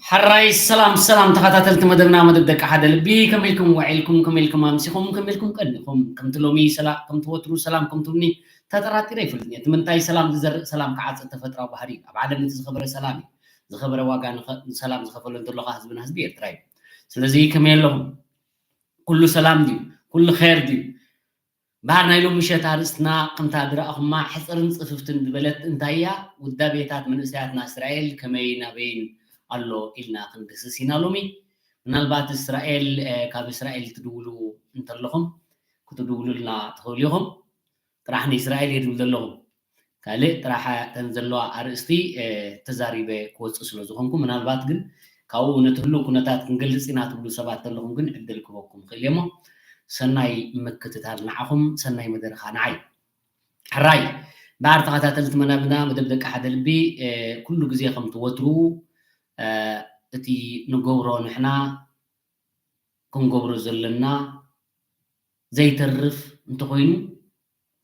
ሕራይ ሰላም ሰላም ተኸታተልቲ መደብና፣ መደብ ደቂ ሓደ ልቢ፣ ከመይ ኢልኩም ውዒልኩም? ከመይ ኢልኩም ኣምሲኹም? ከመይ ኢልኩም ቀኒኹም? ከምቲ ሎሚ ሰላ-፣ ከምቲ ወትሩ ሰላም ከምትብሉኒ ተጠራጢረ ኣይፈልጥን እየ። እቲ ምንታይ ሰላም ዝዘርእ ሰላም ክዓጽድ ተፈጥራዊ ባህሪ እዩ። ኣብ ዓለም እቲ ዝኸበረ ሰላም እዩ። ዝኸበረ ዋጋ ንኸ-፣ ንሰላም ዝኸፈሎ እንተሎ ኸዓ ህዝብና ህዝቢ ኤርትራ እዩ። ስለዚ ከመይ ኣለኹም? ኩሉ ሰላም ድዩ? ኩሉ ኸይር ድዩ? እምበኣር ናይ ሎሚ ምሸት ኣርእስትና ከምታ ዝረኣኹማ ሕጽርን ጽፍፍትን ዝበለት እንታይ እያ? ውዳቤታት መንእሰያትና እስራኤል ከመይን ናበይን ኣሎ ኢልና ክንድህስስ ኢና ሎሚ። ምናልባት እስራኤል፣ እ፣ ካብ እስራኤል ትድውሉ እንተለኹም ክትድውሉልና ትኽእሉ ኢኹም። ጥራሕ ንእስራኤል እየ ድብል ዘለኹ። ካልእ ጥራሕ እተን ዘለዋ ኣርእስቲ፣ እ፣ ተዛሪበ ክወጽእ ስለ ዝኾንኩ፣ ምናልባት ግን ካብኡ ነቲ ህሉው ኩነታት ክንገልጽ ኢና ትብሉ ሰባት ተለኹም ግን ዕድል ክበኩም ክእል እየ እሞ፣ ሰናይ ምክትታል ንዓኹም፣ ሰናይ መደረ ኸኣ ንዓይ። ሕራይ፣ እምበኣር ተኸታተልቲ መደብና፣ መደብ ደቂ ሓደ ልቢ፣ እ፣ ኩሉ ግዜ ከምቲ ወትሩ፣ እ፣ እቲ ንገብሮ ንሕና ክንገብሮ ዘለና ዘይተርፍ እንተኾይኑ፣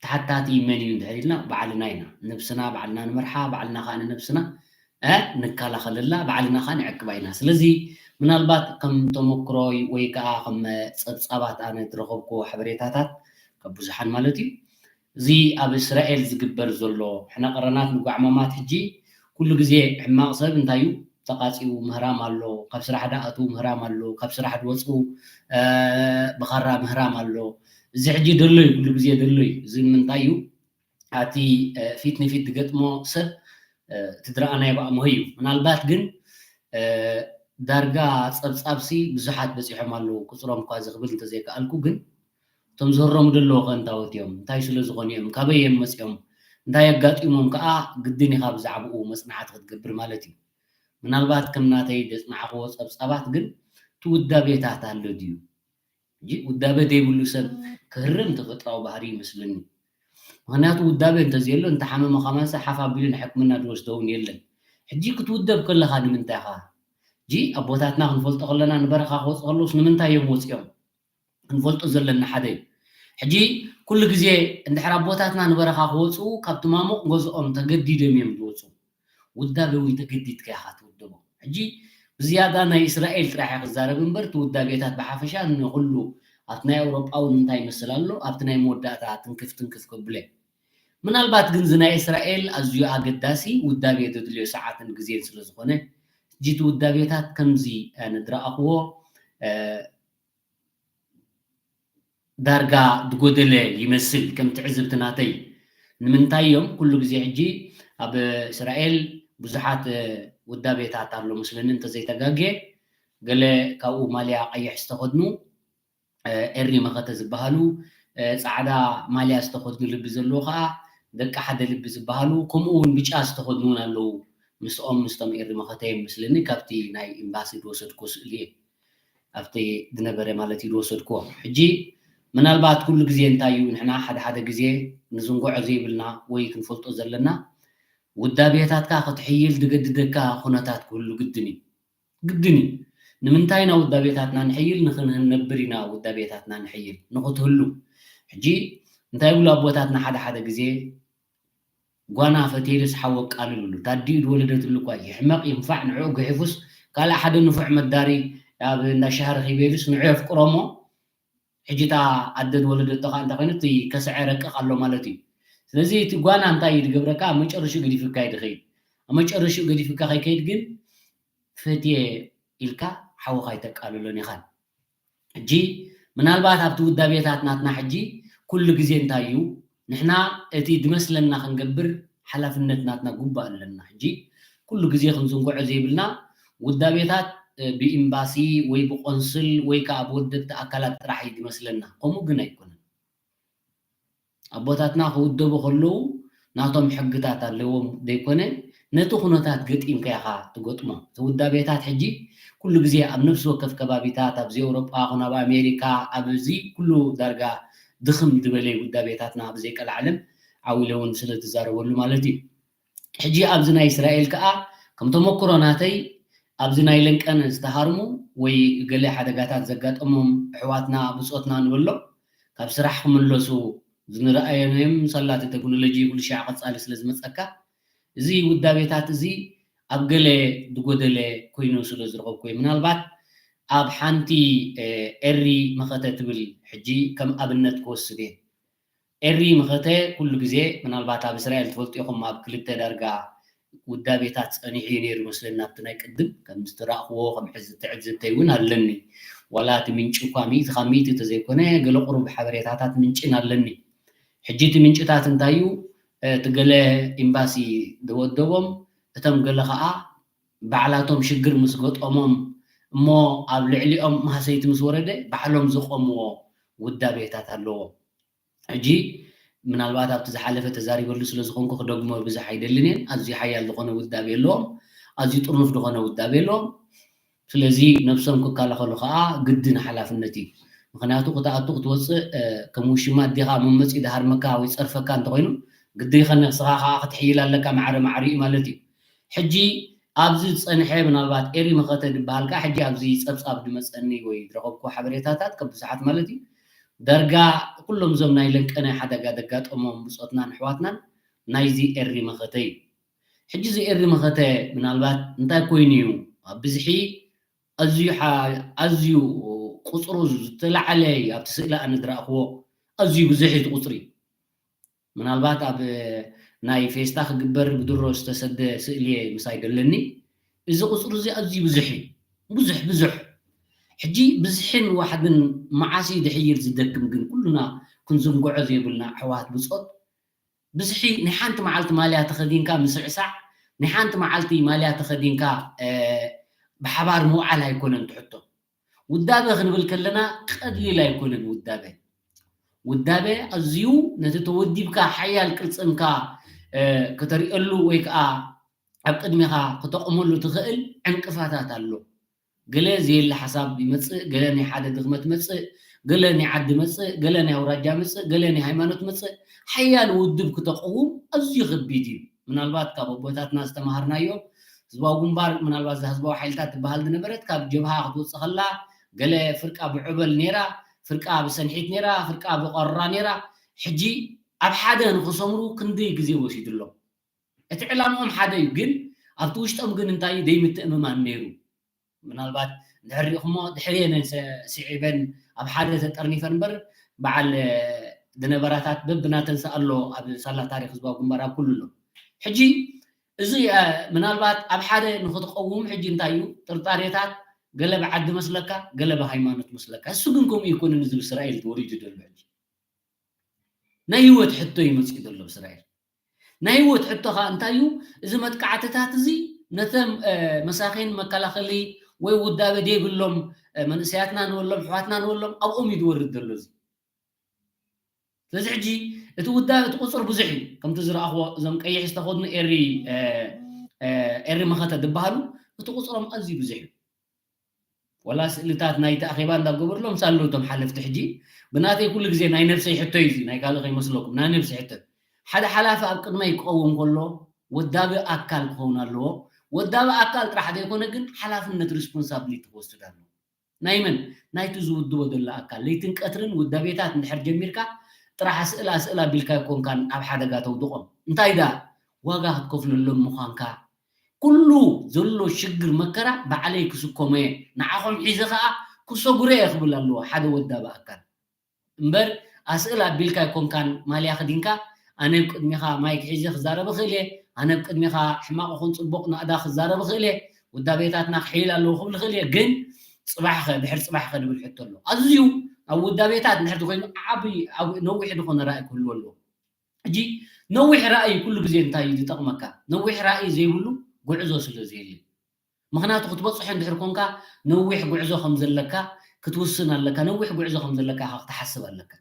ተሓታቲ መን እዩ እንድሕር ኢልና፣ ባዕልና ኢና። ነብስና ባዕልና ንመርሓ፣ ባዕልና ከኣ ንነብስና፣ እ፣ ንከላኸለላ፣ ባዕልና ከኣ ንዕቅባ ኢና። ስለዚ ምናልባት ከም ተመክሮይ ወይ ከኣ ከም ጸብጻባት ኣነ ዝረኸብክዎ ሓበሬታታት፣ ካብ ብዙሓን ማለት እዩ፣ እዚ ኣብ እስራኤል ዝግበር ዘሎ ሕነ ቀረናት ንጓዕማማት፣ ሕጂ ኩሉ ግዜ ሕማቕ ሰብ እንታይ እዩ? ተቓጺኡ ምህራም ኣሎ፣ ካብ ስራሕ ድኣትዉ ምህራም ኣሎ፣ ካብ ስራሕ ድወጽኡ፣ እ፣ ብኻራ ምህራም ኣሎ። እዚ ሕጂ ደሎ እዩ፣ ኩሉ ግዜ ደሎ እዩ። እዚ ንምንታይ እዩ? ኣቲ፣ እ፣ ፊት ንፊት ዝገጥሞ ሰብ፣ እ፣ እቲ ዝረኣናዮ ብኣምሆ እዩ። ምናልባት ግን፣ እ፣ ዳርጋ ጸብጻብሲ ብዙሓት በጺሖም ኣለዉ፣ ቁጽሮም እኳ እዚ ክብል እንተዘይከኣልኩ፣ ግን እቶም ዝህረሙ ዘለዉ ከ እንታወት እዮም? እንታይ ስለ ዝኾኑ እዮም? ካበይ እዮም መጺኦም? እንታይ ኣጋጢሞም ከኣ ግድን ኢኻ ብዛዕባኡ መጽናዕቲ ክትገብር ማለት እዩ። ምናልባት ከም ናተይ ዘጽናዕኽዎ ጸብጻባት ግን እቲ ውዳቤታት ኣሎ ድዩ? ሕጂ ውዳበ ዘይብሉ ሰብ ክህረም ተፈጥራዊ ባህሪ ይመስለኒ። ምኽንያቱ ውዳበ እንተዘየሎ እንተሓመመ ከማንሳ ሓፍ ኣቢሉ ንሕክምና ዝወስዶ እውን የለን። ሕጂ ክትውደብ ከለኻ ንምንታይ ኢኻ? ሕጂ ኣቦታትና ክንፈልጦ ከለና ንበረኻ ክወጹ ከለውስ ንምንታይ እዮም ወጺኦም? ክንፈልጦ ዘለና ሓደ እዩ። ሕጂ ኩሉ ግዜ እንድሕር ኣቦታትና ንበረኻ ክወፁ ካብቲ ማሙቕ ገዝኦም ተገዲዶም እዮም ዝወፁ። ውዳበ እውን ተገዲድካ ኢኻ ትውደቦ። ሕጂ ብዝያዳ ናይ እስራኤል ጥራሕ እየ ክዛረብ እምበር እቲ ውዳቤታት ብሓፈሻ ንኹሉ ኣብቲ ናይ ኣውሮጳ እውን እንታይ ይመስል ኣሎ ኣብቲ ናይ መወዳእታ ትንክፍ ትንክፍ ከብሎ እየ። ምናልባት ግን እዚ ናይ እስራኤል ኣዝዩ ኣገዳሲ ውዳቤ ዘድልዮ ሰዓትን ግዜን ስለ ዝኾነ ሕጂ እቲ ውዳቤታት ከምዚ ንድረኣኽዎ ዳርጋ ዝጎደለ ይመስል ከም ትዕዝብቲ ናተይ። ንምንታይ እዮም ኩሉ ግዜ ሕጂ ኣብ እስራኤል ብዙሓት ውዳቤታት ኣሎ መስለኒ እንተዘይተጋግየ፣ ገለ ካብኡ ማልያ ቀይሕ ዝተኸድኑ ኤሪ መኸተ ዝበሃሉ፣ ፃዕዳ ማልያ ዝተኸድኑ ልቢ ዘለዎ ከዓ ደቂ ሓደ ልቢ ዝበሃሉ፣ ከምኡ እውን ብጫ ዝተኸድኑ እውን ኣለዉ። ምስኦም ምስቶም ኤሪ መኸተ እዮም መስለኒ ካብቲ ናይ ኤምባሲ ዝወሰድኩዎ ስእሊ እየ፣ ኣብቲ ዝነበረ ማለት እዩ ዝወሰድኩዎ። ሕጂ ምናልባት ኩሉ ግዜ እንታይ እዩ ንሕና ሓደ ሓደ ግዜ ንዝንጎዖ ዘይብልና ወይ ክንፈልጦ ዘለና ውዳቤታትካ ክትሕይል ዝገድደካ ኩነታት ክህሉ ግድን እዩ። ግድን እዩ። ንምንታይ ኢና ውዳቤታትና ንሕይል? ንክንነብር ኢና ውዳቤታትና ንሕይል፣ ንክትህሉ። ሕጂ እንታይ ይብሉ ኣቦታትና ሓደ ሓደ ግዜ፣ ጓና ፈቴልስ ሓወ ቃልል ይብሉ። ታዲኡ ዝወለደትሉ እኳ ይሕመቕ ይንፋዕ ንዕኡ ግሒፉስ ካልእ ሓደ ንፉዕ መዳሪ ኣብ እንዳ ሻሂ ረኺበ ኢሉስ ንዑ የፍቅሮ እሞ ሕጂ እታ ኣደ ዝወለደቶ ከዓ እንታይ ኮይኑ እቲ ከስዐ ረቅቕ ኣሎ ማለት እዩ። ስለዚ እቲ ጓና እንታይ እዩ ዝገብረካ? ኣብ መጨረሽኡ ገዲፍካ እዩ ዝኸይድ። ኣብ መጨረሽኡ ገዲፍካ ከይከይድ ግን ፈትየ ኢልካ ሓውኻ ኣይተቃልሎን ኢኻን። ሕጂ ምናልባት ኣብቲ ውዳቤታት ናትና ሕጂ ኩሉ ግዜ እንታይ እዩ ንሕና እቲ ዝመስለና ክንገብር ሓላፍነት ናትና ጉባእ ኣለና። ሕጂ ኩሉ ግዜ ክንዝንግዖ ዘይብልና ውዳቤታት ብኤምባሲ ወይ ብቆንስል ወይ ከዓ ብወደብቲ ኣካላት ጥራሕ እዩ ዝመስለና። ከምኡ ግን ኣይኮነን። ኣቦታትና ክውደቡ ከለዉ ናቶም ሕግታት ኣለዎም ዘይኮነ ነቲ ኩነታት ገጢምካ ኢኻ ትገጥሞ። እቲ ውዳቤታት ሕጂ ኩሉ ግዜ ኣብ ነፍሲ ወከፍ ከባቢታት ኣብዚ ኤውሮጳ ኮነ ኣብ ኣሜሪካ ኣብዚ ኩሉ ዳርጋ ድኽም ዝበለ ውዳቤታትና ኣብ ዘይቀልዓለም ዓው ኢለ እውን ስለ ዝዛረበሉ ማለት እዩ። ሕጂ ኣብዚ ናይ እስራኤል ከኣ ከም ተመክሮ ናተይ ኣብዚ ናይ ለንቀን ዝተሃርሙ ወይ ገለ ሓደጋታት ዘጋጠሞም ኣሕዋትና ብጾትና ንበሎ ካብ ስራሕ ክምለሱ ዝንረኣየናዮም ሳላ እቲ ቴክኖሎጂ ኩሉ ሻዕ ቀጻሊ ስለ ዝመጸካ እዚ ውዳቤታት እዚ ኣብ ገለ ዝጎደለ ኮይኑ ስለ ዝረኸብኩ እዩ። ምናልባት ኣብ ሓንቲ ኤሪ መኸተ ትብል ሕጂ ከም ኣብነት ክወስድ እየ። ኤሪ መኸተ ኩሉ ግዜ ምናልባት ኣብ እስራኤል ትፈልጡ ኢኹም ኣብ ክልተ ዳርጋ ውዳቤታት ጸኒሑ እዩ ነይሩ መስለኒ ኣብቲ ናይ ቅድም ከም ዝተራእኽዎ ከም ሕዚ ትዕዝብተይ እውን ኣለኒ ዋላ እቲ ምንጪ እኳ ሚእቲ ካብ ሚእቲ እንተዘይኮነ ገለ ቁሩብ ሓበሬታታት ምንጭን ኣለኒ ሕጂ እቲ ምንጭታት እንታይ እዩ እቲ ገለ ኤምባሲ ዝወደቦም እቶም ገለ ከዓ ባዕላቶም ሽግር ምስ ገጠሞም እሞ ኣብ ልዕሊኦም ማህሰይቲ ምስ ወረደ ባዕሎም ዘቆምዎ ውዳቤታት ኣለዎም ሕጂ ምናልባት ኣብቲ ዝሓለፈ ተዛሪበሉ ስለ ዝኾንኩ ክደግሞ ብዙሕ ኣይደልን እየን። ኣዝዩ ሓያል ዝኾነ ውዳቤ ኣለዎም፣ ኣዝዩ ጥርኑፍ ዝኾነ ውዳቤ ኣለዎም። ስለዚ ነብሶም ክከላኸሉ ከዓ ግድን ሓላፍነት እዩ። ምክንያቱ ክትኣቱ ክትወፅእ ከም ውሽማ ኣዴኻ መመፂ ድሃርመካ ወይ ፀርፈካ እንተኮይኑ ግደይ ከነስኻ ከዓ ክትሕይል ኣለካ ማዕረ ማዕሪኡ ማለት እዩ። ሕጂ ኣብዚ ዝፀንሐ ምናልባት ኤሪ መኸተ ዝበሃል ከዓ ሕጂ ኣብዚ ፀብፃብ ዝመፀኒ ወይ ዝረኸብኩ ሓበሬታታት ከም ብዙሓት ማለት እዩ ዳርጋ ኩሎም እዞም ናይ ለንቀ ናይ ሓደጋ ዘጋጠሞም ብፆትናን ኣሕዋትናን ናይዚ ኤሪ መኸተ እዩ። ሕጂ እዚ ኤሪ መኸተ ምናልባት እንታይ ኮይኑ እዩ ኣብ ብዝሒ ኣዝዩ ኣዝዩ ቁፅሩ ዝተላዓለ ኣብቲ ስእሊ ኣነ ዝረእኽዎ ኣዝዩ ብዙሕ እቲ ቁፅሪ ምናልባት ኣብ ናይ ፌስታ ክግበር ብድሮ ዝተሰደ ስእሊ ምሳይ ደለኒ እዚ ቁፅሪ እዚ ኣዝዩ ብዙሕ እዩ ብዙሕ ብዙሕ ሕጂ ብዝሕን ዋሕድን መዓስ እዩ ድሕይል ዝደክም ግን ኩሉና ክንዝንግዖ ዘይብልና ኣሕዋት ብፆት ብዝሒ ናይ ሓንቲ መዓልቲ ማልያ ተኸዲንካ ምስዕሳዕ ናይ ሓንቲ መዓልቲ ማልያ ተኸዲንካ ብሓባር ምውዓል ኣይኮነን ትሕቶ ውዳበ ክንብል ከለና ቀሊል ኣይኮነን ውዳበ ውዳበ ኣዝዩ ነቲ ተወዲብካ ሓያል ቅልፅምካ ከተሪእሉ ወይ ከዓ ኣብ ቅድሚኻ ክተቕመሉ ትኽእል ዕንቅፋታት ኣሎ ገለ ዘየለ ሓሳብ ይመፅእ ገለ ናይ ሓደ ድኽመት መፅእ ገለ ናይ ዓዲ መፅእ ገለ ናይ ኣውራጃ መፅእ ገለ ናይ ሃይማኖት መፅእ ሓያል ውድብ ክተቕውም ኣዝዩ ከቢድ እዩ ምናልባት ካብ ኣቦታትና ዝተምሃርናዮ ህዝባዊ ግንባር ምናልባት እዛ ህዝባዊ ሓይልታት ትበሃል ዝነበረት ካብ ጀብሃ ክትወፅእ ከላ ገለ ፍርቃ ብዕበል ነይራ ፍርቃ ብሰንሒት ነይራ ፍርቃ ብቐራ ነይራ ሕጂ ኣብ ሓደ ንክሰምሩ ክንደይ ግዜ ወሲድሎም እቲ ዕላምኦም ሓደ እዩ ግን ኣብቲ ውሽጦም ግን እንታይ እዩ ዘይምትእምማን ነይሩ ምናልባት እንድሕር ሪኢኹሞ ድሕሪ የነን ስዒበን ኣብ ሓደ ተጠርኒፈን እምበር በዓል ዝነበራታት በብናተን ሰኣሎ ኣብ ሳላ ታሪክ ህዝባዊ ግንባር ኣብ ኩሉ ኣሎ ሕጂ እዚ ምናልባት ኣብ ሓደ ንክትቀውም ሕጂ እንታይ እዩ ጥርጣሬታት ገለ ብዓዲ መስለካ ገለ ብሃይማኖት መስለካ እሱ ግን ከምኡ ይኮንን እዚ ብእስራኤል ተወሪዱ ዘሎ ሕጂ ናይ ህይወት ሕቶ ይመፅእ ዘሎ ብእስራኤል ናይ ህይወት ሕቶ ኸዓ እንታይ እዩ? እዚ መጥቃዕትታት እዚ ነተም መሳኺን መከላኸሊ ወይ ውዳበ ዘይብሎም መንእሰያትና ንበሎም፣ ኣሕዋትና ንበሎም፣ ኣብኦም እዩ ዝወርድ ዘሎ እዚ። ስለዚ ሕጂ እቲ ውዳበ እቲ ቁፅር ብዙሕ እዩ። ከምቲ ዝረኣኽዎ እዞም ቀይሕ ዝተኸድኑ ኤሪ ኤሪ መኸተ ዝበሃሉ እቲ ቁፅሮም ኣዝዩ ብዙሕ እዩ። ወላ ስእልታት ናይቲ ኣኼባ እንዳገበርሎም ሳሉ እቶም ሓለፍቲ ሕጂ ብናተይ ኩሉ ግዜ ናይ ነብሰይ ሕቶ እዩ፣ ናይ ካልእ ከይመስለኩም፣ ናይ ነብሰይ ሕቶ። ሓደ ሓላፊ ኣብ ቅድመይ ክኸውን ከሎ ወዳቢ ኣካል ክኸውን ኣለዎ። ወዳቢ ኣካል ጥራሕ ዘይኮነ ግን ሓላፍነት፣ ሪስፖንሳብሊቲ ክወስድ ኣለዎ። ናይ መን? ናይቲ ዝውድቦ ዘሎ ኣካል። ለይትን ቀትርን ውዳቤታት እንድሕር ጀሚርካ ጥራሕ ስእላ ስእላ ቢልካ ኣይኮንካን ኣብ ሓደጋ ተውድቖም። እንታይ ደኣ ዋጋ ክትከፍለሎም ምዃንካ፣ ኩሉ ዘሎ ሽግር መከራ ባዕለይ ክስከሞ እየ፣ ንዓኹም ሒዘ ኸኣ ክሰጉሮ እየ ክብል ኣለዎ ሓደ ወዳቢ ኣካል። እምበር ኣስእል ኣቢልካ ኣይኮንካን ማልያ ክዲንካ፣ ኣነ ኣብ ቅድሜኻ ማይክ ሒዘ ክዛረብ እኽእል እየ፣ ኣነ ኣብ ቅድሜኻ ሕማቕ ይኹን ጽቡቕ ናእዳ ክዛረብ እኽእል እየ፣ ውዳቤታትና ክሕይል ኣለዎ ክብል እኽእል እየ። ግን ጽባሕ ኸ ድሕሪ ጽባሕ ኸ ድብል ሕቶ ኣሎ። ኣዝዩ ኣብ ውዳቤታት እንድሕር ኮይኑ ዓቢ ነዊሕ ዝኾነ ራእይ ክህልዎ ኣለዎ። ሕጂ ነዊሕ ራእይ ኩሉ ግዜ እንታይ እዩ ዝጠቕመካ? ነዊሕ ራእይ ዘይብሉ ጉዕዞ ስለ ዘየለ። ምኽንያቱ ክትበጽሖ እንድሕር ኮንካ ነዊሕ ጉዕዞ ከም ዘለካ ክትውስን ኣለካ፣ ነዊሕ ጉዕዞ ከም ዘለካ ኢኻ ክትሓስብ ኣለካ።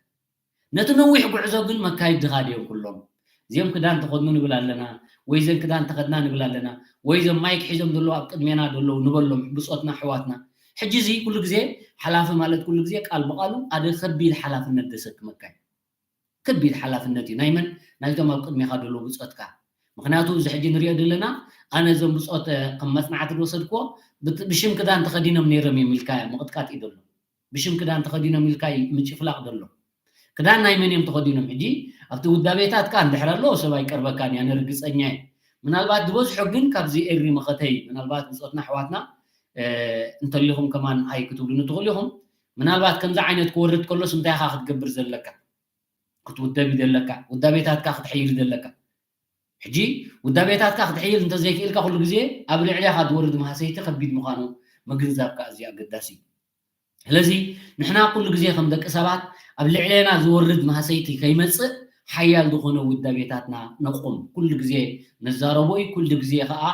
ነቲ ነዊሕ ጉዕዞ ግን መካይድኻ ድዮም ኩሎም? እዚኦም ክዳን ተኸድኑ ንብል ኣለና፣ ወይ እዘን ክዳን ተኸድና ንብል ኣለና፣ ወይ እዞም ማይክ ሒዞም ዘለዉ ኣብ ቅድሜና ዘለዉ ንበሎም ብጾትና ኣሕዋትና። ሕጂ እዚ ኩሉ ግዜ ሓላፊ ማለት ኩሉ ግዜ ቃል ብቓሉ ኣደ ከቢድ ሓላፍነት ዘሰክመካ እዩ። ከቢድ ሓላፍነት እዩ። ናይ መን? ናይቶም ኣብ ቅድሜኻ ዘለዉ ብጾትካ። ምኽንያቱ እዚ ሕጂ ንሪኦ ዘለና ኣነ እዞም ብጾት ከም መጽናዕቲ ዝወሰድክዎ ብሽም ክዳን ተኸዲኖም ነይሮም እዮም ኢልካ ምቕጥቃጥ እዩ ዘሎ። ብሽም ክዳን ተኸዲኖም ኢልካ ምጭፍላቕ ዘሎ። ክዳን ናይ መን እዮም ተኸዲኖም? ሕጂ ኣብቲ ውዳቤታት ከኣ እንድሕር ኣሎ ሰብ ኣይቀርበካን እያ፣ ነርግጸኛ እየ። ምናልባት ዝበዝሑ ግን ካብዚ ኤሪ መኸተይ ምናልባት ብጾትና ኣሕዋትና እንተሊኹም ከማን ሃይ ክትብሉኒ ትኽእሉ ኢኹም። ምናልባት ከምዚ ዓይነት ክወርድ ከሎስ እንታይ ኢኻ ክትገብር ዘለካ? ክትውደብ እዩ ዘለካ፣ ውዳቤታትካ ክትሕይል ዘለካ። ሕጂ ውዳቤታትካ ክትሕይል እንተዘይክእልካ ኩሉ ግዜ ኣብ ልዕሌኻ ዝወርድ ማህሰይቲ ከቢድ ምዃኑ ምግንዛብካ ኣዝዩ ኣገዳሲ እዩ። ስለዚ ንሕና ኩሉ ግዜ ከም ደቂ ሰባት ኣብ ልዕሌና ዝወርድ ማህሰይቲ ከይመጽእ ሓያል ዝኾነ ውዳቤታትና ነቑም። ኩሉ ግዜ ነዛረቦ እዩ፣ ኩሉ ግዜ ኸኣ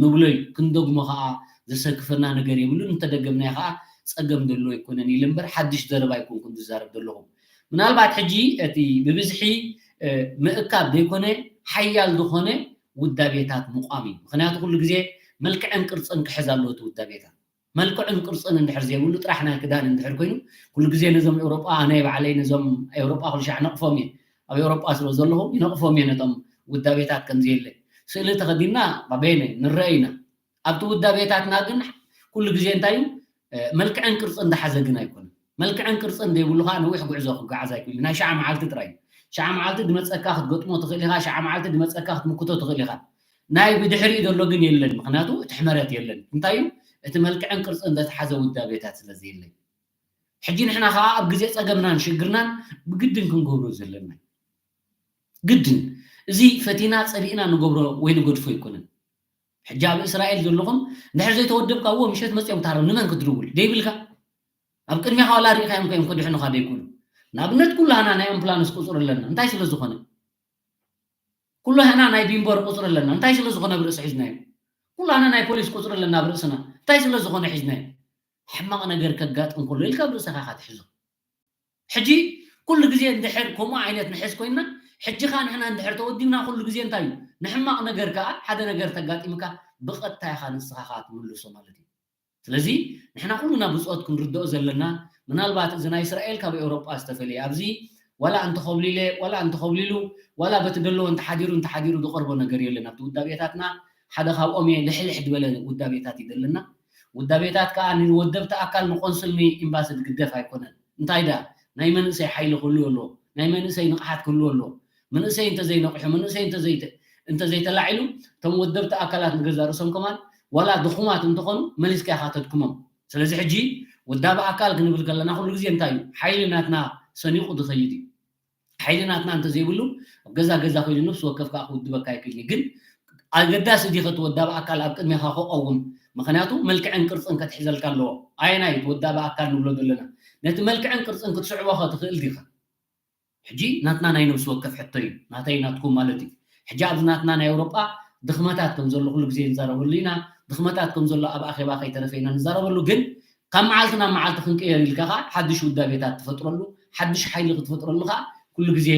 ንብሎ እዩ፣ ክንደግሞ ኸኣ ዘሰክፈና ነገር የብሉን። እንተደገምናዮ ኸኣ ጸገም ደሎ ኣይኮነን ኢለ እምበር ሓድሽ ዘረባ ኣይኮንኩን ዝዛረብ ዘለኹ። ምናልባት ሕጂ እቲ ብብዝሒ ምእካብ ዘይኮነ ሓያል ዝኾነ ውዳቤታት ምቋም እዩ። ምኽንያቱ ኩሉ ግዜ መልክዕን ቅርጽን ክሕዝ ኣለዎ እቲ ውዳቤታት። መልክዕን ቅርጽን እንድሕር ዘይብሉ ጥራሕ ናይ ክዳን እንድሕር ኮይኑ ኩሉ ግዜ ነዞም ኤውሮጳ ኣነ ባዕለይ ነዞም ኤውሮጳ ኩሉ ሻዕ ነቕፎም እየ። ኣብ ኤውሮጳ ስለ ዘለኹ ይነቕፎም እየ ነቶም ውዳቤታት ከም ዘየለ። ስእሊ ተኸዲና ባበየነ ንረአ ኢና። ኣብቲ ውዳቤታትና ግን ኩሉ ግዜ እንታይ እዩ? መልክዕን ቅርጽን ዝሓዘ ግን ኣይኮነን። መልክዕን ቅርጽን ዘይብሉ ከዓ ነዊሕ ጉዕዞ ክጓዓዝ ኣይክእልን። ናይ ሸዓ መዓልቲ ጥራይ እዩ። ሸዓ መዓልቲ ድመጸካ ክትገጥሞ ትኽእል ኢኻ፣ ሸዓ መዓልቲ ድመጸካ ክትምክቶ ትኽእል ኢኻ። ናይ ብድሕሪኡ ዘሎ ግን የለን፣ ምኽንያቱ እቲ ሕመረት የለን። እንታይ እዩ? እቲ መልክዕን ቅርጽን ዘተሓዘ ውዳቤታት ስለ ዘየለይ። ሕጂ ንሕና ከዓ ኣብ ግዜ ጸገምናን ሽግርናን ብግድን ክንገብሮ ዘለና እዩ። ግድን። እዚ ፈቲና ጸሊእና ንገብሮ ወይ ንገድፎ ኣይኮነን። ሕጂ ኣብ እስራኤል ዘለኹም እንድሕር ዘይተወደብካ እዎ ምሸት መጺኦም ታረም ንመን ክትድውል ደይብልካ ኣብ ቅድሜኻ ዋላ ርኢኻዮም ከዮም ከድሕኑኻ ደይክእሉ። ንኣብነት ኩላህና ናይ ኣምቡላንስ ቁፅሪ ኣለና። እንታይ ስለ ዝኾነ? ኩላህና ናይ ቢምቦር ቁፅሪ ኣለና። እንታይ ስለ ዝኾነ ኣብ ርእሲ ሒዝናዮ? ኩላህና ናይ ፖሊስ ቁፅሪ ኣለና ኣብ ርእስና። እንታይ ስለ ዝኾነ ሒዝናዮ? ሕማቕ ነገር ከጋጥም ከሎ ኢልካ ኣብ ርእስኻ ኢኻ ትሕዞ። ሕጂ ኩሉ ግዜ እንድሕር ከምኡ ዓይነት ንሕዝ ኮይንና፣ ሕጂ ኸኣ ንሕና እንድሕር ተወዲብና ኩሉ ግዜ እንታይ እዩ? ንሕማቕ ነገር ከኣ ሓደ ነገር ተጋጢምካ ብቐጥታ ኢኻ ንስኻ ኸኣ ትምልሶ ማለት እዩ። ስለዚ ንሕና ኩሉና ብጾት ክንርድኦ ዘለና፣ ምናልባት እዚ ናይ እስራኤል ካብ ኤውሮጳ ዝተፈልየ፣ ኣብዚ ዋላ እንተኾብሊለ፣ ዋላ እንተኾብሊሉ፣ ዋላ በቲ ደለዎ እንተሓዲሩ፣ እንተሓዲሩ ዝቐርቦ ነገር የለን። ኣብቲ ውዳቤታትና ሓደ ካብኦም እየ ልሕልሕ ዝበለ ውዳቤታት እዩ ዘለና። ውዳቤታት ከኣ ንወደብቲ ኣካል ንቆንስል ንኤምባሲ ዝግደፍ ኣይኮነን። እንታይ ደኣ ናይ መንእሰይ ሓይሊ ክህልዎ ኣለዎ፣ ናይ መንእሰይ ንቕሓት ክህልዎ ኣለዎ። መንእሰይ እንተዘይነቒሑ፣ መንእሰይ እንተዘይተ-፣ እንተዘይተላዒሉ እቶም ወደብቲ ኣካላት ንገዛእ ርእሶም ከማን ዋላ ድኹማት እንተኾኑ መሊስካ ኢኻ ተድክሞም። ስለዚ ሕጂ ወዳቢ ኣካል ክንብል ከለና ኩሉ ግዜ እንታይ እዩ? ሓይሊ ናትና ሰኒቑ ዝኸይድ እዩ። ሓይሊ ናትና እንተዘይብሉ ኣብ ገዛ ገዛ ኮይኑ ነፍሲ ወከፍ ከዓ ክውድበካ ኣይክእልን እዩ። ግን ኣገዳሲ ድዩ እቲ ወዳቢ ኣካል ኣብ ቅድሜኻ ክቐውም? ምኽንያቱ መልክዕን ቅርጽን ከትሕዘልካ ኣለዎ። ኣየናይ እቲ ወዳቢ ኣካል ንብሎ ዘለና? ነቲ መልክዕን ቅርጽን ክትስዕቦ ከ ትኽእል ዲኻ? ሕጂ ናትና ናይ ነፍሲ ወከፍ ሕቶ እዩ፣ ናተይ ናትኩም ማለት እዩ። ሕጂ ኣብዚ ናትና ናይ ኣውሮጳ ድኽመታት ከም ዘሎ ኩሉ ግዜ ንዛረበሉ ኢና። ድኽመታት ከም ዘሎ ኣብ ኣኼባ ከይተረፈ ኢና ንዛረበሉ። ግን ካብ መዓልቲ ናብ መዓልቲ ክንቅየር ኢልካ ከዓ ሓድሽ ውዳቤታት ትፈጥረሉ፣ ሓድሽ ሓይሊ ክትፈጥረሉ ከዓ ኩሉ ግዜ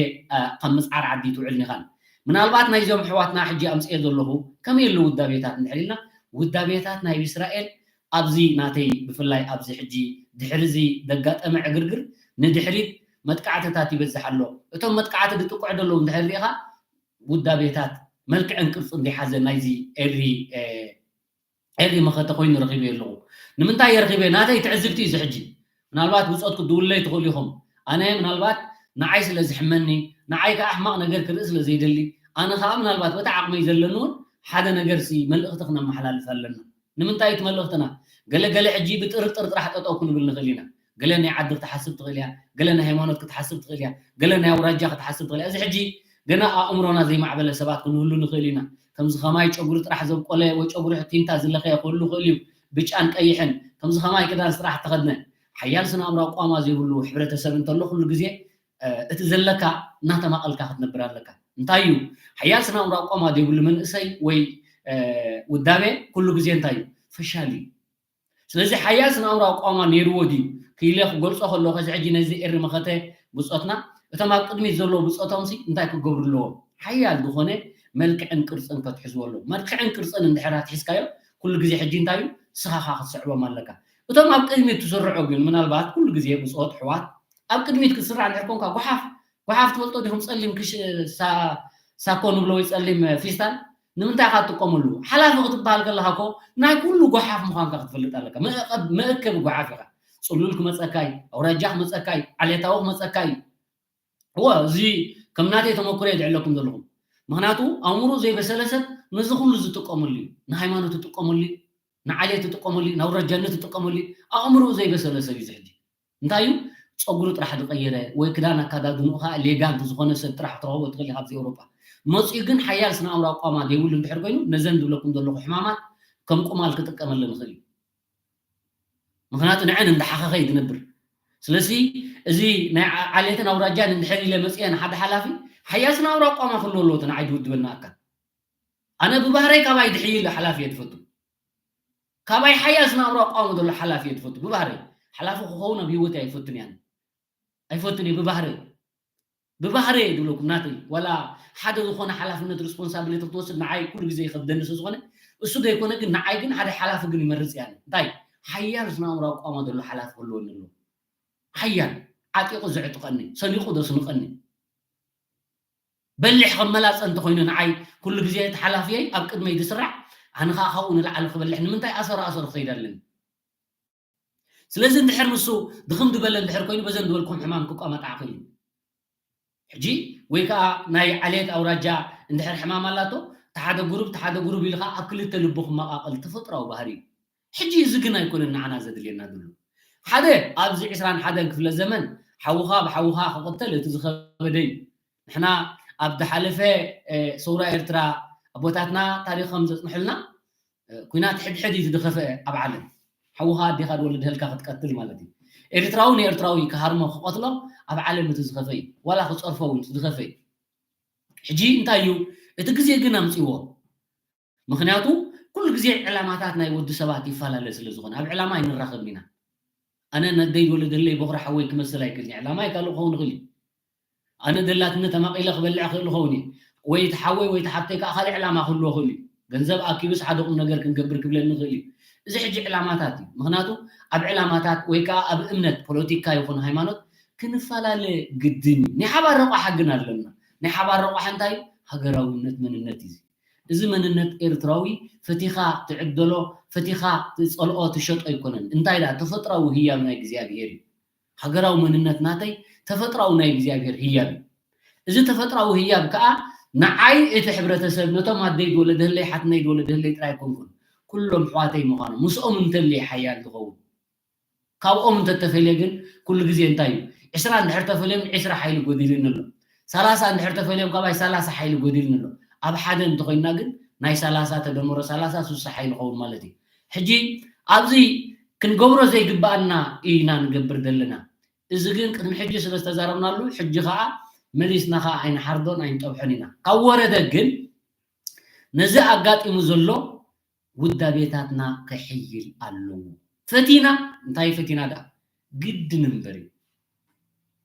ካብ ምፅዓር ዓዲ ትውዕል ኒኻን። ምናልባት ናይዞም ኣሕዋትና ሕጂ ኣምፅኤ ዘለኹ ከመይ ኣሎ ውዳቤታት እንድሕር ኢልና፣ ውዳቤታት ናይ እስራኤል ኣብዚ ናተይ ብፍላይ ኣብዚ ሕጂ ድሕሪ እዚ ዘጋጠመ ዕግርግር ንድሕሪት መጥቃዕትታት ይበዝሕ ኣሎ። እቶም መጥቃዕቲ ዝጥቅዑ ዘለዉ እንድሕር ሪኢኻ ውዳቤታት መልክዕን ቅርፅን ዘይሓዘ ናይዚ ኤሪ ኤሪ መኸተ ኮይኑ ረኺበ ኣለኹ። ንምንታይ የርኺበ? ናተይ ትዕዝብቲ እዩ እዚ ሕጂ። ምናልባት ብፆት ክድውለይ ትኽእሉ ኢኹም። ኣነ ምናልባት ንዓይ ስለ ዝሕመኒ፣ ንዓይ ከዓ ሕማቕ ነገር ክርኢ ስለ ዘይደሊ፣ ኣነ ከዓ ምናልባት በቲ ዓቕመይ ዘለኒ እውን ሓደ ነገር ሲ መልእኽቲ ክነመሓላልፍ ኣለና። ንምንታይ እቲ መልእኽትና? ገለ ገለ ሕጂ ብጥርጥር ጥራሕ ጠጠው ክንብል ንኽእል ኢና። ገለ ናይ ዓዲ ክትሓስብ ትኽእል እያ፣ ገለ ናይ ሃይማኖት ክትሓስብ ትኽእል እያ፣ ገለ ናይ ኣውራጃ ክትሓስብ ትኽእል እያ። እዚ ሕጂ ገና ኣእምሮና ዘይማዕበለ ሰባት ክንህሉ ንኽእል ኢና። ከምዚ ከማይ ጨጉሪ ጥራሕ ዘብቆለ ወይ ጨጉሪ ቲንታ ዝለኸየ ክህሉ ይኽእል እዩ። ብጫን ቀይሕን ከምዚ ከማይ ክዳን ጥራሕ ተኸድነ ሓያል ስነ ኣእምራዊ ቋማ ዘይብሉ ሕብረተሰብ እንተሎ ኩሉ ግዜ እቲ ዘለካ እናተማቐልካ ክትነብር ኣለካ። እንታይ እዩ ሓያል ስነ ኣእምራዊ ቋማ ዘይብሉ መንእሰይ ወይ ውዳቤ ኩሉ ግዜ እንታይ እዩ ፈሻል እዩ። ስለዚ ሓያል ስነ ኣእምራዊ ቋማ ነይርዎ ድዩ ክኢለ ክገልጾ ከለኹ እዚ ሕጂ ነዚ ኤሪ መኸተ ብጾትና እቶም ኣብ ቅድሚት ዘለዉ ብጾቶም ሲ እንታይ ክገብሩ ኣለዎም? ሓያል ዝኾነ መልክዕን ቅርጽን ከትሕዝዎ ኣለዎም። መልክዕን ቅርጽን እንድሕር ኣትሒዝካዮ ኩሉ ግዜ ሕጂ እንታይ እዩ ንስኻ ኸኣ ክትስዕቦም ኣለካ። እቶም ኣብ ቅድሚት ትስርዑ ግን ምናልባት ኩሉ ግዜ ብጾት ኣሕዋት ኣብ ቅድሚት ክትስራዕ እንድሕር ኮንካ ጓሓፍ ጓሓፍ ትፈልጦ ዲኹም? ጸሊም ክሽ ሳኮ ንብሎ ወይ ጸሊም ፊስታል ንምንታይ ኢኻ ትጥቀመሉ? ሓላፊ ክትበሃል ከለኻ እኮ ናይ ኩሉ ጓሓፍ ምዃንካ ክትፈልጥ ኣለካ። መእከቢ ጓሓፍ ኢኻ። ጽሉል ክመጸካ እዩ፣ ኣውራጃ ክመጸካ እዩ፣ ዓሌታዊ ክመጸካ እዩ። እወ እዚ ከም ናተይ ተመኩሮ እየ ዝዕለኩም ዘለኹ። ምኽንያቱ ኣእምሮኡ ዘይበሰለ ሰብ ነዚ ኩሉ ዝጥቀመሉ እዩ። ንሃይማኖት ይጥቀመሉ እዩ፣ ንዓሌት ይጥቀመሉ እዩ፣ ንኣውራጃነት ይጥቀመሉ እዩ። ኣእምሮኡ ዘይበሰለ ሰብ እዩ እዚ ሕጂ። እንታይ እዩ? ጸጉሩ ጥራሕ ዝቐየረ ወይ ክዳን ኣካዳድንኡ ከዓ ሌጋንት ዝኾነ ሰብ ጥራሕ ክትረኽቦ ትኽእል ኢኻ ኣብዚ ኤውሮጳ። መጺኡ ግን ሓያል ስነ ኣእምራዊ ኣቋማ ዘይብሉ እንድሕር ኮይኑ ነዘን ዝብለኩም ዘለኹ ሕማማት ከም ቁማል ክጥቀመለን ይኽእል እዩ። ምኽንያቱ ንዐን እንዳሓኸኸ እዩ ዝነብር። ስለዚ እዚ ናይ ዓ- ዓሌትን ኣውራጃን እንድሕር ኢለ መፅአ ንሓደ ሓላፊ ሓያል ስነ ኣእምራዊ ኣቋማ ክህልዎ ኣለዎ እቲ ንዓይ ዝውድበና ኣካል። ኣነ ብባህረይ ካባይ ድሕይ ኢለ ሓላፊ እየ ዝፈቱ። ካባይ ሓያል ስነ ኣእምሮ ኣቋሙ ዘሎ ሓላፊ እየ ዝፈቱ። ብባህረይ ሓላፊ ክኸውን ኣብ ህይወት ኣይፈቱን እያን ኣይፈቱን እየ ብባህረይ ብባህረይ እየ ዝብለኩም ናተይ ዋላ ሓደ ዝኾነ ሓላፍነት ሪስፖንሳብሊቲ ክትወስድ ንዓይ ኩሉ ግዜ ይኸብደኒ ስለ ዝኾነ እሱ ዘይኮነ ግን ንዓይ ግን ሓደ ሓላፊ ግን ይመርፅ እያ እንታይ ሓያል ስነ ኣእምሮ ኣቋማ ዘሎ ሓላፊ ክህልወኒ ኣለዎ ሓያል ዓጢቑ ዘዕጥቐኒ ሰኒቑ ዘስንቐኒ በሊሕ ከም መላፀ እንተኮይኑ ንዓይ ኩሉ ግዜ እቲ ሓላፍየይ ኣብ ቅድመይ ዝስራዕ ኣነ ከዓ ካብኡ ንላዕሊ ክበልሕ ንምንታይ ኣሰር ኣሰር ክኸይድ ኣለኒ ስለዚ እንድሕር ንሱ ድኽም ዝበለ እንድሕር ኮይኑ በዘን ዝበልኩም ሕማም ክቋመጣዕ ክእል እዩ ሕጂ ወይ ከዓ ናይ ዓሌት ኣውራጃ እንድሕር ሕማም ኣላቶ ተሓደ ጉሩብ ተሓደ ጉሩብ ኢልካ ኣብ ክልተ ልቡ ክመቃቀል ተፈጥራዊ ባህሪ እዩ ሕጂ እዚ ግን ኣይኮነን ንዓና ዘድልየና ዝሎ ሓደ ኣብዚ ዕስራን ሓደን ክፍለ ዘመን ሓውኻ ብሓውኻ ክቕተል እቲ ዝኸበደ እዩ ንሕና ኣብ ዝሓለፈ ሰውራ ኤርትራ ኣቦታትና ታሪኾም ዘፅንሑልና ኩናት ሕድሕድ እዩ ዝደኸፈ ኣብ ዓለም ሓውኻ ኣዴኻ ዝወለደልካ ክትቀትል ማለት እዩ ኤርትራዊ ንኤርትራዊ ክሃርሞ ክቐትሎ ኣብ ዓለም እቲ ዝኸፈ እዩ ዋላ ክፀርፎ እውን ዝኸፈ እዩ ሕጂ እንታይ እዩ እቲ ግዜ ግን ኣምፅዎ ምኽንያቱ ኩሉ ግዜ ዕላማታት ናይ ወዲ ሰባት ይፈላለ ስለ ዝኾነ ኣብ ዕላማ ኣይንራኸብን ኢና ኣነ ነደይ ዝወለደለይ ቦኽሪ ሓወይ ክመስል ኣይክእልን ዕላማ ይካልእ ክኸውን ይኽእል እዩ ኣነ ደላትነት ተማቒለ ክበልዕ ክእል ኸውን እየ ወይ እቲ ሓወይ ወይ እቲ ሓብተይ ከዓ ካልእ ዕላማ ክህልዎ ክእል እዩ ገንዘብ ኣኪብስ ሓደ ቁም ነገር ክንገብር ክብለኒ ክእል እዩ እዚ ሕጂ ዕላማታት እዩ ምክንያቱ ኣብ ዕላማታት ወይ ከዓ ኣብ እምነት ፖለቲካ ይኹን ሃይማኖት ክንፈላለ ግድን እዩ ናይ ሓባር ረቋሓ ግን ኣለና ናይ ሓባር ረቋሓ እንታይ ሃገራውነት መንነት እዩ እዚ መንነት ኤርትራዊ ፈቲኻ ትዕደሎ ፈቲኻ ትፀልኦ ትሸጦ ኣይኮነን እንታይ ዳ ተፈጥራዊ ህያብ ናይ እግዚኣብሄር እዩ ሃገራዊ መንነት ናተይ ተፈጥራዊ ናይ እግዚኣብሔር ህያብ እዩ። እዚ ተፈጥራዊ ህያብ ከኣ ንዓይ እቲ ሕብረተሰብ ነቶም ኣደይ ዝወለደለይ ሓትነይ ዝወለደለይ ጥራይ ኣይኮንኩን ኩሎም ኣሕዋተይ ምዃኖም ምስኦም እንተልየ ሓያል ዝኸውን ካብኦም እንተተፈልየ ግን ኩሉ ግዜ እንታይ እዩ ዕስራ እንድሕር ተፈልዮም ዕስራ ሓይሊ ጎዲልኒ ኣሎ ሰላሳ እንድሕር ተፈልዮም ካባይ ሰላሳ ሓይሊ ጎዲልኒ ኣሎ ኣብ ሓደ እንተኮይንና ግን ናይ ሰላሳ ተደመሮ ሰላሳ ሱሳ ሓይሊ ኸውን ማለት እዩ ሕጂ ኣብዚ ክንገብሮ ዘይግበኣና ኢና ንገብር ዘለና። እዚ ግን ቅድሚ ሕጂ ስለ ዝተዛረብናሉ ሕጂ ከዓ መሊስና ከዓ ኣይንሓርዶን ኣይንጠብሖን ኢና። ካብ ወረደ ግን ነዚ ኣጋጢሙ ዘሎ ውዳቤታትና ክሕይል ኣለዎ። ፈቲና እንታይ ፈቲና ደኣ ግድን እምበር እዩ።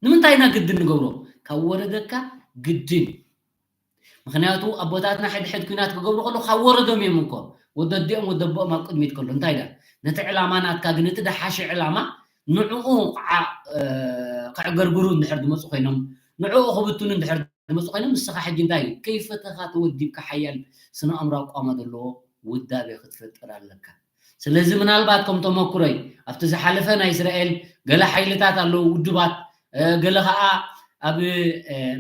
ንምንታይ ኢና ግድን ንገብሮ? ካብ ወረደካ ግድን። ምክንያቱ ኣቦታትና ሕድሕድ ኩናት ክገብሩ ከሎ ካብ ወረዶም እዮም እኮ፣ ወደዲኦም ወደቦኦም ኣብ ቅድሚት ከሎ እንታይ ዳ ነቲ ዕላማ ናትካ ግን እቲ ደሓሸ ዕላማ ንዕኡ ከዓ ከዕገርግሩ እንድሕር ዝመፁ ኮይኖም፣ ንዕኡ ክብትኑ እንድሕር ዝመፁ ኮይኖም፣ ንስኻ ሕጂ እንታይ እዩ ከይፈተኻ ተወዲብካ ሓያል ስነ ኣእምሮ ኣቋማ ዘለዎ ውዳቤ ክትፈጥር ኣለካ። ስለዚ ምናልባት ከም ተመኩሮይ ኣብቲ ዝሓለፈ ናይ እስራኤል ገለ ሓይልታት ኣለዉ ውድባት፣ ገለ ከዓ ኣብ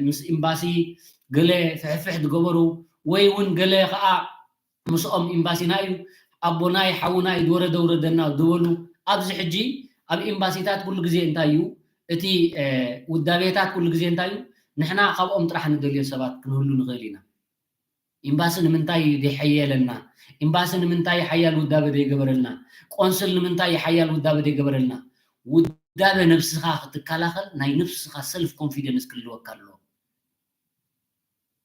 ምስ ኤምባሲ ገለ ፍሕፍሕ ዝገበሩ ወይ እውን ገለ ከዓ ምስኦም ኤምባሲና እዩ ኣቦናይ ሓውናይ ዝወረደ ውረደና ዝበሉ ኣብዚ ሕጂ ኣብ ኤምባሲታት ኩሉ ግዜ እንታይ እዩ እቲ ውዳቤታት ኩሉ ግዜ እንታይ እዩ ንሕና ካብኦም ጥራሕ ንደልዮ ሰባት ክንህሉ ንኽእል ኢና። ኤምባሲ ንምንታይ ደይሐየለና? ኤምባሲ ንምንታይ ሓያል ውዳበ ደይገበረልና? ቆንስል ንምንታይ ሓያል ውዳበ ደይገበረልና? ውዳበ ነብስኻ ክትከላኸል ናይ ነብስኻ ሰልፍ ኮንፊደንስ ክህልወካ ኣለዎ።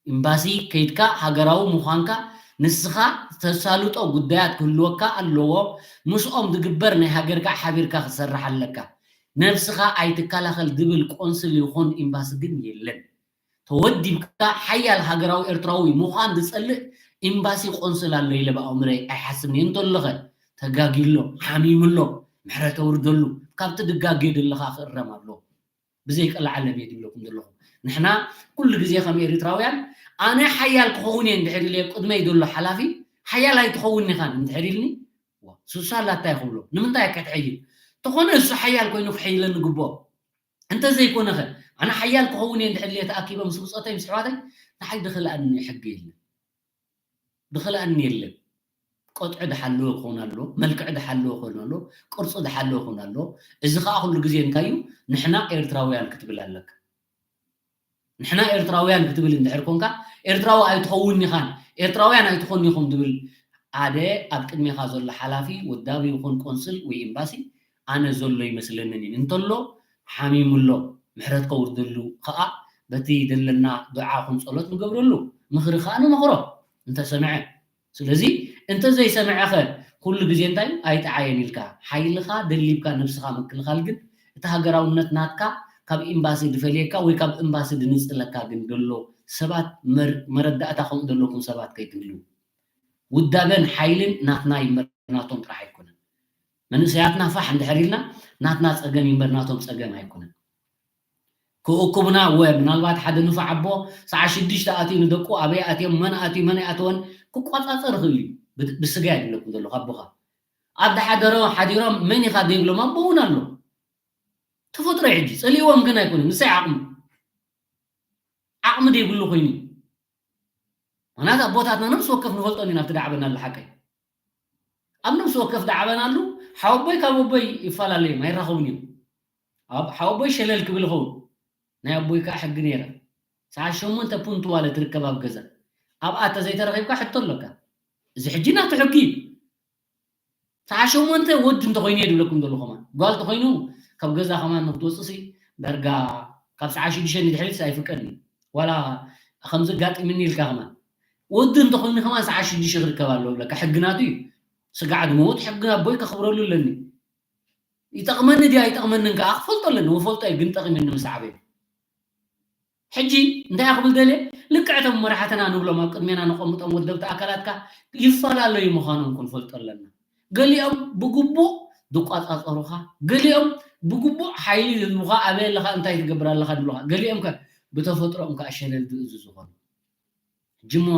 ኤምባሲ ከይድካ ሃገራዊ ምዃንካ ንስኻ ዝተሳልጦ ጉዳያት ክህልወካ ኣለዎ። ምስኦም ዝግበር ናይ ሃገርካ ሓቢርካ ክትሰርሕ ኣለካ። ነብስኻ ኣይትከላኸል ዝብል ቆንስል ይኹን ኤምባሲ ግን የለን። ተወዲብካ ሓያል ሃገራዊ ኤርትራዊ ምዃን ዝጸልእ ኤምባሲ ቆንስል ኣሎ ኢለ ብኣእምሮይ ኣይሓስብን እየ። እንተሎኸ ተጋጊሎ፣ ሓሚምሎ፣ ምሕረት ኣውርደሉ። ካብቲ ድጋጌ ዘለኻ ክእረም ኣለዎ። ብዘይ ቀላዓለም እየ ዝብለኩም ዘለኹ። ንሕና ኩሉ ግዜ ከም ኤርትራውያን ኣነ ሓያል ክኸውን እየ እንድሕር ኢለ ቅድመይ ዘሎ ሓላፊ ሓያል ኣይትኸውን ኢኻን እንድሕር ኢልኒ ሱሳ ኣላታ ይኽብሎ። ንምንታይ እየ ከትሕይል? ተኾነ እሱ ሓያል ኮይኑ ክሕይለኒ ግብኦ። እንተዘይኮነ ኸ ኣነ ሓያል ክኸውን እየ እንድሕር ኢለ ተኣኪበ ምስ ብጾተይ ምስ ኣሕዋተይ ንዓይ ድኽልኣኒ ሕጊ የለን። ድኽልኣኒ የለን። ቆጥዒ ድሓለወ ክኾን ኣሎ፣ መልክዕ ድሓለወ ክኾን ኣሎ፣ ቅርጹ ድሓለወ ክኾን ኣሎ። እዚ ኸኣ ኩሉ ግዜ እንታይ እዩ ንሕና ኤርትራውያን ክትብል ኣለካ። ንሕና ኤርትራውያን ክትብል እንድሕር ኮንካ ኤርትራዊ ኣይትኸውን ኢኻን ኤርትራውያን ኣይትኾን ኢኹም ዝብል ሓደ ኣብ ቅድሜኻ ዘሎ ሓላፊ ውዳብ ይኹን ቆንስል ወይ ኤምባሲ ኣነ ዘሎ ይመስለንን እዩ እንተሎ ሓሚሙ ኣሎ ምሕረት ከውርደሉ ኸኣ በቲ ዘለና ዱዓ ኹን ጸሎት ንገብረሉ ምኽሪ ኸኣ ንመኽሮ እንተሰምዐ ስለዚ እንተዘይሰምዐኸ ኩሉ ግዜ እንታይ ኣይጠዓየን ኢልካ ሓይልኻ ደሊብካ ነብስኻ ምክልኻል ግን እቲ ሃገራውነት ናትካ ካብ ኤምባሲ ድፈልየካ ወይ ካብ ኤምባሲ ድንጽለካ ግን ደሎ ሰባት መረዳእታ ከምኡ ደለኩም ሰባት ከይትህልው ውዳበን ሓይልን ናትና ይምበር ናቶም ጥራሕ ኣይኮነን መንእሰያትና ፋሕ እንድሕር ኢልና ናትና ጸገም ይምበር ናቶም ጸገም ኣይኮነን ክእኩብና እወ ምናልባት ሓደ ንፉዕ ኣቦ ሰዓ ሽዱሽተ ኣትዩ ንደቁ ኣበይ ኣትዮም መን ኣትዩ መን ኣይኣተወን ክቋጻጸር ይኽእል እዩ ብስጋ ይብለኩም ዘለኹ ኣቦኻ ኣብ ዝሓደሮ ሓዲሮም መን ኢኻ ዘይብሎም ኣቦ እውን ኣሎ ተፈጥሮ ሕጂ ጸሊእዎም ግን ኣይኮነን ንሳይ ዓቕሙ ዓቕሚ ዘይብሉ ኮይኑ ምክንያቱ ኣቦታትና ነብሲ ወከፍ ንፈልጦን ኢና ኣብቲ ዳዕበናሉ ሓቀይ ኣብ ነብሲ ወከፍ ዳዕበናሉ ሓወቦይ ካብ ኣቦይ ይፈላለዩ እዮም ኣይራኸቡን እዮም ሓወቦይ ሸለል ክብል ይኸውን ናይ ኣቦይ ከዓ ሕጊ ነይራ ሰዓት ሸሞንተ ፑንትዋለ ትርከብ ኣብ ገዛ ኣብኣ ተዘይተረኺብካ ሕቶ ኣለካ እዚ ሕጂ ናቱ ሕጊ እዩ ሰዓ ሸሞንተ ወዲ እንተኮይኑ እየ ድብለኩም ዘሎ ከማን ጓል ተኮይኑ ካብ ገዛ ከማን ንክትወፅእ ሲ ዳርጋ ካብ ሰዓ ሽዱሽተ ንድሕሪት ኣይፍቀድን ዋላ ከምዚ ኣጋጢምኒ ኢልካ ከማን ወዲ እንተኮይኑ ከማን ሰዓ ሽዱሽተ ክርከብ ኣለዎ ብለካ ሕጊ ናቱ እዩ ስጋዕ ድመውት ሕጊ ኣቦይ ከክብረሉ ኣለኒ ይጠቕመኒ ድያ ይጠቕመንን ከዓ ክፈልጦ ኣለኒ ወፈልጦ እዩ ግን ጠቒምኒ ምስ ዓበይ ሕጂ እንታይ ክብል ደልየ ልክዕ እቶም መራሕትና ንብሎም ኣብ ቅድሜና ነቐምጦም ወደብቲ ኣካላትካ ይፈላለዩ ምዃኖም ክንፈልጦ ኣለና። ገሊኦም ብግቡእ ዝቋጻጸሩኻ፣ ገሊኦም ብግቡእ ሓይሊ ዝህቡኻ፣ ኣበይ ኣለኻ እንታይ ትገብር ኣለኻ ዝብሉኻ፣ ገሊኦም ከ ብተፈጥሮኦም ከኣ ሸለል ዝእዙ ዝኾኑ። ሕጂ እሞ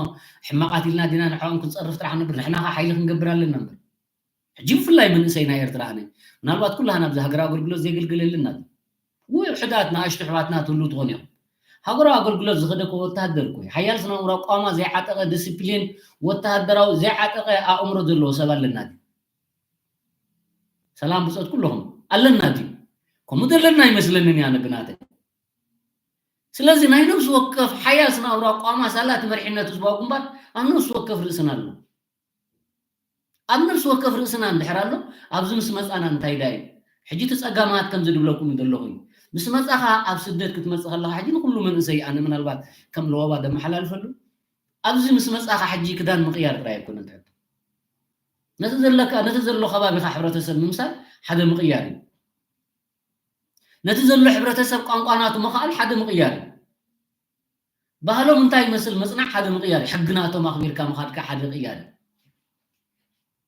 ሕማቓት ኢልና ዲና ንዕኦም ክንጸርፍ ጥራሕ ነበር፣ ንሕና ከኣ ሓይሊ ክንገብር ኣለና እምበር። ሕጂ ብፍላይ መንእሰይ ናይ ኤርትራ ኣነ ምናልባት ኩላህና ኣብዚ ሃገራዊ ኣገልግሎት ዘየገልገለ የለና ድዩ? ውሑዳት ንኣሽቱ ኣሕዋትና ትህልዉ ትኾኑ ኢኹም። ሃገራዊ ኣገልግሎት ዝኸደ እኮ ወተሃደር እኮ እዩ። ሓያል ስነ ኣእምሮ ኣቋማ ዘይዓጠቐ ዲስፕሊን ወተሃደራዊ ዘይዓጠቐ ኣእምሮ ዘለዎ ሰብ ኣለና ድዩ? ሰላም ብጾት ኩለኹም ኣለና ድዩ? ከምኡ ዘለና ኣይመስለንን እያ ነብናተ። ስለዚ ናይ ነብሲ ወከፍ ሓያል ስነ ኣእምሮ ኣቋማ ሳላ እቲ መሪሕነት ህዝባዊ ግንባር ኣብ ነብሲ ወከፍ ርእስና ኣሎ። ኣብ ነብሲ ወከፍ ርእስና እንድሕር ኣሎ ኣብዚ ምስ መጻና እንታይ ዳ እዩ ሕጂ እቲ ጸጋማት ከምዚ ድብለኩም እዩ ዘለኹ እዩ ምስ መጻኻ ኣብ ስደት ክትመጽእ ከለኻ ሕጂ ንኩሉ መንእሰይ ኣነ ምናልባት ከም ለዋባ ደመሓላልፈሉ ኣብዚ ምስ መጻኻ ሕጂ ክዳን ምቕያር ጥራይ ኣይኮነን ትሕቶ። ነቲ ዘለካ፣ ነቲ ዘሎ ከባቢኻ ሕብረተሰብ ምምሳል ሓደ ምቕያር እዩ። ነቲ ዘሎ ሕብረተሰብ ቋንቋ ናቱ ምኽኣል ሓደ ምቕያር እዩ። ባህሎም እንታይ ይመስል ምጽናዕ ሓደ ምቕያር እዩ። ሕጊ ናቶም ኣኽቢርካ ምኻድካ ሓደ ቅያር እዩ።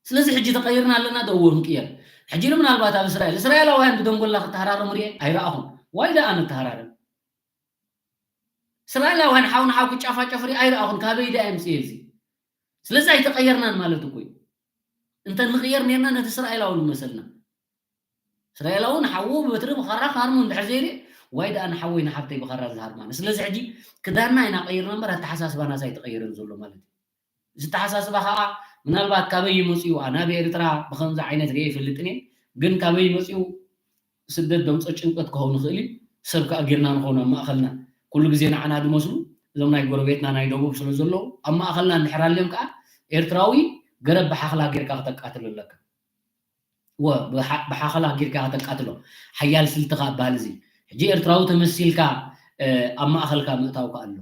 ስለዚ ሕጂ ተቐይርና ኣለና ዶ? እወ ምቅያር። ሕጂ ምናልባት ኣብ እስራኤል፣ እስራኤላውያን ብደንጎላ ክተሃራረሙ ርኤ ኣይረኣኹን። ዋይ ደኣ ንተሃራረም። እስራኤላውያን ሓው ንሓው ክጫፋጨፉ ርኤ ኣይረኣኹን። ካበይ ደኣ የምጽእ እዚ? ስለዚ ኣይተቐየርናን ማለት እኮ እዩ። እንተ ንቕየር ኔርና ነቲ እስራኤላዊ ንመሰልና። እስራኤላዊ ንሓዉ ብበትሪ ብኻራ ክሃርሞ እንድሕር ዘይርእ፣ ዋይ ደኣ ንሓወይ ንሓብተይ ብኻራ ዝሃርማኒ። ስለዚ ሕጂ ክዳንና ኢና ቀይርና እምበር ኣተሓሳስባናስ ኣይተቐየረን ዘሎ ማለት እዩ። እዚ ኣተሓሳስባ ኸዓ ምናልባት ካበይ እዩ መፂኡ? ኣነ ኣብ ኤርትራ ብኸምዚ ዓይነት ርኤ ይፈልጥን እየ። ግን ካበይ መፂኡ? ስደት ደምፆ ጭንቀት ክኸውን ይኽእል እዩ። ሰብ ከኣ ጌርና ንኸውን ኣብ ማእኸልና። ኩሉ ግዜ ንዓና ዝመስሉ እዞም ናይ ጎረቤትና ናይ ደቡብ ስለ ዘለዉ ኣብ ማእኸልና እንድሕር ኣልዮም ከኣ ኤርትራዊ ገረብ ብሓኽላ ጌርካ ክተቃትሎ ኣለካ። ወ-፣ ብሓ-፣ ብሓኽላ ጌርካ ከተቃትሎ። ሓያል ስልቲ ካብ በሃል እዚ። ሕጂ ኤርትራዊ ተመሲልካ፣ እ፣ ኣብ ማእኸልካ ምእታው ከኣ ኣሎ።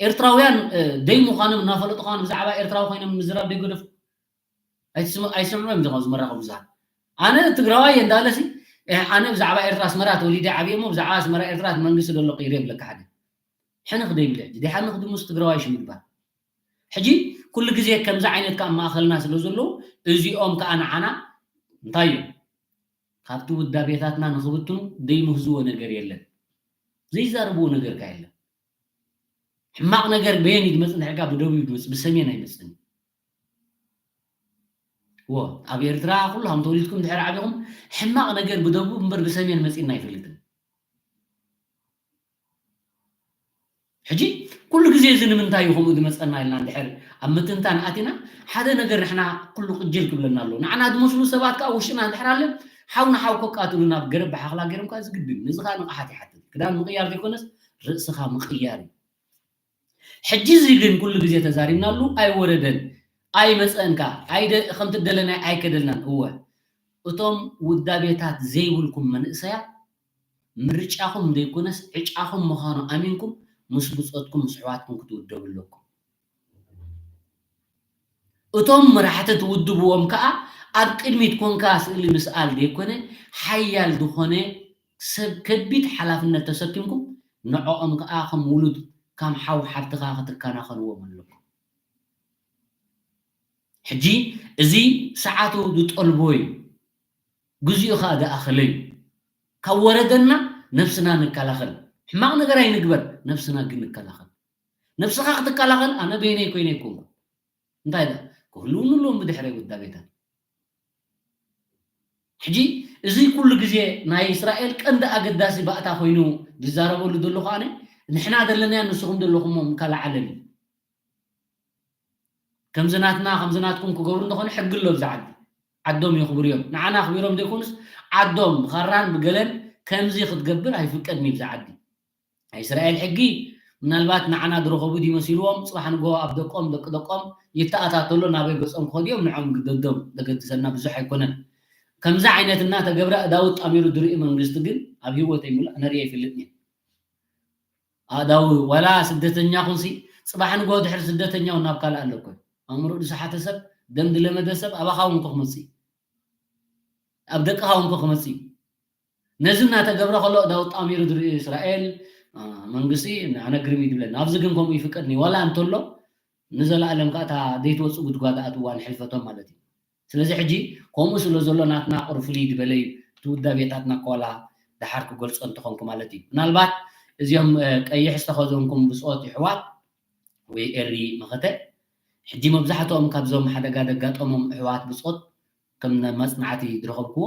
ኤርትራውያን፣ እ፣ ደይ ምዃኖም እናፈለጡ ከኣ ብዛዕባ ኤርትራዊ ኮይኖም ምዝራብ ደይገደፉ። ኣይትስም-፣ ኣይስምዑ እዮም እዞም ኣብዚ መራኸቢ ብዙሃን። ኣነ ትግራዋይ እየ እንዳበለሲ፣ እ፣ ኣነ ብዛዕባ ኤርትራ ኣስመራ ተወሊደ ዓብየ እሞ ብዛዕባ ኣስመራ ኤርትራ እቲ መንግስቲ ዘሎ ቀይረ ይብለካ ሓደ። ሕንኽ ደይብለ። ሕጂ ደይ ሕንኽ ድሙስ ትግራዋይ ሽም ይባል። ሕጂ ኩሉ ግዜ ከምዚ ዓይነት ከኣ ማእኸልና ስለ ዘለዉ፣ እዚኦም ከኣ ንዓና እንታይ እዮም? ካብቲ ውዳቤታትና ንኽብትኑ ደይምህዝዎ ነገር የለን። ዘይዛረብዎ ነገር ከኣ የለን። ሕማቕ ነገር በየን እዩ ዝመጽእ እንድሕር ብደቡብ እዩ ዝመጽእ፣ ብሰሜን ኣይመጽእን እዩ። እዎ፣ ኣብ ኤርትራ ኩልኹም ተወሊድኩም እንድሕር ዓቢኹም፣ ሕማቕ ነገር ብደቡብ እምበር ብሰሜን መጺእና ኣይፈልጥን። ሕጂ ኩሉ ግዜ እዚ ንምንታይ እዩ ከምኡ ዝመጸና ኢልና እንድሕር ኣብ ምትንታን ኣቲና፣ ሓደ ነገር ንሕና ኩሉ ቅጅል ክብለና ኣለዎ። ንዓና ዝመስሉ ሰባት ከኣ ውሽጥና እንድሕር ኣለ፣ ሓው ንሓው ከቃትሉ ናብ ገረብ ብሓኽላ ገይሮም ከኣ ዝግድን። ነዚ ከኣ ንቕሓት ይሓትት። ክዳን ምቕያር ዘይኮነስ ርእስኻ ምቕያር እዩ። ሕጂ እዚ ግን ኩሉ ግዜ ተዛሪብናሉ ኣይወረደን፣ ኣይመጸእን ከኣ፣ ኣይደ-፣ ከምቲ ደለናዮ ኣይከደልናን። እወ፣ እቶም ውዳቤታት ዘይብልኩም መንእሰያት፣ ምርጫኹም ዘይኮነስ ዕጫኹም ምዃኑ ኣሚንኩም ምስ ብጾትኩም፣ ምስ ኣሕዋትኩም ክትውደቡ ኣለኩም። እቶም መራሕቲ ትውድብዎም ከኣ ኣብ ቅድሚት ኮንካ ስእሊ ምስኣል ዘይኮነ፣ ሓያል ዝኾነ ሰብ ከቢድ ሓላፍነት ተሰኪምኩም፣ ንዕኦም ከኣ ከም ውሉድ፣ ከም ሓው ሓብትኻ ክትከናኸንዎም ኣለኩም። ሕጂ እዚ ሰዓቱ ዝጠልቦ እዩ። ግዚኡ ከኣ ዝኣኸለ እዩ። ካብ ወረደና ነብስና ንከላኸል። ሕማቕ ነገር ኣይንግበር፣ ነብስና ግን ንከላኸል። ነብስኻ ክትከላኸል ኣነ በይነይ ኮይነ ኣይኮንኩን። እንታይ ደኣ? ክህልውኒ ኣለዎም ብድሕረይ ውዳቤታት። ሕጂ እዚ ኩሉ ግዜ ናይ እስራኤል ቀንዲ ኣገዳሲ ባእታ ኮይኑ ዝዛረበሉ ዘሎ ከኣ ንሕና ዘለናዮ ንስኹም ዘለኹሞ ምካል ዓለም እዩ። ከምዚ ናትና፣ ከምዚ ናትኩም ክገብሩ እንተኾነ ሕጊ ኣሎ ኣብዚ ዓዲ። ዓዶም የኽብሩ እዮም። ንዓና ኣኽቢሮም ዘይኮኑስ ዓዶም ብኻራን ብገለን ከምዚ ክትገብር ኣይፍቀድን እዩ ኣብዚ ዓዲ። ናይ እስራኤል ሕጊ ምናልባት ንዓና ዝረኸቡ ድዩ መሲልዎም፣ ጽባሕ ንግሆ ኣብ ደቆም፣ ደቂ ደቆም ይተኣታተሎ ናበይ ገጾም ክኸዱ እዮም፣ ንዖም ግደዶም፣ ዘገድሰና ብዙሕ ኣይኮነን። ከምዚ ዓይነት እናተገብረ ኣእዳዉ ጣሚሩ ዝርኢ መንግስቲ ግን ኣብ ህይወተይ ምሉእ ነርኢ ኣይፈልጥን እየ። ኣእዳዉ ዋላ ስደተኛ ኩንሲ፣ ጽባሕ ንግሆ ድሕሪ ስደተኛ እውን ናብ ካልእ ኣሎ እኮ። ኣእምሮኡ ዝሰሓተ ሰብ፣ ደም ዝለመደ ሰብ ኣባኻ እውን እኮ ክመጽእ እዩ። ኣብ ደቅኻ እውን እኮ ክመጽእ እዩ። ነዚ እናተገብረ ከሎ ኣእዳዉ ጣሚሩ ዝርኢ እስራኤል፣ አ፣ መንግስቲ ኣነ ግርም እዩ ዝብለኒ። ኣብዚ ግን ከምኡ ይፍቀድኒ ዋላ እንተሎ፣ ንዘለኣለም ከኣ እታ ዘይትወጽእ ጉድጓድ ኣእትዋ ንሕልፈቶም ማለት እዩ። ስለዚ ሕጂ ከምኡ ስለ ዘሎ ናትና ቁሩብ ፍልይ ዝበለ እዩ። እቲ ውዳቤታትና ከ ዋላ ደሓር ክገልጾ እንተኾንኩ ማለት እዩ። ምናልባት እዚኦም፣ እ፣ ቀይሕ ዝተኸደንኩም ብጾት ይሕዋት ወይ ኤሪ መኸተ፣ ሕጂ መብዛሕትኦም ካብዞም ሓደጋ ዘጋጠሞም ኣሕዋት ብጾት ከም መጽናዕቲ ዝረኸብክዎ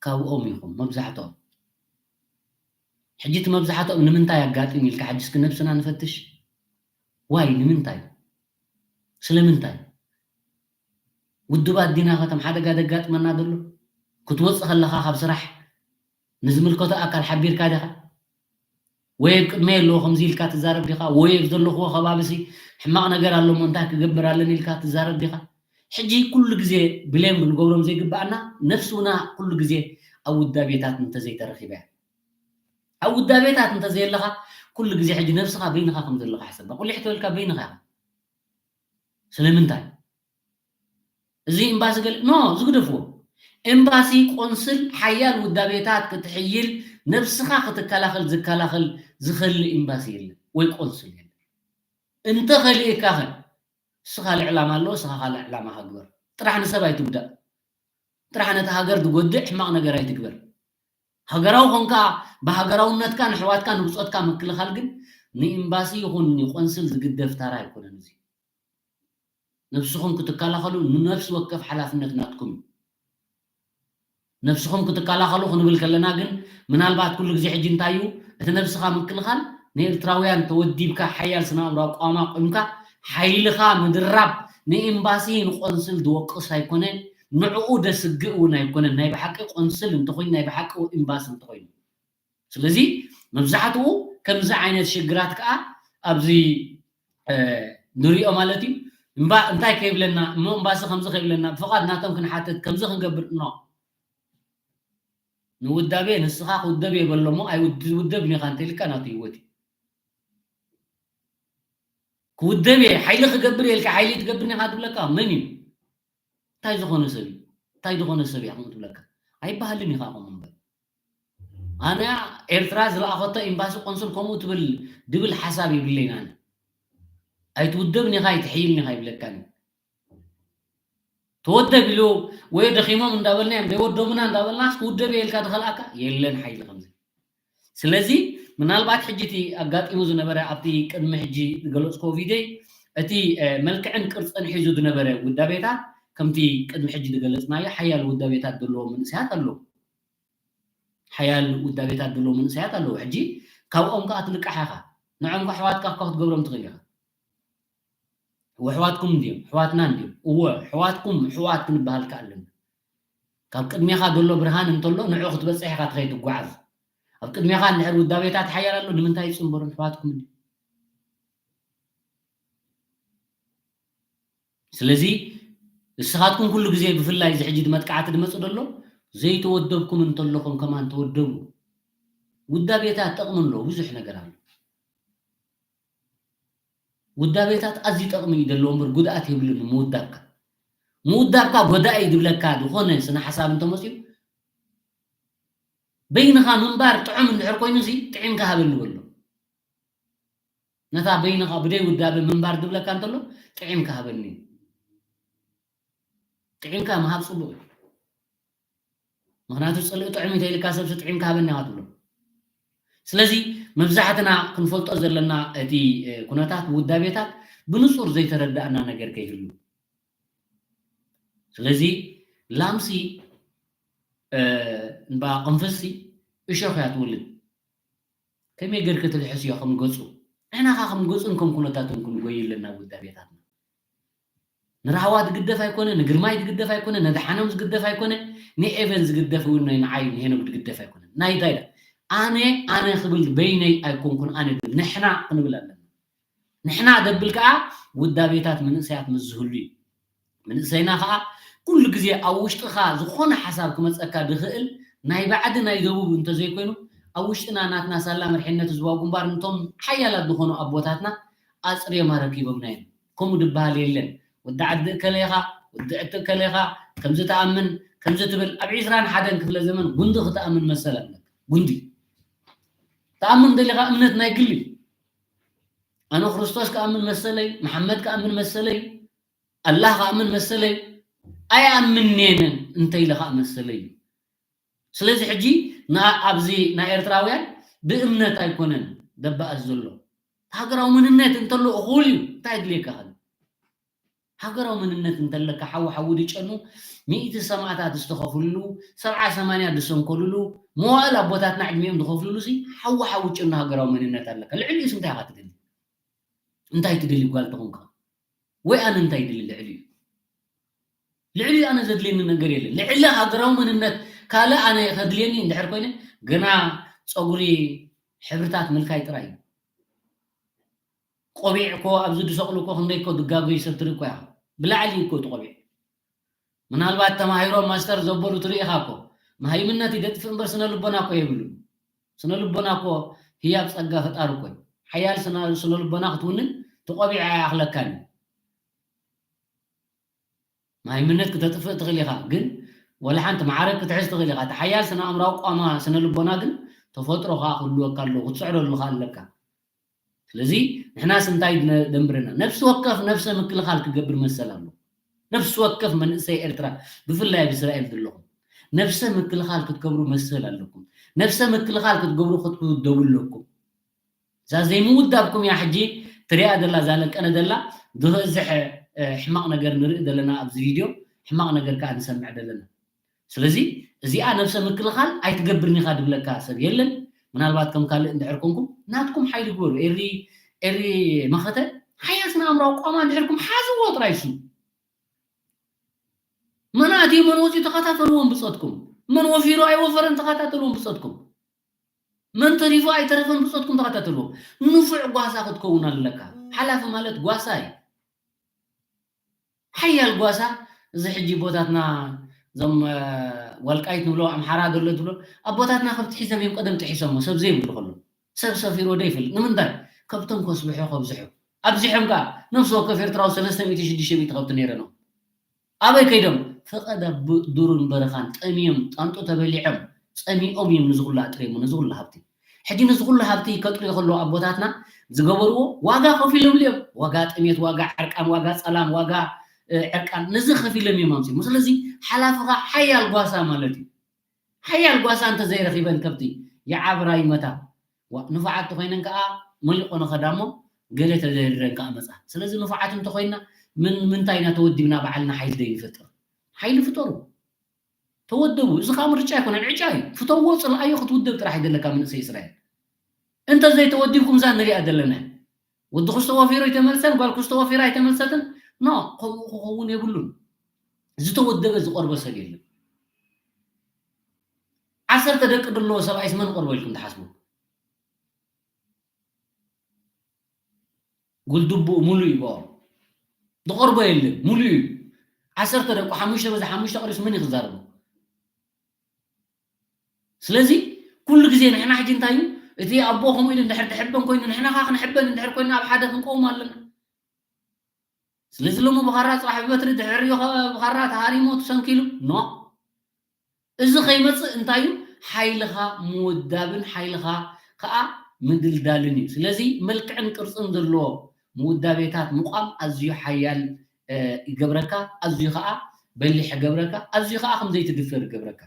ካብኦም ኢኹም መብዛሕትኦም። ሕጂ እቲ መብዛሕትኦም ንምንታይ ኣጋጢሙ ኢልካ ሕጂ እስኪ ነብስና ንፈትሽ። ዋይ ንምንታይ? ስለምንታይ? ውድባት ዲና ከ እቶም ሓደጋ ዘጋጥመና ዘሎ? ክትወጽእ ከለኻ ካብ ስራሕ ንዝምልከቶ ኣካል ሓቢርካ ዲኻ? ወይ ኣብ ቅድመይ ኣለዎ ከምዚ ኢልካ ትዛረብ ዲኻ? ወይ ኣብ ዘለኽዎ ከባቢሲ ሕማቕ ነገር ኣሎ እሞ እንታይ ክገብር ኣለኒ ኢልካ ትዛረብ ዲኻ? ሕጂ ኩሉ ግዜ ብሌም ክንገብሮም ዘይግብኣና ነብስና ኩሉ ግዜ ኣብ ውዳቤታት እንተዘይተረኺባ እያ። ኣብ ውዳቤታት እንተዘየለኻ ኩሉ ግዜ ሕጂ ነብስኻ በይንኻ ከም ዘለኻ ሕሰባ። ቁሊሕ ተበልካ በይንኻ ኢኻ። ስለምንታይ? እዚ ኤምባሲ ገለ ኖ ዝግደፍዎ። ኤምባሲ፣ ቆንስል፣ ሓያል ውዳቤታት ክትሕይል፣ ነብስኻ ክትከላኸል ዝከላኸል ዝኸሊ ኤምባሲ የለን ወይ ቆንስል የለን። እንተ ኸሊእካ ኸ እስኻ ካልእ ዕላማ ኣለዎ፣ እስኻ ካልእ ዕላማኻ ግበር። ጥራሕ ንሰብ ኣይትጉዳእ። ጥራሕ ነቲ ሃገር ዝጎድእ ሕማቕ ነገር ኣይትግበር። ሃገራዊ ኾንካ ብሃገራውነትካ ንሕዋትካ ንብጾትካ ምክልኻል ግን ንኤምባሲ ይኹን ንቆንስል ዝግደፍ ታራ ኣይኮነን። እዚ ነብስኹም ክትከላኸሉ ንነፍሲ ወከፍ ሓላፍነት ናትኩም እዩ። ነብስኹም ክትከላኸሉ ክንብል ከለና ግን ምናልባት ኩሉ ግዜ ሕጂ እንታይ እዩ እቲ ነብስኻ ምክልኻል ንኤርትራውያን ተወዲብካ ሓያል ስነ ኣእምሮ ኣቋማ ቆምካ ሓይልኻ ምድራብ ንኤምባሲ ንቆንስል ዝወቅስ ኣይኮነን። ንዕኡ ደስግእ እውን ኣይኮነን። ናይ ብሓቂ ቆንስል እንተኾይኑ ናይ ብሓቂ ኤምባሲ እንተኾይኑ ስለዚ መብዛሕትኡ ከምዚ ዓይነት ሽግራት ከዓ ኣብዚ ንሪኦ ማለት እዩ። እምባ እንታይ ከይብለና እሞ እምባሲ ከምዚ ከይብለና ብፍቓድ ናቶም ክንሓትት ከምዚ ክንገብር ኖ ንውዳቤ ንስኻ ክውደብ የበሎ እሞ ኣይውደብ ኒኻ እንተልካ ናቱ ህይወት እዩ። ክውደብ እየ ሓይሊ ክገብር የልካ ሓይሊ ትገብር ኒኻ ትብለካ መን እዩ? እንታይ ዝኾነ ሰብ እዩ እንታይ ዝኾነ ሰብ እያ ከምኡ ትብለካ ኣይበሃልን ኢኻ ከምኡ እምበር ኣነ ኤርትራ ዝለኣኸቶ ኤምባሲ ቆንስል ከምኡ ትብል ድብል ሓሳብ ይብለይን ኣነ ኣይትውደብን ኢኻ ኣይትሕይልን ኢኻ ይብለካን እዩ ተወደብ ኢሉ ወይ ደኺሞም እንዳበልናዮም ዘይወደቡና እንዳበልናስ ክውደብ እየ ኢልካ ዝኸልኣካ የለን ሓይሊ ከምዚ ስለዚ ምናልባት ሕጂ እቲ ኣጋጢሙ ዝነበረ ኣብቲ ቅድሚ ሕጂ ዝገለፅኮ ቪድዮይ እቲ መልክዕን ቅርፅን ሒዙ ዝነበረ ውዳቤታት ከምቲ ቅድሚ ሕጂ ዝገለፅናዮ ሓያል ውዳቤታት ዘለዎ መንእሰያት ኣለዉ ሓያል ውዳቤታት ዘለዎ መንእሰያት ኣለዉ ሕጂ ካብኦም ከዓ ትልቃሕ ኢኻ ንዖም ከዓ ኣሕዋትካ እኳ ክትገብሮም ትኽእል ኢኻ ኣሕዋትኩም እንድዮም ኣሕዋትና እንድዮም እወ ኣሕዋትኩም ኣሕዋት ክንበሃል ከዓ ኣለና ካብ ቅድሜኻ ዘሎ ብርሃን እንተሎ ንዑ ክትበፅሕ ኢኻ ትኸይድ ትጓዓዝ ኣብ ቅድሜኻ እንድሕር ውዳቤታት ሓያል ኣሎ ንምንታይ ይፅንበሩን ኣሕዋትኩም እንድዮም ስለዚ ንስኻትኩም ኩሉ ግዜ ብፍላይ እዚ ሕጂ መጥቃዕቲ ዝመፅእ ዘሎ ዘይተወደብኩም እንተለኹም ከማን ተወደቡ ውዳቤታት ጠቕሚ ኣሎ ብዙሕ ነገር ኣሎ ውዳቤታት ኣዝዩ ጠቕሚ እዩ ዘለዎ እምበር ጉድኣት የብሉን ምውዳብካ ምውዳብካ ጎዳኢ ዝብለካ ዝኾነ ስነ ሓሳብ እንተመፅኡ በይንኻ ምንባር ጥዑም እንድሕር ኮይኑ ሲ ጥዒምካ ሃበኒ በሎ ነታ በይንኻ ብደይ ውዳበ ምንባር ዝብለካ እንተሎ ጥዒምካ ሃበኒ ጥዒምካ ምሃብ ፅቡቅ እዩ ምክንያቱ ፅልኢ ጥዑም እዩ ተይልካ ሰብሲ ጥዒምካ ሃበኒ ኢኻ ትብሎ ስለዚ መብዛሕትና ክንፈልጦ ዘለና እቲ ኩነታት ውዳቤታት ብንፁር ዘይተረዳእና ነገር ከይህሉ ስለዚ ላምሲ እንባ ቅንፍዝሲ እሾኽ እያ ትውልድ ከመይ ጌርኪ ትልሕስዮ ከም ገፁ ንሕና ኸዓ ከም ገፁን ከም ኩነታቱን ክንጎይ ኣለና ውዳቤታትና ንራህዋ ዝግደፍ ኣይኮነ ንግርማይ ዝግደፍ ኣይኮነ ነድሓኖም ዝግደፍ ኣይኮነ ንኤቨን ዝግደፍ እውን ናይ ንዓይ ንሄኖክ ዝግደፍ ኣይኮነ ናይ እንታይ ኣነ ኣነ ክብል በይነይ ኣይኮንኩን ኣነ ዝብል ንሕና ክንብል ኣለና ንሕና ደብል ከዓ ውዳቤታት መንእሰያት ምስ ዝህሉ እዩ። መንእሰይና ከዓ ኩሉ ግዜ ኣብ ውሽጥኻ ዝኾነ ሓሳብ ክመፀካ ዝኽእል ናይ ባዕዲ ናይ ደቡብ እንተዘይኮይኑ ኣብ ውሽጥና ናትና ሳላ መርሒነት ህዝባዊ ግንባር ነቶም ሓያላት ዝኾኑ ኣቦታትና ኣፅርዮም ኣረኪቦምና እዮም። ከምኡ ዝበሃል የለን። ወዲ ዓዲ እከለ ኢኻ፣ ወዲ ዕቲ እከለ ኢኻ፣ ከምዚ ትኣምን፣ ከምዚ ትብል ኣብ ዒስራን ሓደን ክፍለ ዘመን ጉንዲ ክትኣምን መሰል ኣለካ። ጉንዲ። ትኣምን ደሊኻ እምነት ናይ ግሊ። ኣነ ክርስቶስ ክኣምን መሰለይ፣ መሓመድ ክኣምን መሰለይ፣ ኣላህ ክኣምን መሰለይ፣ ኣይኣምንን እንተ ኢለ ከዓ መሰለይ እዩ። ስለዚ ሕጂ ና- ኣብዚ ናይ ኤርትራውያን ብእምነት ኣይኮነን ደባኣስ ዘሎ። ሃገራዊ መንነት እንተሎ እኹል እዩ። እንታይ ኣድልየካ ከ? ሃገራዊ መንነት እንተለካ ሓዊ ሓዊ ድጨኑ ሚእቲ ሰማእታት ዝተኸፍልሉ፣ ሰብዓ ሰማንያ ዝሰንከልሉ፣ መዋእል ኣቦታትና ዕድሚኦም ዝኸፍልሉ ሲ ሓዊ ሓዊ ጨኑ ሃገራዊ መንነት ኣለካ። ልዕሊኡስ እንታይ ኢኻ ትደሊ? እንታይ ትደሊ ጓል ተኾንካ? ወይ ኣነ እንታይ ይደሊ ልዕሊኡ? ልዕሊኡ ኣነ ዘድልየኒ ነገር የለን። ልዕሊ ሃገራዊ መንነት ካልእ ኣነ ከድልየኒ እንድሕር ኮይነ ገና ፀጉሪ ሕብርታት ምልካይ ጥራይ እዩ። ቆቢዕ እኮ ኣብዚ ዝሰቕሉ እኮ ክንደይ እኮ ዝጋገዩ ሰብ ትርኢ እኮ ኢኻ። ብላዕሊ እዩ እኮ እቲ ቆቢዕ። ምናልባት ተማሂሮም ማስተር ዘበሉ ትርኢ ኢኻ እኮ። መሃይምነት ይደጥፍእ እምበር ስነ ልቦና እኮ የብሉን። ስነ ልቦና እኮ ህያብ ጸጋ ፈጣሪ እኮ እዩ። ሓያል ስነ ስነ ልቦና ክትውንን እቲ ቆቢዕ ኣይኣኽለካን እዩ። መሃይምነት ክተጥፍእ ትኽእል ኢኻ፣ ግን ወላ ሓንቲ ማዕረ ክትሕዝ ትኽእል ኢኻ። እቲ ሓያል ስነ ኣእምራዊ ቋማ ስነ ልቦና ግን ተፈጥሮ ከዓ ክህልወካ ኣለዎ፣ ክትስዕረሉ ከዓ ኣለካ። ስለዚ ንሕናስ እንታይ ድነ-፣ ደንብረና? ነፍሲ ወከፍ ነፍሰ ምክልኻል ክገብር መሰል ኣሎ። ነፍሲ ወከፍ መንእሰይ ኤርትራ፣ ብፍላይ ኣብ እስራኤል ዘለኹም፣ ነፍሰ ምክልኻል ክትገብሩ መሰል ኣለኩም። ነፍሰ ምክልኻል ክትገብሩ ክትውደቡ ኣለኩም። እዛ ዘይምውዳብኩም እያ ሕጂ ትሪኣ ዘላ፣ እዛ ለቀነ ዘላ፣ ዝበዝሕ፣ እ፣ ሕማቕ ነገር ንርኢ ዘለና ኣብዚ ቪድዮ፣ ሕማቕ ነገር ከኣ ንሰምዕ ዘለና። ስለዚ እዚኣ ነብሰ ምክልኻል ኣይትገብርን ኢኻ ድብለካ ሰብ የለን። ምናልባት ከም ካልእ እንድሕር ኮንኩም ናትኩም ሓይሊ ግበሩ። ኤሪ፣ ኤሪ መኸተ ሓያል ስነ ኣእምራዊ ቋማ እንድሕርኩም ሓዝዎ ጥራይ እሱ። መን ኣትዩ መን ወፂኡ ተኸታተልዎም ብፆትኩም። መን ወፊሩ ኣይወፈረን ተኸታተልዎም ብፆትኩም። መን ተሪፉ ኣይተረፈን ብፆትኩም ተኸታተልዎም። ንፉዕ ጓሳ ክትከውን ኣለካ። ሓላፊ ማለት ጓሳ እዩ። ሓያል ጓሳ፣ እዚ ሕጂ ቦታትና፣ እዞም፣ እ፣ ወልቃይት ንብሎ፣ ኣምሓራ ዘሎ ትብሎ፣ ኣቦታትና ከብቲ ሒዞም እዮም ቀደም ጥሒሶሞ፣ ሰብ ዘይብሉ ከሎ። ሰብ ሰፊሮ ዶ ይፈልጥ? ንምንታይ? ከብቶም ከስብሑ ከብዝሑ። ኣብዚሖም ከኣ ነፍሲ ወከፍ ኤርትራዊ ሰለስተ ሚእቲ ሽዱሽተ ሚእቲ ከብቲ ነይረኖም። ኣበይ ከይዶም? ፈቐድ ኣብ ብ-፣ ዱርን በረኻን ጠምዮም፣ ጣንጡ ተበሊዖም፣ ጸሚኦም እዮም ነዚ ኩሉ ኣጥርዮሞ፣ ነዚ ኩሉ ሃብቲ። ሕጂ ነዚ ኩሉ ሃብቲ ከጥርዩ ከለዉ ኣቦታትና ዝገበርዎ ዋጋ ከፊሎምሉ እዮም። ዋጋ ጥሜት፣ ዋጋ ዕርቃን፣ ዋጋ ጸላም፣ ዋጋ፣ እ፣ ዕርቃን፣ ነዚ ከፊሎም እዮም ኣምጺኦሞ። ስለዚ ሓላፍኻ ሓያል ጓሳ ማለት እዩ። ሓያል ጓሳ እንተዘይረኺበን ከብቲ ይዓብራ ይመታ። ዋ፣ ንፉዓት ተኾይነን ከኣ መሊቖ ንኸዳ እሞ ገለ ተደሪረን ከኣ መጻ። ስለዚ ንፉዓት እንተኾይንና ምን-፣ ምንታይ ኢና ተወዲብና ባዕልና ሓይሊ ዘይንፈጥር? ሓይሊ ፍጠሩ። ተወደቡ። እዚ ኸኣ ምርጫ ኣይኮነን፣ ዕጫ እዩ። ፍተዎ፣ ጽልኣዮ፣ ክትውደብ ጥራሕ እዩ ዘለካ መንእሰይ እስራኤል። እንተ ዘይተወዲብኩም እዛ ንሪኣ ዘለና። ወዲ ክስቶ ወፊሩ ኣይተመልሰን፣ ጓል ክስቶ ወፊራ ኣይተመልሰትን። ኖ፣ ከምኡ ክኸውን የብሉን። ዝተወደበ ዝቐርቦ ሰብ የለን። ዓሰርተ ደቂ ድለዎ ሰብኣይስ መን ይቐርቦ ኢልኩም ትሓስቡ? ጉልድብኡ ሙሉእ እዩ ብኦም። ዝቐርቦ የለን፣ ሙሉእ እዩ። ዓሰርተ ደቁ ሓሙሽተ በዚ ሓሙሽተ ቀሪሱ መን እዩ ክዛረቦ? ስለዚ ኩሉ ግዜ ንሕና ሕጂ እንታይ እዩ? እቲ ኣቦ ከምኡ ኢሉ እንድሕር ዝሕበን ኮይኑ፣ ንሕና ኸዓ ክንሕበን እንድሕር ኮይንና ኣብ ሓደ ክንቀውም ኣለና። ስለዚ ሎሚ ብኻራ ጽባሕ ብበትሪ ድሕሪኡ ኸ-፣ ብኻራ ተሃሪሙ ተሰንኪሉ፣ ኖ። እዚ ከይመጽእ እንታይ እዩ? ሓይልኻ ምውዳብን ሓይልኻ ከኣ ምድልዳልን እዩ። ስለዚ መልክዕን ቅርጽን ዘለዎ ምውዳቤታት ምቋም ኣዝዩ ሓያል፣ እ፣ ይገብረካ፣ ኣዝዩ ከኣ በሊሕ ይገብረካ፣ ኣዝዩ ከኣ ከም ዘይትድፈር ይገብረካ።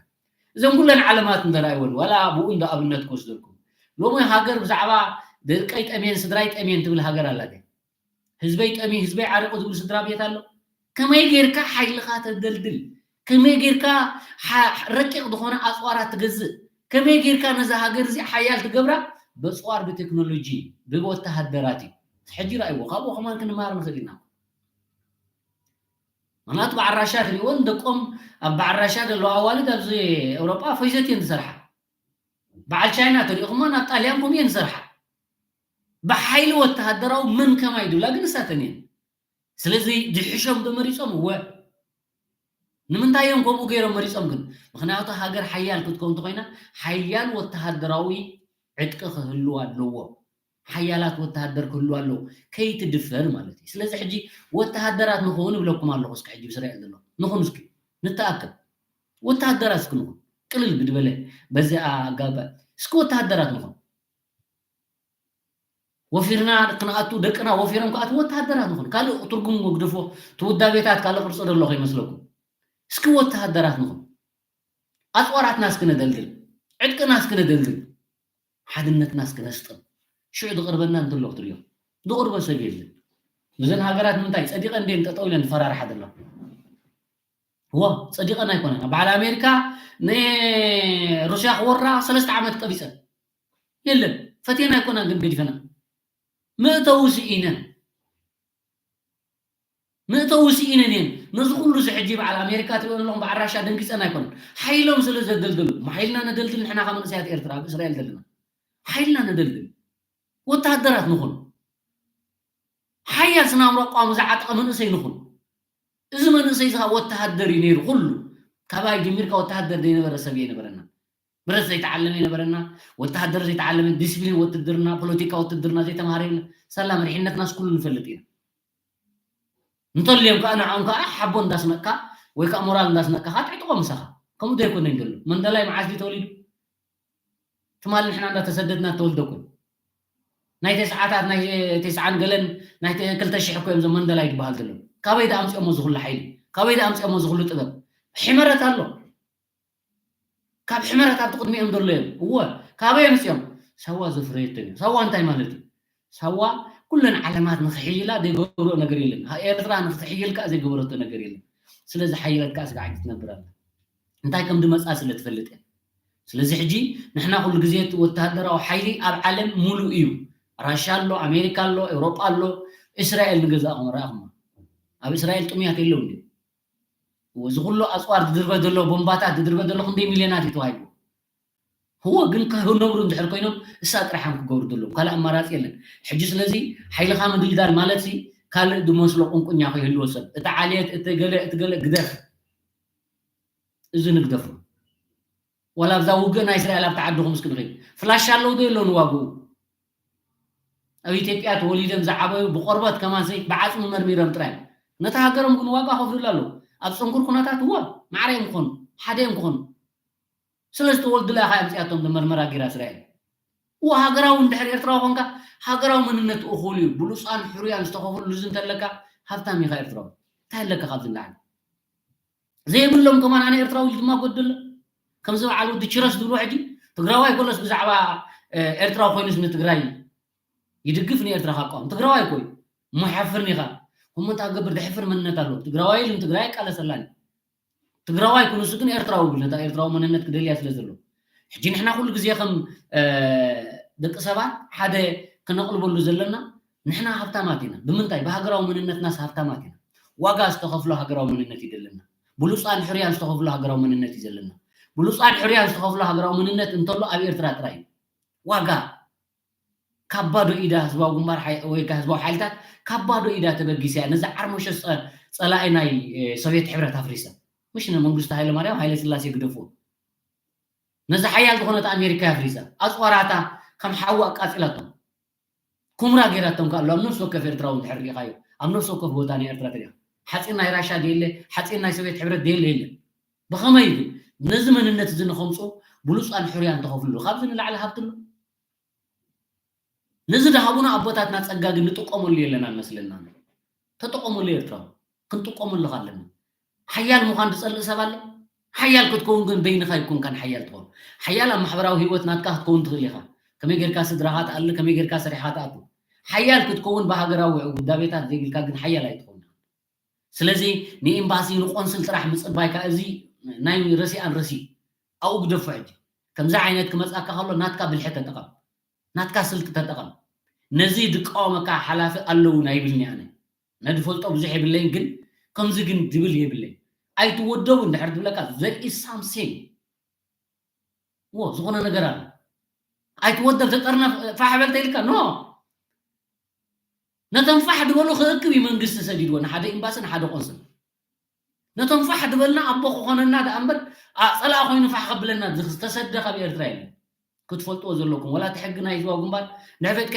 እዘን ኩለን ዓለማት እንተረኣይወን፣ ዋላ ብኡ እንዶ ኣብነት ክወስደልኩም። ሎሚ ሃገር ብዛዕባ ደቀይ ጠምየን ስድራይ ጠምየን ትብል ሃገር ኣላ ድያ? ህዝበይ ጠምዩ፣ ህዝበይ ዓሪቑ ዝብል ስድራ ቤት ኣሎ። ከመይ ጌርካ ሓይልኻ ተደልድል? ከመይ ጌርካ ሓ-፣ ረቂቕ ዝኾነ ኣጽዋራት ትገዝእ? ከመይ ጌርካ ነዛ ሃገር እዚ ሓያል ትገብራ? በጽዋር፣ ብቴክኖሎጂ፣ ብወተሃደራት እዩ። ሕጂ ረኣይዎ፣ ካብኡ ከማን ክንመሃር ንኽእል ኢና። ምኽንያቱ በዓል ራሻ ትሪእወን፣ ደቆም ኣብ በዓል ራሻ ዘለዋ ኣዋልድ ኣብዚ ኤውሮጳ ፈይዘት እየን ዝሰርሓ። በዓል ቻይና ተሪእኹማ ናብ ጣልያን ከምኡ እየን ዝሰርሓ። ብሓይሊ ወተሃደራዊ መን ከማይ ድብላ ግን ንሳተን እየን። ስለዚ ዝሕሾም ዶ መሪጾም? እወ። ንምንታይ እዮም ከምኡ ገይሮም መሪጾም ግን? ምኽንያቱ ሃገር ሓያል ክትከውን እንተኾይና ሓያል ወተሃደራዊ ዕጥቂ ክህልዋ ኣለዎ። ሓያላት ወተሃደር ክህልዋ ኣለዎ። ከይትድፈር ማለት እዩ። ስለዚ ሕጂ ወተሃደራት ንኹን እብለኩም ኣለኹ። እስኪ ሕጂ ብስራኤል ዘሎ ንኹን እስኪ ንተኣከብ። ወተሃደራት እስኪ ንኹን። ቅልል ብድበለ በዚ ኣጋባብ። እስኪ ወተሃደራት ንኹን። ወፊርና ክንኣቱ፣ ደቅና ወፊሮም ክኣትዉ ወተሃደራት ንኹን። ካልእ ትርጉም ግደፎ፣ እቲ ውዳቤታት ካልእ ቅርጺ ዘሎ ከይመስለኩም። እስኪ ወተሃደራት ንኹን። ኣጽዋራትና እስኪ ነደልድል። ዕጥቅና እስኪ ነደልድል። ሓድነትና እስኪ ነስጥም። ሽዑ ዝቕርበና እንተሎ ክትርእዮ። ዝቕርቦ ሰብ የለን። እዘን ሃገራት ንምንታይ ጸዲቐን ድየን ጠጠው ኢለን ዝፈራርሓ ዘለዋ? እወ፣ ጸዲቐን ኣይኮነን። በዓል ኣሜሪካ ንሩስያ ክወራ ሰለስተ ዓመት ቀቢጸን። የለን፣ ፈትየን ኣይኮናን ግን ገዲፈና። መእተዊ ስኢነን። መእተዊ ስኢነን እየን። ነዚ ኩሉ እዚ ሕጂ በዓል ኣሜሪካ ትሪኦ ዘለኹም በዓል ራሻ ደንጊጸን ኣይኮነን። ሓይሎም ስለ ዘደልደሉ፣ ሓይልና ነደልድል ንሕና ካብ መንእሰያት ኤርትራ ኣብ እስራኤል ዘለና። ሓይልና ነደልድል። ወተሃደራት ንኹን። ሓያል ስነ ኣእምሮ ኣቋሙ ዝዓጠቐ መንእሰይ ንኹን። እዚ መንእሰይ እዚ ኸኣ ወተሃደር እዩ ነይሩ ኩሉ። ካባይ ጀሚርካ ወተሃደር ዘይነበረ ሰብ እየ ነበረና። ብረት ዘይተዓለመ ይነበረና፣ ወተሃደር ዘይተዓለመ፣ ዲስፕሊን ውትድርና፣ ፖለቲካ ውትድርና ዘይተማሃረ የለን። ሳላ መሪሕነትናስ ኩሉ ንፈልጥ ኢና። እንተልዮም ከዓ ንዕኦም ከዓ ሓቦ እንዳስነቅካ ወይ ከዓ ሞራል እንዳስነቅካ ከዓ ትዕጥቆ ምሳኻ። ከምኡ ዘይኮነ እዩ ዘሎ። መንደላይ መዓስ ድዩ ተወሊዱ? ትማሊ ንሕና እንዳተሰደድና ተወልደ እኮ እዩ። ናይ ተስዓታት ናይ ተስዓን ገለን ናይ ተ- ክልተ ሽሕ እኮ እዮም እዞም መንደላይ ዝበሃል ዘሎ። ካበይ ዳ ኣምፅኦሞ ዝኩሉ ሓይሊ? ካበይ ዳ ኣምፅኦሞ ዝኩሉ ጥበብ? ሕመረት ኣሎ። ካብ ሕመረት ኣብቲ ቅድሚኦም ዘሎ እዮም። እወ፣ ካበይ ኣምፅኦም? ሳዋ ዘፍረየቶም እዮም። ሳዋ እንታይ ማለት እዩ? ሳዋ ኩለን ዓለማት ንክሕይላ ዘይገብርኦ ነገር የለን። ኤርትራ ንክትሕይል ከዓ ዘይገበረቶ ነገር የለን። ስለዚ ሓይለት ከዓ ስጋዕ ትነብር ኣላ። እንታይ ከም ድመፃ ስለ ትፈልጥ እያ። ስለዚ ሕጂ ንሕና ኩሉ ግዜ እቲ ወተሃደራዊ ሓይሊ ኣብ ዓለም ሙሉእ እዩ። ራሻ ኣሎ፣ ኣሜሪካ ኣሎ፣ ኤውሮጳ ኣሎ፣ እስራኤል ንገዛእኹም ረኣኹም። ኣብ እስራኤል ጥሙያት የለው እንዲ እዚ ኩሉ ኣፅዋር ዝድርበ ዘሎ ቦምባታት ዝድርበ ዘሎ ክንደይ ሚልዮናት እዩ ተዋሂቡ። ህዎ ግን ክነብሩ እንድሕር ኮይኖም እሳ ጥራሕም ክገብሩ ዘለዎም ካልእ ኣማራፂ የለን። ሕጂ ስለዚ ሓይልኻ ምድልዳል ማለት ሲ ካልእ ዝመስሎ ቁንቁኛ ከይህልዎ ሰብ እቲ ዓልየት እቲ ገለ እቲ ገለ ግደፍ። እዚ ንግደፎ። ዋላ ኣብዛ ውግእ ናይ እስራኤል ኣብቲ ዓድኹም እስኪ ንኸይድ። ፍላሽ ኣለዉ ዶ የለውን ዋግኡ? ኣብ ኢትዮጵያ ተወሊዶም ዝዓበዩ ብቆርበት ከማን ሰይ ብዓፅሚ መርሚሮም ጥራይ ነታ ሃገሮም ግን ዋጋ ከፍልሉ ኣለዉ። ኣብ ፅንኩር ኩነታት እወ ማዕረ እዮም ክኾኑ ሓደ እዮም ክኾኑ። ስለ ዝተወልዱላ ኢኻ ኣምፅኣቶም መርመራ ጌራ እስራኤል። እወ ሃገራዊ እንድሕር ኤርትራዊ ኮንካ ሃገራዊ መንነት እኹል እዩ። ብሉፃን ሕሩያን ዝተኸፍሉ እዚ እንተለካ ሃብታም ኢኻ ኤርትራዊ። እንታይ ኣለካ ካብዚ ንላዕሊ? ዘይብሎም ከማን ኣነ ኤርትራዊ ኢሉ ድማ ጎደሎ ከምዚ በዓል ወዲ ችረስ ዝብሎ ሕጂ ትግራዋይ ኮሎስ ብዛዕባ ኤርትራዊ ኮይኑስ ንትግራይ ይድግፍ ንኤርትራ ካቋም ትግራዋይ ኮይ እሞ ሓፍርን ኢኻ እሞ እንታይ ገብር ድሕፍር መንነት ኣሎ ትግራዋይ ኢሉ ንትግራይ ይቃለሰላን ትግራዋይ ኩኑሱ ግን ኤርትራዊ ብል ነታ ኤርትራዊ መንነት ክደልያ ስለ ዘሎ ሕጂ ንሕና ኩሉ ግዜ ከም ደቂ ሰባት ሓደ ክነቕልበሉ ዘለና ንሕና ሃብታማት ኢና ብምንታይ ብሃገራዊ መንነትናስ ሃብታማት ኢና ዋጋ ዝተኸፍሎ ሃገራዊ መንነት እዩ ዘለና ብሉፃን ሕርያን ዝተኸፍሎ ሃገራዊ መንነት እዩ ዘለና ብሉፃን ሕርያን ዝተኸፍሎ ሃገራዊ መንነት እንተሎ ኣብ ኤርትራ ጥራይ እዩ ዋጋ ካብ ባዶ ኢዳ ህዝባዊ ግንባር ወይ ህዝባዊ ሓይልታት ካብ ባዶ ኢዳ ተበጊሳ እያ ነዚ ዓርሞሸ ፀላኢ ናይ ሶቪየት ሕብረት ኣፍሪሳ ምሽ ንመንግስቱ ሃይለማርያም ሃይለ ስላሴ ግደፍዎ ነዚ ሓያል ዝኾነት ኣሜሪካ ኣፍሪሳ ኣፅዋራታ ከም ሓዊ ኣቃፂላቶም ኩምራ ገይራቶም ከ ኣሎ ኣብ ነፍሲ ወከፍ ኤርትራዊ እንድሕር ሪኢኻዮ ኣብ ነፍሲ ወከፍ ቦታ ናይ ኤርትራ ተሪኻ ሓፂን ናይ ራሻ ደየለ ሓፂን ናይ ሶቪየት ሕብረት ደየለ የለን ብኸመይ ግን ነዚ መንነት እዚ ንኸምፁ ብሉፃን ሕርያን ተኸፍሉ ካብዚ ንላዕሊ ሃብቲ ኣሎ ነዚ ድሃቡና ኣቦታትና ጸጋ ግን ንጥቀመሉ የለና መስለና ተጠቀመሉ ኤርትራዊ ክንጥቀመሉ ኣለና ሓያል ምዃን ዝጸልእ ሰብ ኣሎ ሓያል ክትከውን ግን በይንኻ ይኮንካን ሓያል ትኾን ሓያል ኣብ ማሕበራዊ ህይወት ናትካ ክትከውን ትኽእል ኢኻ ከመይ ጌርካ ስድራኻ ትኣሊ ከመይ ጌርካ ሰሪሕኻ ትኣቱ ሓያል ክትከውን ብሃገራዊ ውዳቤታት ዘይብልካ ግን ሓያል ኣይትኸውን ስለዚ ንኤምባሲ ንቆንስል ጥራሕ ምፅባይካ እዚ ናይ ረሲኣን ረሲ ኣብኡ ግደፎ ሕጂ ከምዚ ዓይነት ክመፅኣካ ከሎ ናትካ ብልሒ ተጠቐም ናትካ ስልኪ ተጠቐም ነዚ ዝቃወመካ ሓላፊ ኣለውን ኣይብልኒ ኣነ ነድፈልጦ ብዙሕ የብለይን ግን ከምዚ ግን ድብል የብለይ ኣይትወደቡ እንድሕር ትብለካ there is something ዎ ዝኾነ ነገር ኣሎ ኣይትወደብ ተጠርነፍ ፋሕ በል ተይልካ ኖ ነቶም ፋሕ ዝበሉ ክእክብ እዩ መንግስቲ ሰዲድዎ ንሓደ ኤምባሲ ንሓደ ቆንስል ነቶም ፋሕ ዝበልና ኣቦ ክኾነና ደኣ እምበር ጸላእ ኮይኑ ፋሕ ከብለና ዝተሰደ ካብ ኤርትራ የለን ክትፈልጥዎ ዘለኩም ወላ እቲ ሕጊ ናይ ህዝባዊ ግንባር ንሕፈትካ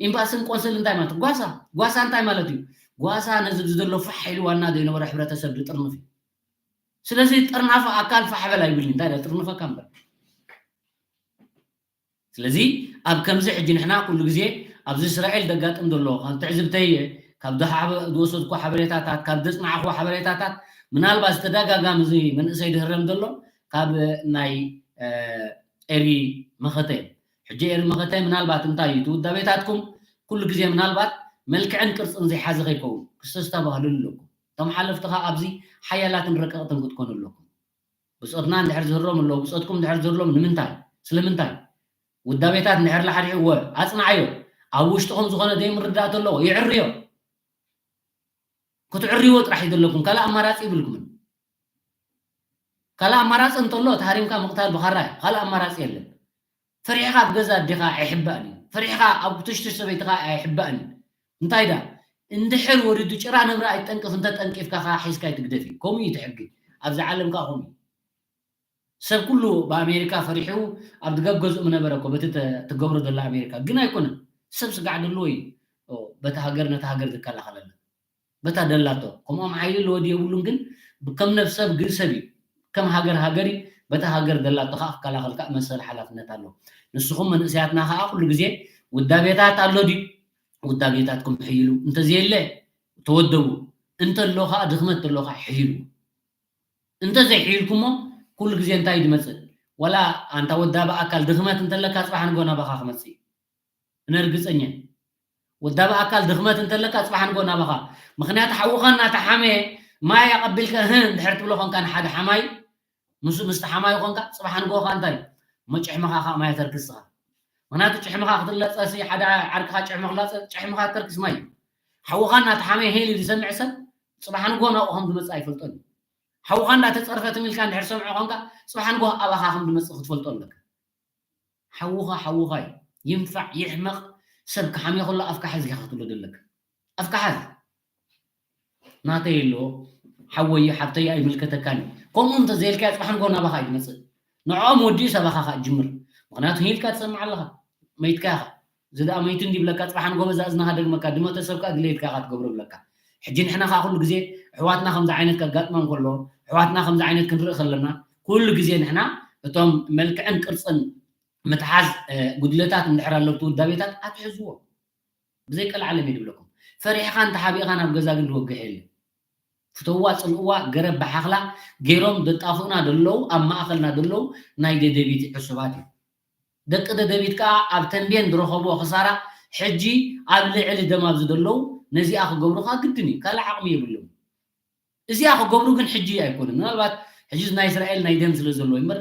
ኤምባስን ቆንስል እንታይ ማለት ጓሳ ጓሳ እንታይ ማለት እዩ ጓሳ ነዚ ዘሎ ፋሕ ኢሉ ዋና ዘይነበረ ሕብረተሰብ ዝጥርንፍ እዩ ስለዚ ጥርናፈ ኣካል ፋሕ በል ኣይብልኒ እንታይ ጥርንፈካ እምበር ስለዚ ኣብ ከምዚ ሕጂ ንሕና ኩሉ ግዜ ኣብዚ እስራኤል ዘጋጥም ዘሎ ካብ ትዕዝብተይ ካብ ዝወሰድኩ ሓበሬታታት ካብ ዘፅናዕኩ ሓበሬታታት ምናልባት ዝተደጋጋሚ እዚ መንእሰይ ዝህረም ዘሎ ካብ ናይ ኤሪ መኸተ ሕጂ ኤሪ መኸተ ምናልባት እንታይ እዩ እቲ ውዳቤታትኩም ኩሉ ግዜ ምናልባት መልክዕን ቅርፅን ዘይሓዘ ከይከውን ክስተስተባህልሉ ኣለኩም እቶም ሓለፍትኻ ኣብዚ ሓያላትን ረቀቕትን ክትኮኑ ኣለኩም ብፆትና እንድሕር ዝህሮም ኣለዉ ብፆትኩም እንድሕር ዝህሮም ንምንታይ ስለምንታይ ውዳቤታት እንድሕር ላሓድሕዎ ኣፅንዓዮ ኣብ ውሽጥኹም ዝኾነ ዘይምርዳእ ተለዎ ይዕርዮ ክትዕርይዎ ጥራሕ እዩ ዘለኩም ካልእ ኣማራፂ ይብልኩምን ካልእ ኣማራፂ እንተሎ ተሃሪምካ ምቕታል ብኻራ እዩ ካልእ ኣማራፂ የለን ፈሪሕኻ ኣብ ገዛ ኣዴኻ ኣይሕባእን እዩ ፈሪሕኻ ኣብ ትሽትሽ ሰበይትኻ ኣይሕባእን እዩ እንታይ ዳ እንድሕር ወሪዱ ጭራ ነብሪ ኣይትጠንቅፍ እንተጠንቂፍካ ከዓ ሒዝካ ኣይትግደፍ እዩ ከምኡ እዩ እቲ ሕጊ ኣብዚ ዓለም ከዓ ከምኡ እዩ ሰብ ኩሉ ብኣሜሪካ ፈሪሑ ኣብ ዝገብ ገዝኡ ምነበረ እኮ በቲ ትገብሮ ዘላ ኣሜሪካ ግን ኣይኮነን ሰብ ስጋዕ ደለዎ እዩ በቲ ሃገር ነቲ ሃገር ዝከላኸለሉ በታ ደላቶ። ከምኦም ሓይሊ ኣለዎ ድዩ የብሉን፣ ግን ከም ነፍሰብ ግን ሰብ እዩ። ከም ሃገር ሃገር እዩ። በታ ሃገር ደላቶ ከዓ ክከላኸል ከዓ መሰል ሓላፍነት ኣለዎ። ንስኹም መንእሰያትና ከዓ ኩሉ ግዜ ውዳቤታት ኣሎ ድዩ? ውዳቤታትኩም ሕይሉ። እንተዘየለ ተወደቡ። እንተሎ ከዓ ድኽመት ተሎ ከዓ ሕይሉ። እንተዘይሕይልኩሞ ኩሉ ግዜ እንታይ ድመፅእ? ዋላ ኣንታ ወዳቢ ኣካል ድኽመት እንተለካ ፅባሕ ንጎ ናባኻ ክመፅእ እዩ። እነርግፀኛ ወዳቢ ኣካል ድኽመት እንተለካ ፅባሕ ንጎ ናባኻ። ምክንያቱ ሓውኻ እናተሓመየ ማይ ኣቐቢልካ እህ እንድሕር ትብሎ ኮንካ ንሓደ ሓማይ ምስ ምስቲ ሓማይ ኮንካ ፅባሕ ንጎ ኸዓ እንታይ መጭሕምኻ ከዓ ማይ ተርክስኻ። ምክንያቱ ጭሕምኻ ክትለፀሲ ሓደ ዓርክኻ ጭሕሚ ክላፀ ጭሕምኻ ተርክስ ማይ እዩ። ሓውኻ እናተሓመየ ሄል ዝሰምዕ ሰብ ፅባሕ ንጎ ናብኡ ከም ዝመፅእ ኣይፈልጦን እዩ። ሓውኻ እንዳተፀርፈ ትም ኢልካ እንድሕር ሰምዖ ኮንካ ፅባሕ ንጎ ኣባኻ ከም ዝመፅእ ክትፈልጦ ኣለካ። ሓውኻ ሓውኻ እዩ። ይንፋዕ ይሕመቕ ሰብ ክሓምዮ ከሎ ኣፍካ ሓዝ ኢኻ ክትብሎ ዘለካ። ኣፍካ ሓዝ። ናተይ ኣለዎ ሓወይ ሓብተይ ኣይምልከተካን እዩ። ከምኡ እንተዘይልካ ፅባሕ ንጎ ናባኻ እዩ ዝመፅእ። ንዕኦም ወዲኡ ሰባኻ ከዓ ጅምር። ምክንያቱ ሂልካ ትሰምዕ ኣለኻ መይትካ ኢኻ። እዚ ደኣ መይቱ እንዲብለካ ፅባሕ ንጎ በዛ እዝንኻ ደግመካ ድመተ ሰብ ከዓ ድሌትካ ኢኻ ትገብሮ ብለካ። ሕጂ ንሕና ከዓ ኩሉ ግዜ ኣሕዋትና ከምዚ ዓይነት ከጋጥሞም ከሎ ኣሕዋትና ከምዚ ዓይነት ክንርኢ ከለና ኩሉ ግዜ ንሕና እቶም መልክዕን ቅርፅን ምትሓዝ ጉድለታት እንድሕር ኣለብቲ ውዳቤታት ኣትሕዝዎ። ብዘይ ቀልዓለም እዩ ድብለኩም። ፈሪሕኻ እንተሓቢእኻ ናብ ገዛ ግን ዝወግሕ የለን። ፍተዋ ፅልእዋ ገረብ ብሓኽላ ገይሮም ደጣፍኡና ደለዉ ኣብ ማእኸልና ደለዉ ናይ ደደቢት ዕሱባት እዩ። ደቂ ደደቢት ከዓ ኣብ ተንቤን ዝረኸብዎ ክሳራ ሕጂ ኣብ ልዕሊ ደም ኣብዚ ደለዉ ነዚኣ ክገብሩ ከዓ ግድን እዩ። ካልእ ዓቕሚ የብሎም። እዚኣ ክገብሩ ግን ሕጂ ኣይኮኑን። ምናልባት ሕጂ ናይ እስራኤል ናይ ደም ስለ ዘለዎ እምበር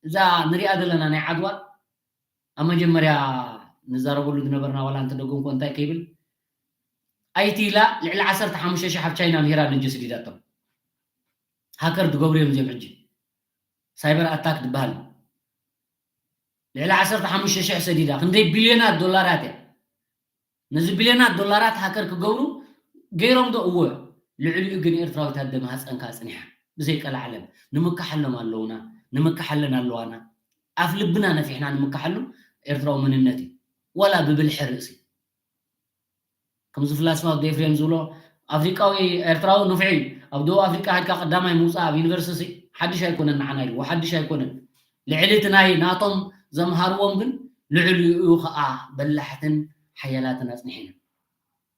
እዛ ንሪኣ ዘለና ናይ ዓድዋ ኣብ መጀመርያ ንዛረበሉ ዝነበርና ዋላ እንተደገምኮ እንታይ ከይብል ኣይትይላ ልዕሊ ዓሰርተ ሓሙሽተ ሺሕ ኣብ ቻይና ምሂራ ነጀ ስዲዳቶም ሃከር ዝገብሩ እዮም እዚኦም ሕጂ ሳይበር ኣታክ ዝበሃል ልዕሊ ዓሰርተ ሓሙሽተ ሺሕ ሰዲዳ ክንደይ ቢልዮናት ዶላራት እያ ነዚ ቢልዮናት ዶላራት ሃከር ክገብሩ ገይሮም ዶ እወ ልዕሊኡ ግን ኤርትራዊት ኣደ ማህፀንካ ኣፅኒሓ ብዘይ ቀልዓለም ንምካሓሎም ኣለውና ንምካሓለን ኣለዋና ኣፍ ልብና ነፊሕና ንምካሓሉ ኤርትራዊ መንነት እዩ ዋላ ብብልሒ ርእሲ ከምዚ ፍላስፋ ወዲ ኤፍሬም ዝብሎ ኣፍሪቃዊ ኤርትራዊ ንፍዒ ኣብ ደቡብ ኣፍሪቃ ከድካ ቀዳማይ ምውፃእ ኣብ ዩኒቨርሲቲ ሓድሽ ኣይኮነን ንዓና ኢልዎ ሓድሽ ኣይኮነን ልዕሊ እቲ ናይ ናቶም ዘምሃርዎም ግን ልዕሊኡ ከዓ በላሕትን ሓያላትን ኣፅኒሕና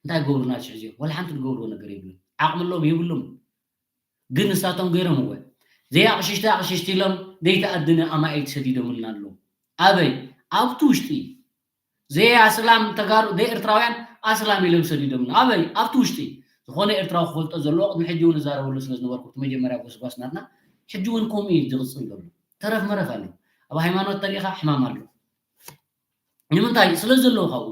እንታይ ገብሩና ሽሕ እዚኦም ወላ ሓንቲ ዝገብርዎ ነገር የብሎም ዓቕሚ ኣለዎም የብሎም ግን ንሳቶም ገይሮምዎ ዘይኣቕሽሽቲ ኣቕሽሽቲ ኢሎም ዘይተኣድነ ኣማኢት ሰዲዶምልና ኣለዉ ኣበይ ኣብቲ ውሽጢ ዘይ ኣስላም ተጋሩ ዘይ ኤርትራውያን ኣስላም ኢሎም ሰዲዶምና ኣበይ ኣብቲ ውሽጢ ዝኾነ ኤርትራዊ ክፈልጦ ዘለዎ ቅድሚ ሕጂ እውን እዛረበሉ ስለ ዝነበርኩ እቲ መጀመርያ ጎስጓስ ናትና ሕጂ እውን ከምኡ እዩ ዝቕፅል ዘሎ ተረፍ መረፍ ኣሎ ኣብ ሃይማኖት ተሪኢኻ ሕማም ኣሎ ንምንታይ ስለ ዘለዎ ካብኡ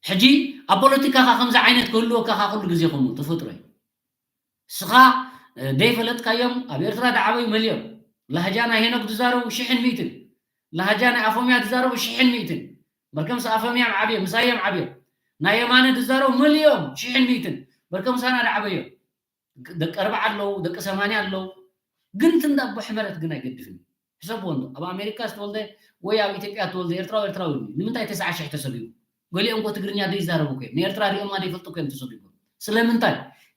ሕጂ ኣብ ፖለቲካኻ ከምዚ ዓይነት ክህልወካ ካ ኩሉ ግዜ ከምኡ ተፈጥሮ እዩ ስኻ ደይፈለጥካዮም ኣብ ኤርትራ ዝዓበዩ መሊኦም ላህጃ ናይ ሄኖክ ዝዛረቡ ሽሕን ሚእትን ላህጃ ናይ ኣፎምያ ዝዛረቡ ሽሕን ሚእትን በርከምስ ኣፎምያም ዓብዮም ምሳዮም ዓብዮም ናይ የማነ ዝዛረቡ መሊኦም ሽሕን ሚእትን በርከምሳና ዝዓበዮም ደቂ ኣርባዓ ኣለዉ ደቂ ሰማንያ ኣለዉ ግን ትንዳ ኣቦ ሕመረት ግን ኣይገድፍን ሕሰብዎ እንዶ ኣብ ኣሜሪካ ዝተወልደ ወይ ኣብ ኢትዮጵያ ዝተወልደ ኤርትራዊ ኤርትራዊ እዩ ንምንታይ ተስዓ ሽሕ ተሰቢቡ ገሊኦም ኮ ትግርኛ ዘይዛረቡ ኮ ንኤርትራ ሪኦማ ዘይፈልጡ ኮ ተሰቢቡ ስለምንታይ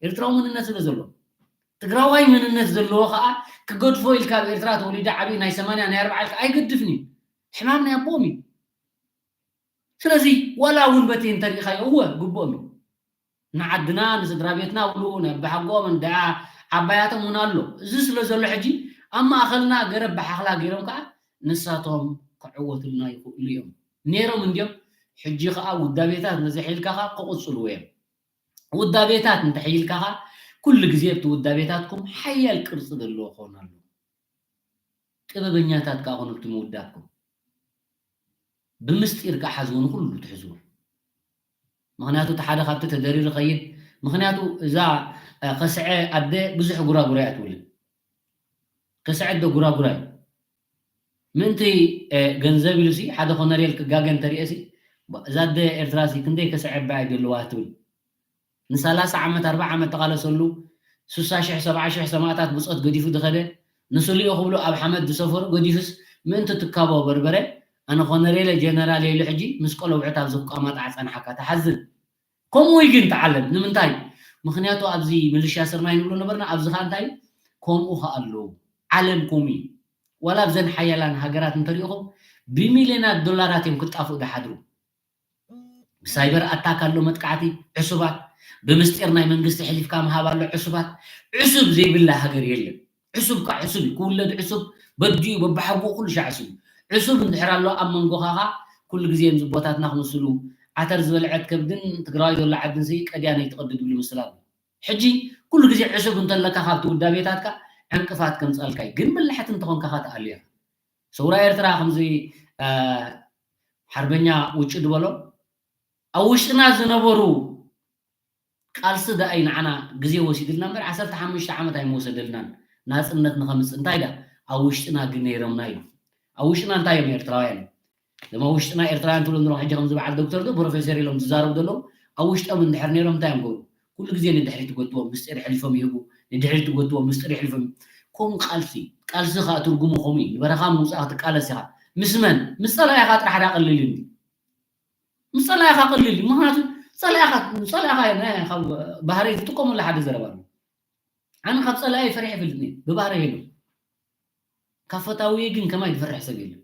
ኤርትራዊ መንነት ስለ ዘሎ ትግራዋይ መንነት ዘለዎ ከዓ ክገድፎ ኢልካ ኣብ ኤርትራ ተወሊደ ዓብዪ ናይ ሰማንያ ናይ ኣርባዓ ኢልካ ኣይገድፍን እዩ ሕማም ናይ ኣቦኦም እዩ ስለዚ ዋላ እውን በቲ እንተሪኢኻዮ እወ ግብኦም እዩ ንዓድና ንስድራ ቤትና ውልኡ ናይ ኣባሓጎኦም እንዳ ዓባያቶም እውን ኣሎ እዚ ስለ ዘሎ ሕጂ ኣብ ማእኸልና ገረብ ብሓኽላ ገይሮም ከዓ ንሳቶም ክዕወቱልና ይኽእሉ እዮም ነይሮም እንድዮም ሕጂ ከዓ ውዳቤታት ነዘሒልካ ከዓ ክቕፅልዎ እዮም ውዳቤታት እንተሕይልካ ከዓ ኩሉ ግዜ ኣብቲ ውዳቤታትኩም ሓያል ቅርፂ ዘለዎ ክኸውን ኣለዎ ጥበበኛታት ከዓ ኮኑ ኣብቲ ምውዳብኩም ብምስጢር ከዓ ሓዝዎ ንኩሉ ትሕዝዎ ምክንያቱ እቲ ሓደ ካብቲ ተደሪሩ ኸይድ ምክንያቱ እዛ ከስዐ ኣደ ብዙሕ ጉራጉራ እያ ትውልን ከስዐ ኣደ ጉራጉራ እዩ ምእንቲ ገንዘብ ኢሉ ሲ ሓደ ኮነሬል ክጋገ እንተሪኦ ሲ እዛ ኣደ ኤርትራ ሲ ክንደይ ከስዐ ኣባ እያ ዘለዋ ትብል ንሳላሳ ዓመት ኣርባዓ ዓመት ተቓለሰሉ ስሳ ሽሕ ሰብዓ ሽሕ ሰማእታት ብጾት ገዲፉ ዝኸደ ንስሊኡ ክብሉ ኣብ ሓመድ ዝሰፈሩ ገዲፉስ ምእንቲ ትካቦ በርበረ ኣነ ኮነሬለ ጀነራል የሉ ሕጂ ምስ ቆለውዕት ኣብዚ ክቋማጣዕ ጸንሓካ ትሓዝን ከምኡ እዩ ግን እቲ ዓለም። ንምንታይ? ምኽንያቱ ኣብዚ ምልሻ ስርናይ ንብሎ ነበርና፣ ኣብዚ ኸዓ እንታይ? ከምኡ ኸዓ ኣለዉ። ዓለም ከምኡ እዩ። ዋላ ኣብዘን ሓያላን ሃገራት እንተሪእኹም ብሚልዮናት ዶላራት እዮም ክጣፍኡ ዝሓድሩ። ብሳይበር ኣታክ ኣሎ መጥቃዕቲ፣ ዕሱባት። ብምስጢር ናይ መንግስቲ ሕሊፍካ ምሃብ ኣሎ፣ ዕሱባት። ዕሱብ ዘይብላ ሃገር የለን። ዕሱብ ከዓ ዕሱብ እዩ። ክውለድ ዕሱብ፣ በዲኡ በብሓጎኡ ኩሉ ሻዕ ዕሱብ እዩ። ዕሱብ እንድሕር ኣሎ ኣብ መንጎኻ ኸዓ ኩሉ ግዜ እዞም ኣቦታትና ክምስሉ ዓተር ዝበልዐት ከብድን ትግራዋይ ዘሎ ዓድን ሲ ቀድያ ነይትቐዲ ዝብል ምስላ ኣሎ። ሕጂ ኩሉ ግዜ ዕሱብ እንተለካ ካብቲ ውዳቤታትካ ዕንቅፋት ከምጻልካ እዩ። ግን በላሕቲ እንተኾንካ ኸዓ ትኣሉ ኢኻ። ሰውራ ኤርትራ ከምዚ፣ አ፣ ሓርበኛ ውጭ ዝበሎ ኣብ ውሽጥና ዝነበሩ ቃልሲ ደኣ እዩ ንዓና ግዜ ወሲድልና እምበር ዓሰርተ ሓሙሽተ ዓመት ኣይምወሰደልናን ናጽነት ንኸምጽእ። እንታይ ደኣ ኣብ ውሽጥና ግን ነይሮምና እዩ። ኣብ ውሽጥና እንታይ እዮም ኤርትራውያን? እዞም ኣብ ውሽጥና ኤርትራውያን ትብሎም ዘለኹም ሕጂ ከምዚ በዓል ዶክተር ዶ ፕሮፌሰር ኢሎም ዝዛረቡ ዘለዉ ኣብ ውሽጦም እንድሕር ነይሮም እንታይ እዮም ገብሩ? ኩሉ ግዜ ንድሕሪት ይጎትዎም፣ ምስጢር ይሕልፎም ይህቡ፣ ንድሕሪት ይጎትዎም፣ ምስጢር ይሕልፎም። ከምኡ ቃልሲ፣ ቃልሲ ኸኣ ትርጉሙ ከምኡ እዩ። ንበረኻ ምውጻእ ክትቃለስ ኢኻ። ምስ መን? ምስ ጸላኢኻ ጥራሕ ደኣ ቀሊል እዩ። ምስ ጸላኢኻ ቀሊል እዩ። ምኽንያቱ ጸላኢኻ፣ ጸላኢኻ ናይ፣ ካብ ባህረይ ትጥቀመሉ ሓደ ዘረባ ኣሎ። ኣነ ካብ ጸላኢ ፈሪሐ ይፈልጥን እየ፣ ብባህረይ የለን። ካብ ፈታውየ ግን ከማይ ዝፈርሕ ሰብ የለን።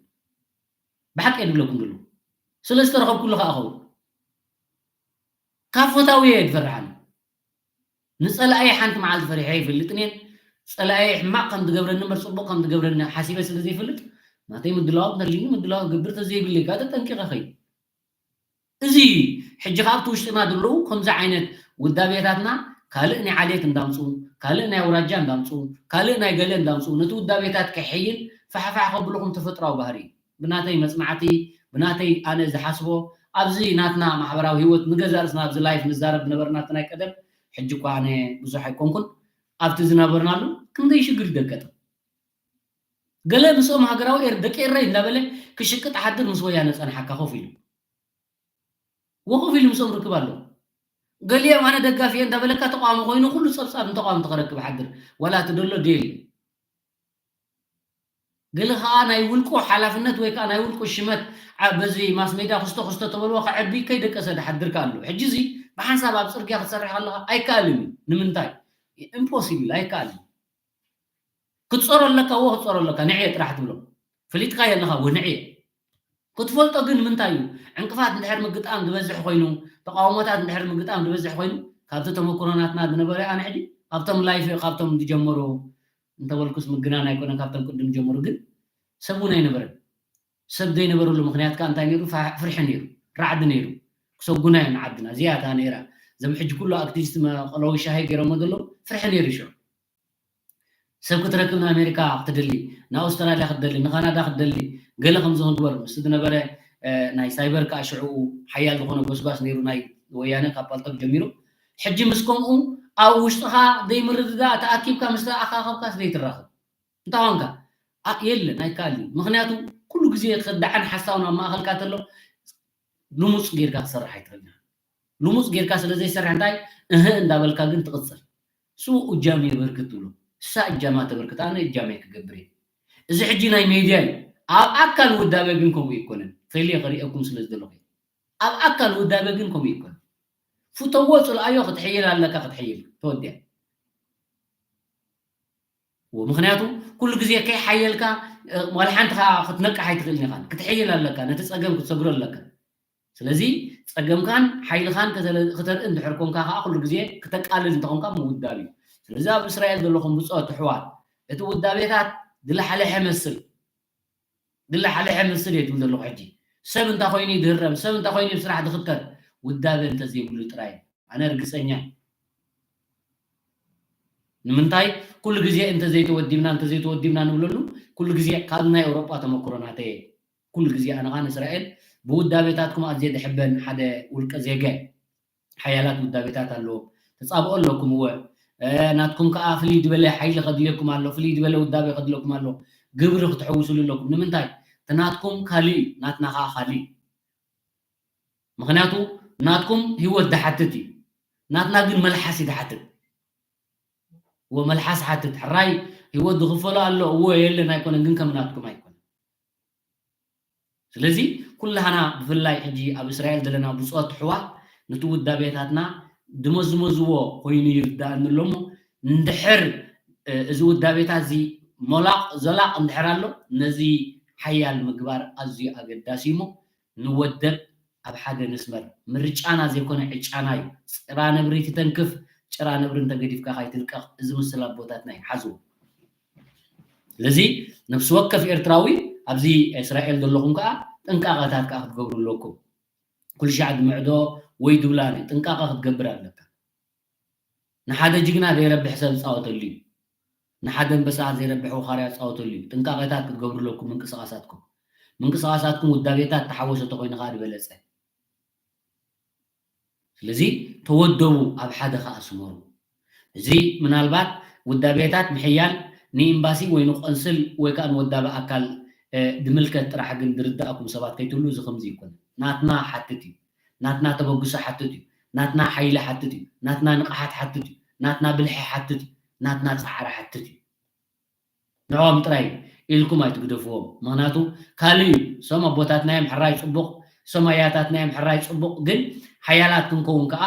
ብሓቂ እየ ዝብለኩም ዘሎ። ስለ ዝተረኸብኩሉ ከኣ እኸውን። ካብ ፈታውየ እየ ዝፈርሕ ኣነ። ንጸላእየ ሓንቲ መዓልቲ ፈሪሐ ኣይፈልጥን እየ። ጸላእየ ሕማቕ ከም ዝገብረኒ እምበር ጽቡቕ ከም ዝገብረኒ ሓሲበ ስለ ዘይፈልጥ፣ ናተይ ምድላዋት እንተልዩኒ ምድላዋት ክገብር፣ ተዘይብለይ ከኣ ተጠንቂቐ እኸይድ። እዚ እዩ። ሕጂ ከኣ ኣብቲ ውሽጥና ዘለዉ ከምዚ ዓይነት ውዳቤታትና ካልእ ናይ ዓሌት እንዳምጽኡ፣ ካልእ ናይ ኣውራጃ እንዳምጽኡ፣ ካልእ ናይ ገለ እንዳምጽኡ፣ ነቲ ውዳቤታት ከይሕይል ፋሕፋሕ ከብልኹም ተፈጥራዊ ባህሪ እዩ። ብናተይ መጽናዕቲ፣ ብናተይ ኣነ ዝሓስቦ፣ ኣብዚ ናትና ማሕበራዊ ህይወት ንገዛእ ርእስና ኣብዚ ላይፍ ንዛረብ ዝነበርና እቲ ናይ ቀደም፣ ሕጂ እኳ ኣነ ብዙሕ ኣይኮንኩን፣ ኣብቲ ዝነበርናሉ ክንደይ ሽግር ይደቀጥ። ገለ ምስኦም ሃገራዊ ኤር-፣ ደቂ ኤረይ እንዳበለ ክሽቅጥ ሓድር ምስ ወያነ ጸንሓካ ኮፍ ኢሉ። ወኮፍ ኢሉ ምስኦም ርክብ ኣለዎ። ገሊኦም ኣነ ደጋፊ እየ እንዳበለካ ተቃዋሚ ኮይኑ ኩሉ ጸብጻብ ንተቃዋሚ ተኸረክብ ሓድር። ዋላ እቲ ደሎ ዴል። ገለ ኸኣ ናይ ውልቁ ሓላፍነት ወይ ከኣ ናይ ውልቁ ሽመት ዓ-፣ በዚ ማስ ሜድያ ክስቶ ክስቶ ተበልዎ ከዐቢ ከይደቀሰ ድሓድር ከኣ ኣሎ። ሕጂ እዚ ብሓንሳብ ኣብ ጽርግያ ክትሰርሕ ከለኻ ኣይከኣልን እዩ። ንምንታይ? ኢምፖሲብል፣ ኣይከኣልን። ክትጸሮ ኣለካ፣ እዎ ክትጸሮ ኣለካ፣ ንዕየ ጥራሕ ትብሎ። ፈሊጥካዮ ኣለኻ፣ እዎ ንዕየ። ክትፈልጦ ግን ምንታይ እዩ? ዕንቅፋት እንድሕር ምግጣም ዝበዝሕ ኮይኑ፣ ተቃውሞታት እንድሕር ምግጣም ዝበዝሕ ኮይኑ፣ ካብቲ ተመክሮ ናትና ዝነበረ ኣነ ሕጂ ካብቶም ላይፍ፣ ካብቶም ዝጀመሩ እንተበልኩስ ምግናን ኣይኮነን፣ ካብቶም ቅድም ዝጀመሩ ግን ሰብ እውን ኣይነበረን። ሰብ ዘይነበረሉ ምኽንያት ከኣ እንታይ ነይሩ? ፋ-፣ ፍርሒ ነይሩ፣ ራዕዲ ነይሩ። ክሰጉና እዮም ንዓድና። እዚኣ እታ ነይራ። እዞም ሕጂ ኩሉ ኣክቲቪስት መ-፣ መቐለዊ ሻሂ ገይሮሞ ዘለዉ ፍርሒ ነይሩ ሽዑ። ሰብ ክትረክብ ንኣሜሪካ ክትደሊ፣ ንኣውስትራልያ ክትደሊ፣ ንካናዳ ክትደሊ፣ ገለ ከምዚ ክንግበር ምስቲ ዝነበረ፣ እ፣ ናይ ሳይበር ከኣ ሽዕኡ ሓያል ዝኾነ ጎስጓስ ነይሩ ናይ ወያነ ካብ ፓልቶክ ጀሚሩ። ሕጂ ምስ ከምኡ ኣብ ውሽጥኻ ዘይምርድዳእ ተኣኪብካ ምስ ተኣኻኸብካስ ዘይትራኸብ? እንታይ ኾንካ? ኣ-፣ የለን፣ ኣይከኣልን እዩ። ምኽንያቱ ኩሉ ግዜ ክዳዕን ሓሳውን ኣብ ማእኸልካ ተሎ ልሙጽ ጌርካ ክትሰርሕ ኣይትኽእልን ኢኻ። ልሙጽ ጌርካ ስለ ዘይሰርሕ እንታይ እህ እንዳበልካ ግን ትቕጽል። እሱ እጃም የበርክት ትብሎ። እሳ እጃማ ተበርክት፣ ኣነ እጃመይ ክገብር እየ። እዚ ሕጂ ናይ ሜድያ እዩ። ኣብ ኣካል ውዳበ ግን ከምኡ ኣይኮነን። ፈልየ ክርእየኩም ስለ ዝደለኹ እየ። ኣብ ኣካል ውዳበ ግን ከምኡ ኣይኮነን። ፍተዎ፣ ጽልኣዮ፣ ክትሕይል ኣለካ፣ ክትሕይል። ተወዲኣ። እዎ፣ ምኽንያቱ ኩሉ ግዜ ከይሓየልካ፣ እ፣ ዋላ ሓንቲ ኸኣ ክትነቅሕ ኣይትኽእልን ኢኻ። ክትሕይል ኣለካ፣ ነቲ ጸገም ክትሰግሮ ኣለካ። ስለዚ ጸገምካን ሓይልኻን ከተለ-፣ ክተርኢ እንድሕር ኮንካ ኸኣ ኩሉ ግዜ ክተቃልል እንተኾንካ ምውዳብ እዩ። ስለዚ ኣብ እስራኤል ዘለኹም ብጾት ኣሕዋት፣ እቲ ውዳቤታት ዝለሓለሐ መስል፣ ዝለሓለሐ መስል እየ ትብል ዘለኹ ሕጂ። ሰብ እንታይ ኮይኑ ይድህረም፣ ሰብ እንታይ ኮይኑ ብስራሕ ዝኽተል፣ ውዳበ እንተዘይብሉ ጥራይ እዩ። ኣነ ርግጸኛ እየ። ንምንታይ ኩሉ ግዜ እንተዘይተወዲብና፣ እንተዘይተወዲብና ንብለሉ፣ ኩሉ ግዜ ካብ ናይ ኤውሮጳ ተመክሮ ናተይ እየ። ኩሉ ግዜ ኣነ ኸኣ ንእስራኤል ብውዳቤታትኩም ኣዝየ ዝሕበን ሓደ ውልቀ ዜጋ እየ። ሓያላት ውዳቤታት ኣለዎም። ተጻብኦ ኣለኩም እወ። እ፣ ናትኩም ከኣ ፍልይ ዝበለ ሓይሊ ከድልየኩም ኣሎ፣ ፍልይ ዝበለ ውዳቤ ከድልየኩም ኣሎ። ግብሪ ክትሕውስሉ ኣለኩም። ንምንታይ? እቲ ናትኩም ካልእ እዩ፣ ናትና ከኣ ካልእ እዩ። ምኽንያቱ ናትኩም ህይወት ዝሓትት እዩ። ናትና ግን መልሓስ እዩ ዝሓትት። እወ፣ መልሓስ ሓትት። ሕራይ ህይወት ዝኽፈሎ ኣሎ፣ እወ፣ የለን ኣይኮነን፣ ግን ከም ናትኩም ኣይኮነን። ስለዚ ኩላህና ብፍላይ ሕጂ ኣብ እስራኤል ዘለና ብጾት ኣሕዋት ነቲ ውዳቤታትና ድመዝመዝዎ ኮይኑ ይርዳእኒ ኣሎ እሞ፣ እንድሕር እዚ ውዳቤታት እዚ ሞላቕ ዘላቕ እንድሕር ኣሎ፣ ነዚ ሓያል ምግባር ኣዝዩ ኣገዳሲ እሞ፣ ንወደብ ኣብ ሓደ ንስመር። ምርጫና ዘይኮነ ዕጫና እዩ። ጭራ ነብሪ ትተንክፍ፣ ጭራ ነብሪ እንተገዲፍካ ካይትልቀቕ፣ እዚ ምስል ኣቦታትና እዩ። ሓዝዎ። ስለዚ ነፍሲ ወከፍ ኤርትራዊ ኣብዚ እስራኤል ዘለኹም ከዓ ጥንቃቐታት ከዓ ክትገብሩ ኣለኩም። ኩሉ ሻዕ ድምዕዶ ወይ ድብላኒ ጥንቃቐ ክትገብር ኣለካ። ንሓደ ጅግና ዘይረብሕ ሰብ ዝፃወተሉ እዩ። ንሓደ ኣንበሳ ዘይረብሕ ወኻርያ ዝፃወተሉ እዩ። ጥንቃቐታት ክትገብሩ ኣለኩም ምንቅስቓሳትኩም። ምንቅስቓሳትኩም ውዳቤታት ተሓወሰ ተኮይኑ ከዓ ዝበለፀ። ስለዚ ተወደቡ፣ ኣብ ሓደ ከዓ ስመሩ። እዚ ምናልባት ውዳቤታት ምሕያል ንኤምባሲ ወይ ንቆንስል ወይ ከዓ ንወዳቢ ኣካል ድምልከት ጥራሕ ግን ድርዳእኩም ሰባት ከይትብሉ፣ እዚ ከምዚ ይኮነ። ናትና ሓትት እዩ። ናትና ተበግሶ ሓትት እዩ። ናትና ሓይሊ ሓትት እዩ። ናትና ንቕሓት ሓትት እዩ። ናትና ብልሒ ሓትት እዩ። ናትና ፃዕሪ ሓትት እዩ። ንዕኦም ጥራይ ኢልኩም ኣይትግደፍዎም። ምኽንያቱ ካልእ እዩ። እሶም ኣቦታትና እዮም ሕራይ ፅቡቕ፣ እሶም ኣያታትና እዮም ሕራይ ፅቡቕ። ግን ሓያላት ክንከውን ከዓ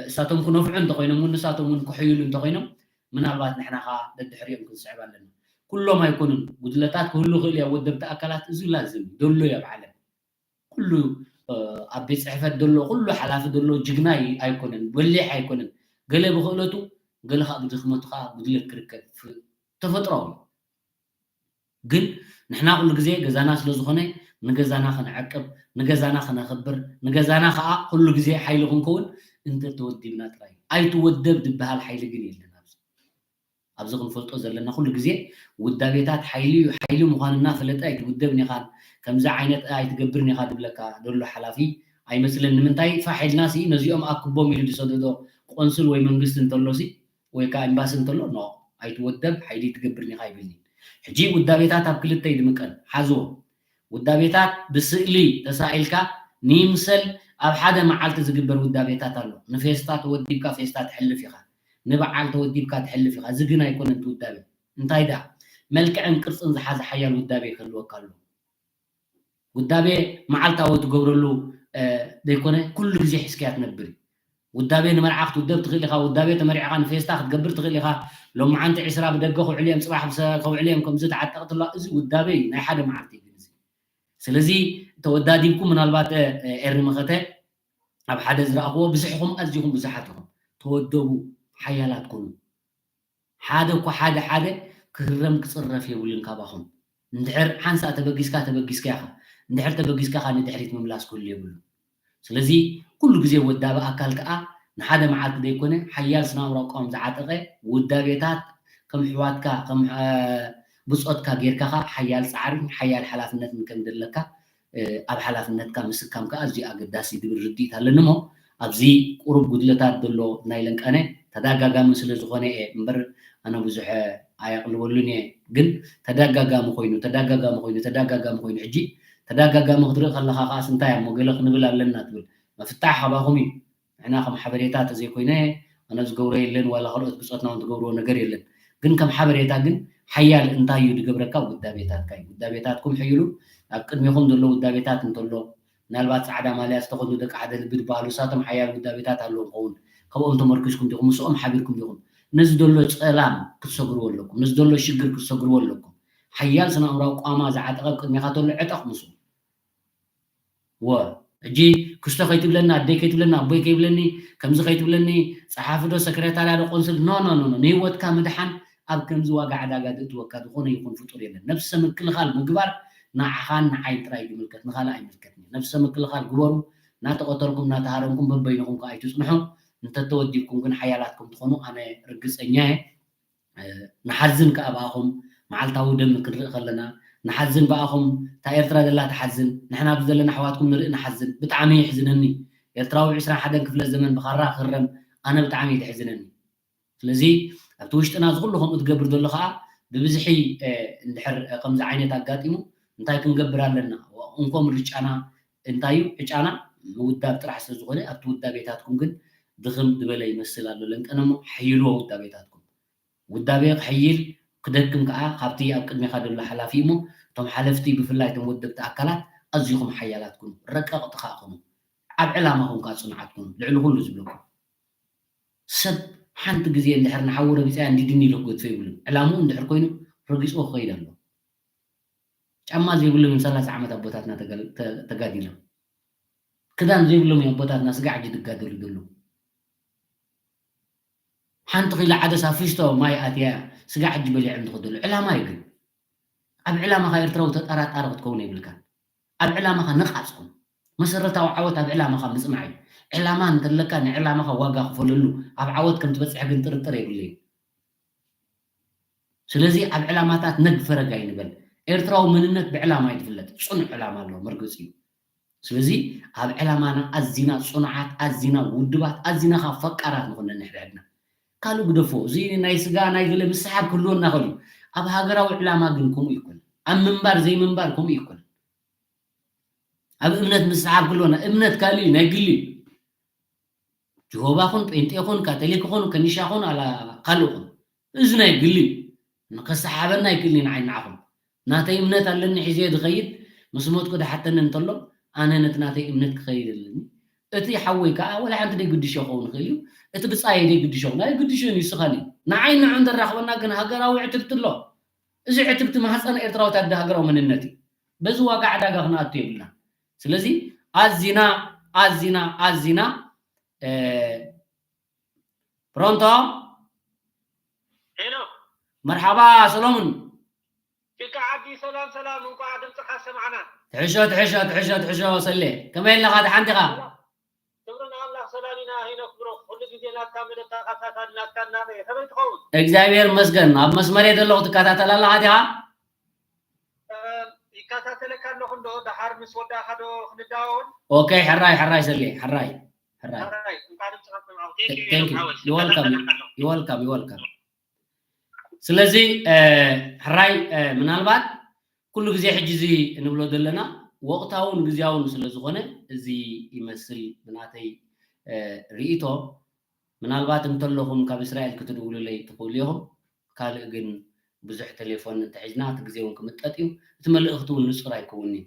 እሳቶም ክነፍዑ እንተኮይኖም እውን ንሳቶም እውን ክሕይሉ እንተኮይኖም ምናልባት ንሕና ከዓ ደድሕሪኦም ክንስዕብ ኣለና። ኩሎም ኣይኮኑን፣ ጉድለታት ክህሉ ይኽእል እዩ ኣብ ወደብቲ ኣካላት። እዚ ላዝም እዩ፣ ደሎ እዩ ኣብ ዓለም። ኩሉ ኣብ ቤት ፅሕፈት ደሎ፣ ኩሉ ሓላፊ ደሎ ጅግና ኣይኮነን፣ በሊሕ ኣይኮነን። ገለ ብክእለቱ፣ ገለ ከዓ ብድኽመቱ ከዓ ጉድለት ክርከብ ተፈጥሮዊ። ግን ንሕና ኩሉ ግዜ ገዛና ስለ ዝኾነ ንገዛና ከነዕቅብ፣ ንገዛና ከነኽብር፣ ንገዛና ከዓ ኩሉ ግዜ ሓይሊ ክንከውን እንተተወዲብና ጥራይ። ኣይትወደብ ዝበሃል ሓይሊ ግን የለን ኣብዚ። ኣብዚ ክንፈልጦ ዘለና ኩሉ ግዜ ውዳቤታት ሓይሊ እዩ። ሓይሊ ምዃኑ እናፈለጠ ኣይትውደብን ኢኻን ከምዚ ዓይነት ኣይትገብርን ኢኻ ዝብለካ ዘሎ ሓላፊ ኣይመስልን። ንምንታይ ፋሕ ኢልና ሲ ነዚኦም ኣክቦም ኢሉ ዝሰደዶ ቆንስል ወይ መንግስቲ እንተሎ ሲ ወይ ከዓ ኤምባሲ እንተሎ ኖ ኣይትወደብ ሓይሊ ኣይትገብርን ኢኻ ይብልኒ። ሕጂ ውዳቤታት ኣብ ክልተ ይድምቀል ሓዝዎ። ውዳቤታት ብስእሊ ተሳኢልካ ንይምሰል ኣብ ሓደ መዓልቲ ዝግበር ውዳቤታት ኣሎ። ንፌስታ ተወዲብካ ፌስታ ትሕልፍ ኢኻ፣ ንበዓል ተወዲብካ ትሕልፍ ኢኻ። እዚ ግን ኣይኮነን እቲ ውዳቤ። እንታይ ደኣ መልክዕን ቅርፅን ዝሓዘ ሓያል ውዳቤ ክህልወካ ኣሎ። ውዳቤ መዓልታዊ ትገብረሉ ዘይኮነ ኩሉ ግዜ ሒዝካያ ትነብር እዩ። ውዳቤ ንመርዓ ክትውደብ ትኽእል ኢኻ፣ ውዳቤ ተመሪዕኻ ንፌስታ ክትገብር ትኽእል ኢኻ። ሎማዓንቲ ዕስራ ብደገ ክውዕሉ እዮም፣ ፅባሕ ከውዕሉ እዮም፣ ከምዚ ተዓጠቕትላ፣ እዚ ውዳቤ እዩ፣ ናይ ሓደ መዓልቲ እዩ ግን እዚ። ስለዚ ተወዳዲብኩም ምናልባት ኤሪ መኸተ ኣብ ሓደ ዝረኣኽዎ ብዙሕኹም ኣዚኹም ብዙሓት ኢኹም። ተወደቡ፣ ሓያላት ኩኑ። ሓደ እኳ ሓደ ሓደ ክህረም ክፅረፍ የብሉን ካባኹም። እንድሕር ሓንሳእ ተበጊስካ ተበጊስካ ኢኻ፣ እንድሕር ተበጊስካ ከዓ ንድሕሪት ምምላስ ክህሉ የብሉ። ስለዚ ኩሉ ግዜ ወዳቢ ኣካል ከዓ ንሓደ መዓልቲ ዘይኮነ ሓያል ስናውራ ኣቋም ዝዓጠቐ ውዳቤታት ከም ኣሕዋትካ ከም ብፆትካ ጌርካ ከዓ ሓያል ፃዕርን ሓያል ሓላፍነትን ከም ዘለካ ኣብ ሓላፍነትካ ምስካም ከዓ ኣዝዩ ኣገዳሲ ዝብል ርድኢት ኣለኒ እሞ ኣብዚ ቁሩብ ጉድለታት ዘሎ ናይ ለንቀነ ተዳጋጋሚ ስለ ዝኾነ እየ እምበር ኣነ ብዙሕ ኣየቕልበሉን እየ። ግን ተዳጋጋሚ ኮይኑ ተዳጋጋሚ ኮይኑ ተዳጋጋሚ ኮይኑ ሕጂ ተዳጋጋሚ ክትርኢ ከለኻ ከዓስ እንታይ እሞ ገለ ክንብል ኣለና ትብል። መፍታሕ ካባኹም እዩ። ንሕና ከም ሓበሬታ ተዘይኮይነ ኣነ ዝገብሮ የለን ዋላ ካልኦት ብፆትና እውን ትገብርዎ ነገር የለን። ግን ከም ሓበሬታ ግን ሓያል እንታይ እዩ ዝገብረካ ውዳቤታትካ እዩ። ውዳቤታትኩም ሕይሉ ኣብ ቅድሜኹም ዘሎ ውዳቤታት እንተሎ ምናልባት ፃዕዳ ማልያ ዝተኸድኑ ደቂ ሓደ ልቢ ዝበሃሉ እሳቶም ሓያል ውዳቤታት ኣለዎም ኸውን። ካብኦም ተመርኪስኩም ዲኹም ምስኦም ሓቢርኩም ዲኹም ነዚ ዘሎ ፀላም ክትሰግርዎ ኣለኩም። ነዚ ዘሎ ሽግር ክትሰግርዎ ኣለኩም። ሓያል ስነ ኣእምራዊ ቋማ ዝዓጠቐ ኣብ ቅድሜኻ ተሎ ዕጠቕ ምስኡ። ወ ሕጂ ክስቶ ከይትብለና ኣደይ ከይትብለና ኣቦይ ከይብለኒ ከምዚ ከይትብለኒ ፀሓፊ ዶ ሰክረታርያ ዶ ቆንስል ኖ ኖ ኖ ኖ ንህይወትካ ምድሓን ኣብ ከምዚ ዋጋ ዕዳጋ ዝእትወካ ዝኾነ ይኹን ፍጡር የለን። ነብሰ ምክልኻል ምግባር ንዓኻን ንዓይን ጥራይ ዝምልከት ንኻልእ ኣይምልከትኒ። ነብሰ ምክልኻል ግበሩ። እናተቐተልኩም እናተሃረምኩም በበይንኹም ከዓ ኣይትፅንሑ። እንተተወዲብኩም ግን ሓያላት ከም ትኾኑ ኣነ ርግፀኛ እየ። ንሓዝን ከዓ ብኣኹም መዓልታዊ ደም ክንርኢ ከለና ንሓዝን ብኣኹም እታ ኤርትራ ዘላ ትሓዝን ንሕና ኣብዚ ዘለና ኣሕዋትኩም ንርኢ ንሓዝን ብጣዕሚ የሕዝነኒ። ኤርትራዊ ዕስራን ሓደን ክፍለ ዘመን ብኻራ ክረም ኣነ ብጣዕሚ እዩ ዘሕዝነኒ። ስለዚ ኣብቲ ውሽጥና እዚ ኩሉ ከምኡ ትገብር ዘሎ ከዓ ብብዝሒ እንድሕር ከምዚ ዓይነት ኣጋጢሙ እንታይ ክንገብር ኣለና? እንኮ ምርጫና እንታይ እዩ? ዕጫና ምውዳብ ጥራሕ ስለዝኾነ ኣብቲ ውዳቤታትኩም ግን ድኽም ዝበለ ይመስል ኣሎ ለንቀነ እሞ ሕይልዎ ውዳቤታትኩም። ውዳቤ ክሕይል ክደክም ከዓ ካብቲ ኣብ ቅድሜኻ ዘሎ ሓላፊ እሞ እቶም ሓለፍቲ ብፍላይ እቶም ወደብቲ ኣካላት ኣዚኹም ሓያላት ኩኑ፣ ረቀቕቲ ከዓ ኩኑ። ኣብ ዕላማኹም ከዓ ፅኑዓት ኩኑ። ልዕሊ ኩሉ ዝብለኩም ሰብ ሓንቲ ግዜ እንድሕር ንሓዊ ረጊፀያ እንዲድኒ ኢሉ ክገድፎ ይብሉን። ዕላምኡ እንድሕር ኮይኑ ረጊፅዎ ክኸይድ ኣለዎ። ጫማ ዘይብሎም እዮም ሰላሳ ዓመት ኣቦታትና ተጋዲሎም። ክዳን ዘይብሎም እዮም ኣቦታትና ስጋ ሕጂ ዝጋደሉ ዘለዉ። ሓንቲ ኪሎ ዓደስ ኣብ ፊስቶ ማይ ኣትያ ስጋ ሕጂ በሊዖም ዝኸደሉ ዕላማ እዩ። ግን ኣብ ዕላማኻ ኤርትራዊ ተጠራጣሪ ክትከውን የብልካን። ኣብ ዕላማኻ ነቓጽ ኩን። መሰረታዊ ዓወት ኣብ ዕላማኻ ምጽናዕ እዩ። ዕላማ እንተለካ ንዕላማኻ ዋጋ ክፈለሉ ኣብ ዓወት ከም ትበጽሕ ግን ጥርጥር የብለይን። ስለዚ ኣብ ዕላማታት ነግ ፈረግ ኣይንበል። ኤርትራዊ መንነት ብዕላማ እዩ ዝፍለጥ። ጽኑዕ ዕላማ ኣለዎ፣ መርገጺ እዩ። ስለዚ ኣብ ዕላማና ኣዚና ጽኑዓት፣ ኣዚና ውድባት፣ ኣዚና ኸኣ ፈቃራት ንኹን ነንሕድሕድና። ካልእ ግደፎ፣ እዚ ናይ ስጋ ናይ ገለ ምስሓብ ክህልወና ይኽእል እዩ። ኣብ ሃገራዊ ዕላማ ግን ከምኡ ኣይኮነን። ኣብ ምንባር ዘይምንባር ከምኡ ኣይኮነን። ኣብ እምነት ምስሓብ ክህልወና፣ እምነት ካልእ እዩ፣ ናይ ግሊ እዩ። ጅሆባ ኹን፣ ጴንጤ ኹን፣ ካቶሊክ ኹን፣ ከኒሻ ኹን፣ ኣላ ካልእ ኹን፣ እዚ ናይ ግሊ እዩ። ንኸሰሓበና ኣይክእልን እዩ ንዓይ ንዓኹም። ናተይ እምነት ኣለኒ ሒዘ ዝኸይድ፣ ምስ ሞትኩ ዝሓተኒ እንተሎ፣ ኣነ ነቲ ናተይ እምነት ክኸይድ ኣለኒ። እቲ ሓወይ ከኣ ወላ ሓንቲ ደይግድሾ ክኸውን ይኽእል እዩ። እቲ ብጻየይ ደይግድሾ፣ ኣይግድሾን እዩ፣ ንሱ ካልእ እዩ። ንዓይ ንዕኡን ዘራኽበና ግን ሃገራዊ ዕትብቲ ኣሎ። እዚ ዕትብቲ ማህጸን ኤርትራዊት ኣደ ሃገራዊ መንነት እዩ። በዚ ዋጋ ዕዳጋ ክንኣቱ የብልና። ስለዚ ኣዚና፣ ኣዚና፣ ኣዚና፣ እ፣ ፕሮንቶ? ሄሎ። መርሓባ ሰሎሙን። ጭቃ ዓዲ ሰላም ሰላም፣ እንቋዕ ድምፅኻ ሰማዕና። ትሕሾ፣ ትሕሾ፣ ትሕሾ፣ ትሕሾ ሰሌ። ከመይ ኣለኻ? ደሓን ዲኻ? ሰላም። ክብሪ ንኣምላኽ ሰላም ኢና ሄኖክ ብሮ። ኩሉ ግዜ ናትካ መደብ ተኸታታሊ ናትካ ኣድናቒ እየ። ከመይ ትኸውን? እግዚኣብሔር ይመስገን። ኣብ መስመር እየ ዘለኹ፣ ትከታተል ኣለኻ ዲኻ? እ፣ ይከታተለካ ኣለኹ እንዶ፣ ደሓር ምስ ወዳእኻ ዶ ክንዳወን? ኦኬ፣ ሕራይ፣ ሕራይ ሰሌ፣ ሕራይ፣ ሕራይ። ሕራይ፣ እንቋዕ ድምፅኻ ሰማዕኩ። Thank you፣ Thank you። ሄኖክ ሓወይ። You're welcome። ይከታተለካ ኣለኹ። You're welcome፣ you're welcome። ስለዚ፣ እ፣ ሕራይ፣ እ፣ ምናልባት ኩሉ ግዜ ሕጂ እዚ እንብሎ ዘለና ወቕታውን ግዝያውን ስለ ዝኾነ፣ እዚ ይመስል ብናተይ፣ እ፣ ርእይቶ። ምናልባት እንተለኹም ካብ እስራኤል ክትድውሉለይ ትኽእሉ ኢኹም። ካልእ ግን ብዙሕ ቴሌፎን እንተሒዝና፣ እቲ ግዜ እውን ክምጠጥ እዩ። እቲ መልእኽቲ እውን ንጹር ኣይከውንን እዩ።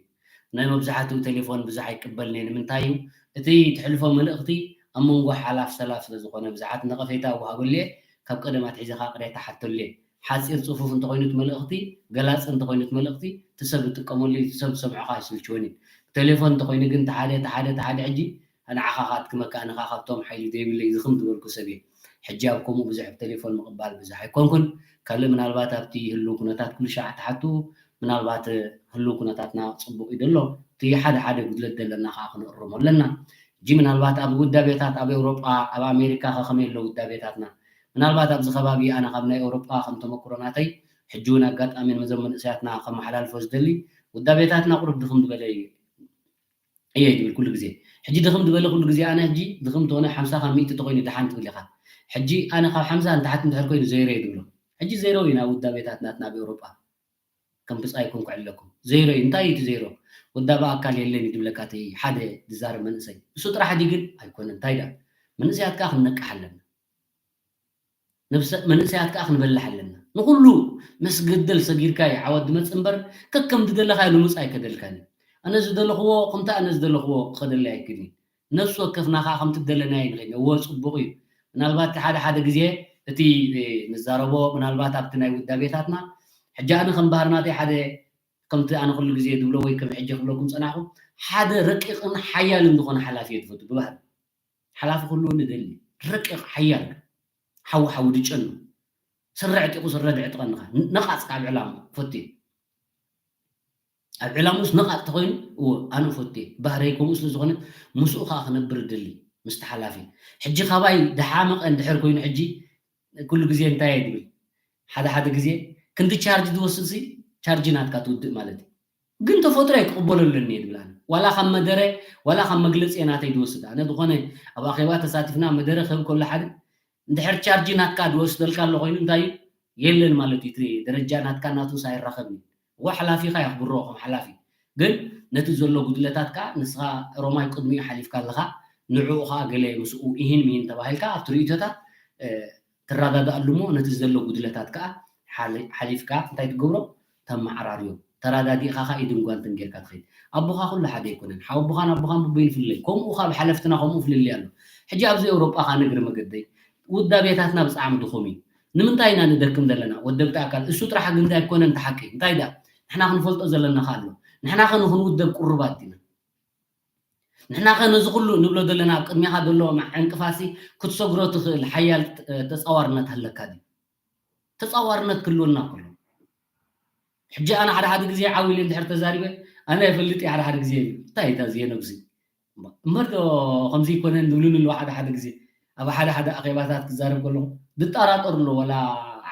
ናይ መብዛሕትኡ ቴሌፎን ብዙሕ ኣይቅበልን እየ። ንምንታይ እዩ? እቲ ትሕልፎ መልእኽቲ ኣብ መንጎ ሓላፍ ሰላፍ ስለ ዝኾነ፣ ብዙሓት ነቐፌታ እወሃበሉ እየ። ካብ ቀደም ኣትሒዘ ኸኣ ቅሬታ ሓተሉ እየ። ሓጺር ጽፉፍ እንተኾይኑ እቲ መልእኽቲ፣ ገላጺ እንተኾይኑ እቲ መልእኽቲ፣ እቲ ሰብ ዝጥቀመሉ እዩ፣ እቲ ሰብ ዝሰምዖ ኸኣ ኣይስልችዎን እዩ። ብቴሌፎን እንተኾይኑ ግን፣ እቲ ሓደ፣ እቲ ሓደ፣ እቲ ሓደ ሕጂ ንዓኻ ከኣ ኣድክመካ፣ ኣነ ከኣ ካብቶም ሓይሊ ዘይብለይ ዝኽም ዝበልኩ ሰብ እየ። ሕጂ ኣብ ከምኡ ብዙሕ ብቴሌፎን ምቕባል ብዙሕ ኣይኮንኩን። ካልእ ምናልባት ኣብቲ ህሉው ኩነታት ኩሉ ሻዕ ትሓቱ፣ ምናልባት ህሉው ኩነታትና ጽቡቕ እዩ ዘሎ። እቲ ሓደ ሓደ ጉድለት ዘለና ከኣ ክንእርሞ ኣለና። ሕጂ ምናልባት ኣብ ውዳቤታት ኣብ ኤውሮጳ፣ ኣብ ኣሜሪካ ከ ከመይ ኣሎ ውዳቤታትና? ምናልባት ኣብዚ ከባቢ ኣነ ካብ ናይ ኤውሮጳ ከም ተመክሮ ናተይ፣ ሕጂ እውን ኣጋጣሚ ነዞም መንእሰያትና ከመሓላልፎ ዝደሊ፣ ውዳቤታትና ቁሩብ ድኽም ዝበለ እዩ። እየ ዝብል ኩሉ ግዜ። ሕጂ ድኽም ዝበለ ኩሉ ግዜ ኣነ ሕጂ ድኽም ተኾነ ሓምሳ ካብ ሚእቲ ተኾይኑ ደሓን ትብል ኢኻ። ሕጂ ኣነ ካብ ሓምሳ ንታሕቲ እንድሕር ኮይኑ ዜሮ እየ ዝብሎ። ሕጂ ዜሮ እዩ ናብ ውዳቤታት ናትና ኣብ ኤውሮጳ። ከም ብጻይ ኮንኩ ዕለኩም። ዜሮ እዩ። እንታይ እዩ እቲ ዜሮ? ውዳበ ኣካል የለን እዩ ዝብለካ እቲ ሓደ ዝዛረብ መንእሰይ። እሱ ጥራሕ ድዩ ግን? ኣይኮነን። እንታይ ደኣ? መንእሰያት ከኣ ክንነቅሕ ኣለና። ነብሰ-፣ መንእሰያት ከኣ ክንበልሕ ኣለና። ንኹሉ መስገደል ሰጊርካ እዩ ዓወት ዝመጽእ እምበር፣ ከከም ዝደለኻዮ ልሙጽ ኣይከደልካን እዩ። ኣነ ዝደለኽዎ ከምቲ ኣነ ዝደለኽዎ ክኸደለይ ኣይክእልን እዩ። ነፍሲ ወከፍና ከኣ ከምቲ ዝደለናዮ ንኸይድ። እወ፣ ጽቡቕ እዩ። ምናልባት ሓደ ሓደ ግዜ እቲ፣ እ፣ ንዛረቦ፣ ምናልባት ኣብቲ ናይ ውዳቤታትና፣ ሕጂ ኣነ ከም ባህሪ ናተይ ሓደ፣ ከምቲ ኣነ ኩሉ ግዜ ዝብሎ ወይ ከም ሕጂ ክብለኩም ጸናሕኩ፣ ሓደ ረቂቕን ሓያልን ዝኾነ ሓላፊ እየ ዝፈቱ ብባህሪ። ሓላፊ ክህልወኒ እደሊ። ረቂቕ፣ ሓያል፣ ሓዊ ሓዊ ድጨኑ። ስረ ዕጢቑ ስረ ድዕጥቀኒ ኸኣ። ነቓጽ ካብ ዕላማ ፈትየ። ኣብ ዕላምኡስ ነቓጽ ተኾይኑ፣ እወ፣ ኣነ ፈትየ። ባህረይ ከምኡ ስለ ዝኾነ፣ ምስኡ ኸኣ ክነብር እደሊ፣ ምስቲ ሓላፊ። ሕጂ ካባይ ድሓመቐ እንድሕር ኮይኑ፣ ሕጂ ኩሉ ግዜ እንታይ እየ ዝብል? ሓደ ሓደ ግዜ፣ ክንዲ ቻርጅ ዝወስድሲ፣ ቻርጅ ናትካ ትውድእ ማለት እዩ። ግን ተፈጥሮ'የ ክቕበሎ ኣለኒ እየ ዝብል ኣነ። ዋላ ካብ መደረ፣ ዋላ ካብ መግለጺ ናተይ ዝወስድ። ኣነ ዝኾነ ኣብ ኣኼባ ተሳቲፍና መደረ ክህብ ከሎ ሓደ፣ እንድሕር ቻርጅ ናትካ ዝወስደልካ ኣሎ ኮይኑ እንታይ እዩ? የለን ማለት እዩ። እቲ ደረጃ ናትካ ናቱስ ኣይራኸብን እዩ። እዋ ሓላፊኻ የኽብሮ ከም ሓላፊ። ግን ነቲ ዘሎ ጉድለታት ከኣ ንስኻ ሮማይ ቅድሚኡ ሓሊፍካ ኣለኻ። ንዕኡ ኸኣ ገለ ምስኡ ኢሂን ሚሂን ተባሂልካ ኣብቲ ርእይቶታት፣ እ፣ ትረዳዳኣሉ እሞ ነቲ ዘሎ ጉድለታት ከኣ ሓሊ-፣ ሓሊፍካ እንታይ ትገብሮ? ተመዓራርዮ። እቲ ተራዳዲእኻ ኸዓ ኢድን ጓንትን ጌርካ ትኸይድ። ኣቦኻ ኩሉ ሓደ ኣይኮነን። ሓወቦኻን ኣቦኻን ብቦይን ፍልለይ። ከምኡ ካብ ሓለፍትና ከምኡ ፍልልይ ኣሎ። ሕጂ ኣብዚ ኤውሮጳ ኸዓ ንግሪ መገደይ ውዳቤታትና ብጣዕሚ ድኹም እዩ። ንምንታይ ኢና ንደክም ዘለና? ወደብቲ ኣካል እሱ ጥራሕ ግን ኣይኮነን እቲ ሓቂ። እንታይ ደኣ? ንሕና ክንፈልጦ ዘለና ኸኣ ኣሎ። ንሕና ኸ ንኽንውደብ ቅሩባት ዲና? ንሕና ኸ ነዚ ኩሉ ንብሎ ዘለና ኣብ ቅድሜኻ ዘሎ ዕንቅፋሲ ክትሰግሮ ትኽእል ሓያል ተጻዋርነት ኣለካ ድዩ? ተጻዋርነት ክህልወና ከሎ። ሕጂ ኣነ ሓደ ሓደ ግዜ ዓው ኢለ እንድሕር ተዛሪበ፣ ኣነ ኣይፈልጥ እየ ሓደ ሓደ ግዜ ይብል። እንታይ እዩ እታ እዚ ሄኖክ እዚ? እምበር ዶ ከምዚ ይኮነን ዝብሉኒ ኣለዉ ሓደ ሓደ ግዜ። ኣብ ሓደ ሓደ ኣኼባታት ክዛረብ ከለኹ ዝጠራጠሩ ኣለዉ፣ ዋላ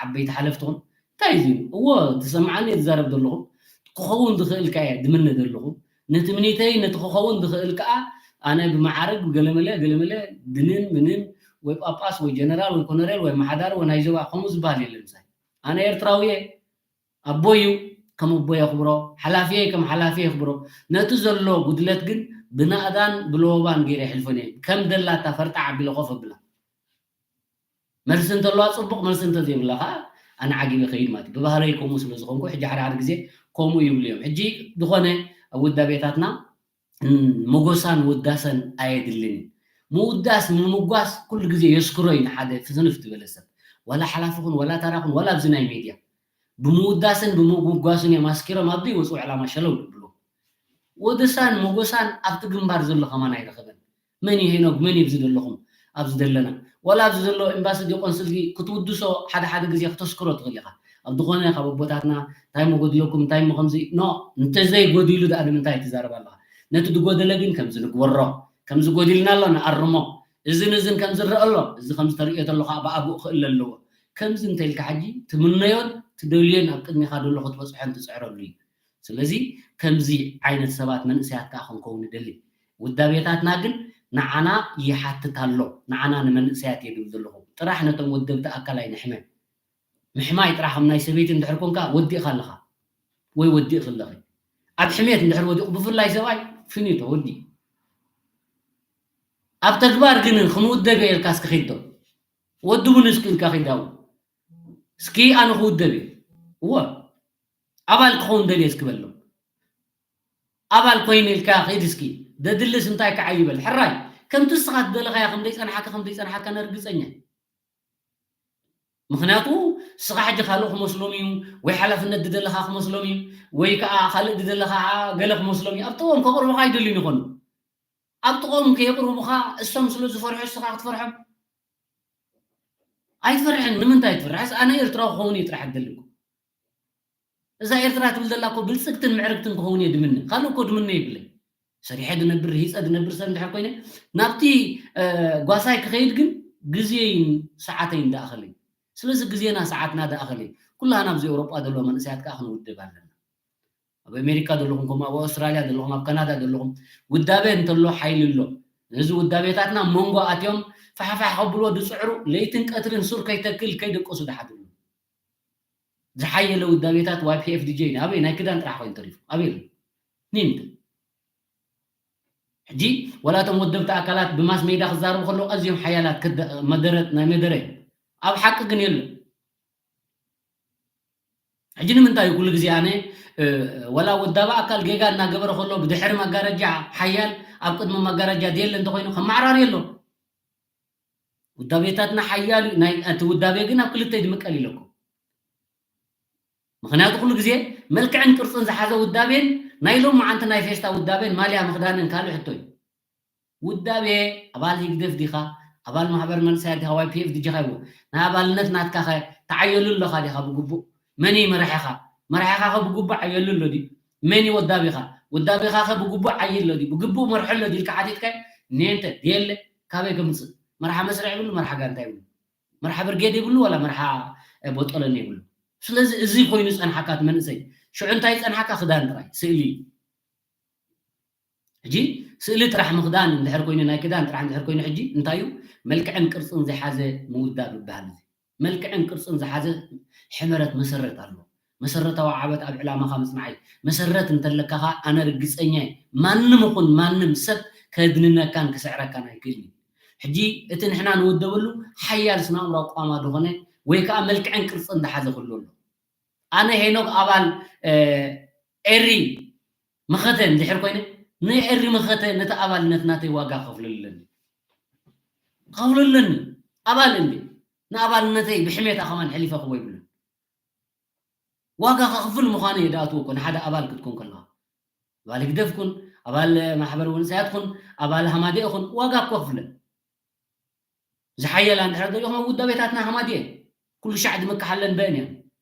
ዓበይቲ ሓለፍቲ ኹን። እንታይ እዩ እዚ? እዎ፣ ዝሰምዓኒ እየ ዝዛረብ ዘለኹ። ክኸውን ዝኽእል ከኣ እየ ዝምነ ዘለኹ። ንትምኒተይ ነቲ ክኸውን ዝኽእል ከኣ ኣነ ብመዓርግ ገለመለ ገለመለ ድንን ምንን ወይ ጳጳስ ወይ ጀነራል ወይ ኮነሬል ወይ ኣመሓዳሪ ወይ ናይ ዞባ ከምኡ ዝበሃል የለን ምሳይ። ኣነ ኤርትራዊ እየ። ኣቦይ እዩ፣ ከም ኣቦይ የኽብሮ፣ ሓላፊየይ ከም ሓላፊ የኽብሮ። ነቲ ዘሎ ጉድለት ግን ብናእዳን ብለወባን ገይረ የሕልፎን እየ። ከም ደላታ ፈርጣዕ ኣቢለ ኮፍ ኣብላ። መልሲ እንተለዋ ጽቡቕ፣ መልሲ እንተዘይብላ ከኣ ኣነ ዓጊበ ከይድ ማለት እዩ። ብባህረይ ከምኡ ስለ ዝኾንኩ ሕጂ ሓደ ሓደ ግዜ ከምኡ ይብሉ እዮም። ሕጂ ዝኾነ ኣብ ውዳቤታትና ሞጎሳን ውዳሰን ኣየድልን እዩ። ምውዳስ ንምምጓስ ኩሉ ግዜ የስክሮ እዩ ንሓደ ፍንፍ ዝበለ ሰብ። ዋላ ሓላፊ ኩን፣ ዋላ ተራ ኩን፣ ዋላ ኣብዚ ናይ ሜድያ ብምውዳስን ብምምጓስን እዮም ኣስኪሮም ኣብ ዘይወፅኡ ዕላማ ሸለው ዝብሉ። ወደሳን ሞጎሳን ኣብቲ ግንባር ዘሎ ከማን ኣይረኸበን። መን እዩ ሄኖግ? መን እዩ ኣብዚ ዘለኹም? ኣብዚ ዘለና? ዋላ ኣብዚ ዘሎ ኤምባሲ ድዩ ቆንስል ድዩ ክትውድሶ ሓደ ሓደ ግዜ ክተስክሮ ትኽእል ኢኻ። ኣብ ዝኾነ ካብ ኣቦታትና እንታይ እሞ ጎዲለኩም፣ እንታይ እሞ ከምዚ፣ ኖ፣ እንተዘይጎዲሉ ደኣ ንምንታይ ትዛረብ ኣለኻ? ነቲ ዝጎደለ ግን ከምዚ ንግበሮ፣ ከምዚ ጎዲልና ኣሎ ንኣርሞ፣ እዝን እዝን ከምዚ ዝረአ ኣሎ፣ እዚ ከምዚ ተርእዮ ተሎ ከዓ ብኣግኡ ክእለ ኣለዎ። ከምዚ እንተኢልካ ሕጂ ትምነዮን ትደልዮን ኣብ ቅድሜኻ ዘሎ ክትበፅሖን ትፅዕረሉ እዩ። ስለዚ ከምዚ ዓይነት ሰባት መንእሰያት ከዓ ክንከውን ንደሊ። ውዳቤታትና ግን ንዓና ይሓትት ኣሎ፣ ንዓና ንመንእሰያት እየ ድብል ዘለኹ። ጥራሕ ነቶም ወደብቲ ኣካል ኣይንሕመ። ምሕማይ ጥራሕ ከም ናይ ሰበይቲ እንድሕር ኮንካ ወዲእኻ ኣለኻ ወይ ወዲእኺ ኣለኺ። ኣብ ሕሜት እንድሕር ወዲቑ ብፍላይ ሰብኣይ ፊኒቶ ወዲኡ። ኣብ ተግባር ግን ክንውደብ እየ ኢልካ እስኪ ኺድ ዶ? ወድቡኒ እስኪ ኢልካ ኺድ ኣብኡ። እስኪ ኣነ ክውደብ እየ። እወ። ኣባል ክኸውን ደልየ እስኪ በሎ። ኣባል ኮይነ ኢልካ ኺድ እስኪ። ደድልስ እንታይ ክዓይ ይበል። ሕራይ። ከምቲ እስኻ ትደለኻያ ከም ዘይጸንሓካ፣ ከም ዘይጸንሓካ ነርግጸኛ። ምኽንያቱ እስኻ ሕጂ ካልእ ክመስሎም እዩ፣ ወይ ሓላፍነት ዝደለኻ ክመስሎም እዩ፣ ወይ ከኣ ካልእ ዝደለኻ ገለ ክመስሎም እዩ። ኣብ ጥቕኦም ከቕርቡኻ ኣይደልዩን ይኾኑ። ኣብ ጥቕኦም ከየቕርቡኻ እሶም ስለ ዝፈርሑ እስኻ ክትፈርሖም ኣይትፈርሕን። ንምንታይ ትፈርሕ? ኣነ ኤርትራዊ ክኸውን እየ ጥራሕ ዝደሊ እኮ። እዛ ኤርትራ ትብል ዘላ እኮ ብልጽግትን ምዕርግትን ክኸውን እየ ድምነ። ካልእ እኮ ድምነ የብለይ። ሰሪሐ ድነብር፣ ርሂጸ ድነብር ሰብ እንድሕር ኮይነ፣ ናብቲ፣ እ፣ ጓሳይ ክኸይድ ግን ግዜይን ሰዓተይን ደኣኸለይ። ስለዚ ግዜና ሰዓትና ደኣኸለይ። ኩላህና ኣብዚ ኤውሮጳ ዘሎ መንእሰያት ከኣ ክንውድብ ኣለና። ኣብ ኣሜሪካ ዘለኹም፣ ከምኡ ኣብ ኣውስትራልያ ዘለኹም፣ ኣብ ካናዳ ዘለኹም፣ ውዳቤ እንተሎ ሓይሊ ኣሎ። ነዚ ውዳቤታትና መንጎ ኣትዮም ፋሕፋሕ ከብልዎ ዝጽዕሩ፣ ለይትን ቀትርን ሱር ከይተክል ከይደቀሱ ዝሓድሩ። ዝሓየለ ውዳቤታት ዋይ ፒ ኤፍ ዲ ጀይ ኣበይ ናይ ክዳን ጥራሕ ኮይኑ ተሪፉ። ኣበይ ኣሎ? ኒንት። ሕጂ ወላ እቶም ወደብቲ ኣካላት ብማስ ሜድያ ክዛረቡ ከለዉ ኣዝዮም ሓያላት ክደ-፣ መደረ-፣ ናይ መደረ እዮም። ኣብ ሓቂ ግን የለን። ሕጂ ንምንታይ እዩ ኩሉ ግዜ ኣነ፣ እ፣ ወላ ወዳቢ ኣካል ጌጋ እናገበረ ከሎ ብድሕሪ መጋረጃ ሓያል ኣብ ቅድሚ መጋረጃ ደየለ እንተኾይኑ ከመዓራርዮ ኣሎ። ውዳቤታትና ሓያል እዩ። ናይ፣ እቲ ውዳቤ ግን ኣብ ክልተ ይድምቀል ኢለኩም። ምኽንያቱ ኩሉ ግዜ መልክዕን ቅርጽን ዝሓዘ ውዳቤን ናይ ሎሚ መዓንቲ ናይ ፌስታ ውዳቤን ማልያ ምኽዳንን ካልእ ሕቶ እዩ። ውዳቤ ኣባል ህግደፍ ዲኻ? ኣባል ማሕበር መንእሰያት ዲኻ? ዋይ ፒ ኤፍ ዲ ጂ ኻ ይብሉ። ናይ ኣባልነት ናትካ ኸ ተዓየሉ ኣለኻ ዲኻ ብግቡእ? መን እዩ መራሒኻ? መራሒኻ ኸ ብግቡእ ዓየሉ ኣሎ ድዩ? መን እዩ ወዳቢኻ? ወዳቢኻ ኸ ብግቡእ ዓይል ኣሎ ድዩ? ብግቡእ መርሖ ኣሎ ድዩ ኢልካ ሓቲትካዮ? ኔንተ፣ የለ። ካበይ ከምጽእ? መርሓ መስርዕ ይብሉ፣ መርሓ ጋንታ ይብሉ። መርሓ ብርጌድ ይብሉ፣ ዋላ መርሓ፣ እ፣ ቦጦሎኒ ይብሉ። ስለዚ እዚ ኮይኑ ጸንሓካ እቲ መንእሰይ። ሽዑ እንታይ ጸንሓካ? ክዳን ጥራይ፣ ስእሊ። ሕጂ ስእሊ ጥራሕ ምኽዳን እንድሕር ኮይኑ፣ ናይ ክዳን ጥራሕ እንድሕር ኮይኑ፣ ሕጂ እንታይ እዩ? መልክዕን ቅርጽን ዝሓዘ ምውዳብ ይበሃል እዚ። መልክዕን ቅርጽን ዝሓዘ ሕመረት መሰረት ኣለዎ። መሰረታዊ ዓወት ኣብ ዕላማኻ ምጽናዕ እዩ። መሰረት እንተለካ ኸኣ ኣነ ርግጸኛ እየ፣ ማንም ይኹን ማንም ሰብ ከድንነካን ክስዕረካን ኣይክእልን እዩ። ሕጂ እቲ ንሕና ንውደበሉ ሓያል ስነ-ኣእምሮ ኣቋማ ዝኾነ ወይ ከኣ መልክዕን ቅርጽን ዝሓዘ ክህሉ ኣሎ። ኣነ ሄኖክ ኣባል፣ እ፣ ኤሪ መኸተ እንድሕር ኮይነ፣ ንኤሪ መኸተ ነቲ ኣባልነት ናተይ ዋጋ ከፍለሉ ኣለኒ። ከፍለሉ ኣለኒ። ኣባል እንዲ ንኣባልነተይ ብሕሜታ ከማን ሕሊፈ ክቦ ይብሉን። ዋጋ ከኽፍል ምዃኑ እየ ዝኣትዎ እኮ ንሓደ ኣባል ክትኮን ከለኻ። ኣባል ህግደፍ ኩን፣ ኣባል ማሕበር መንእሰያት ኩን፣ ኣባል ሃማደኤ ኩን፣ ዋጋ እኮ ክፍለን። ዝሓየላ እንድሕር ደሊኹም ኣብ ውዳቤታትና ሃማደኤ ኩሉ ሻዕ ዝምክሓለን በእን እየን።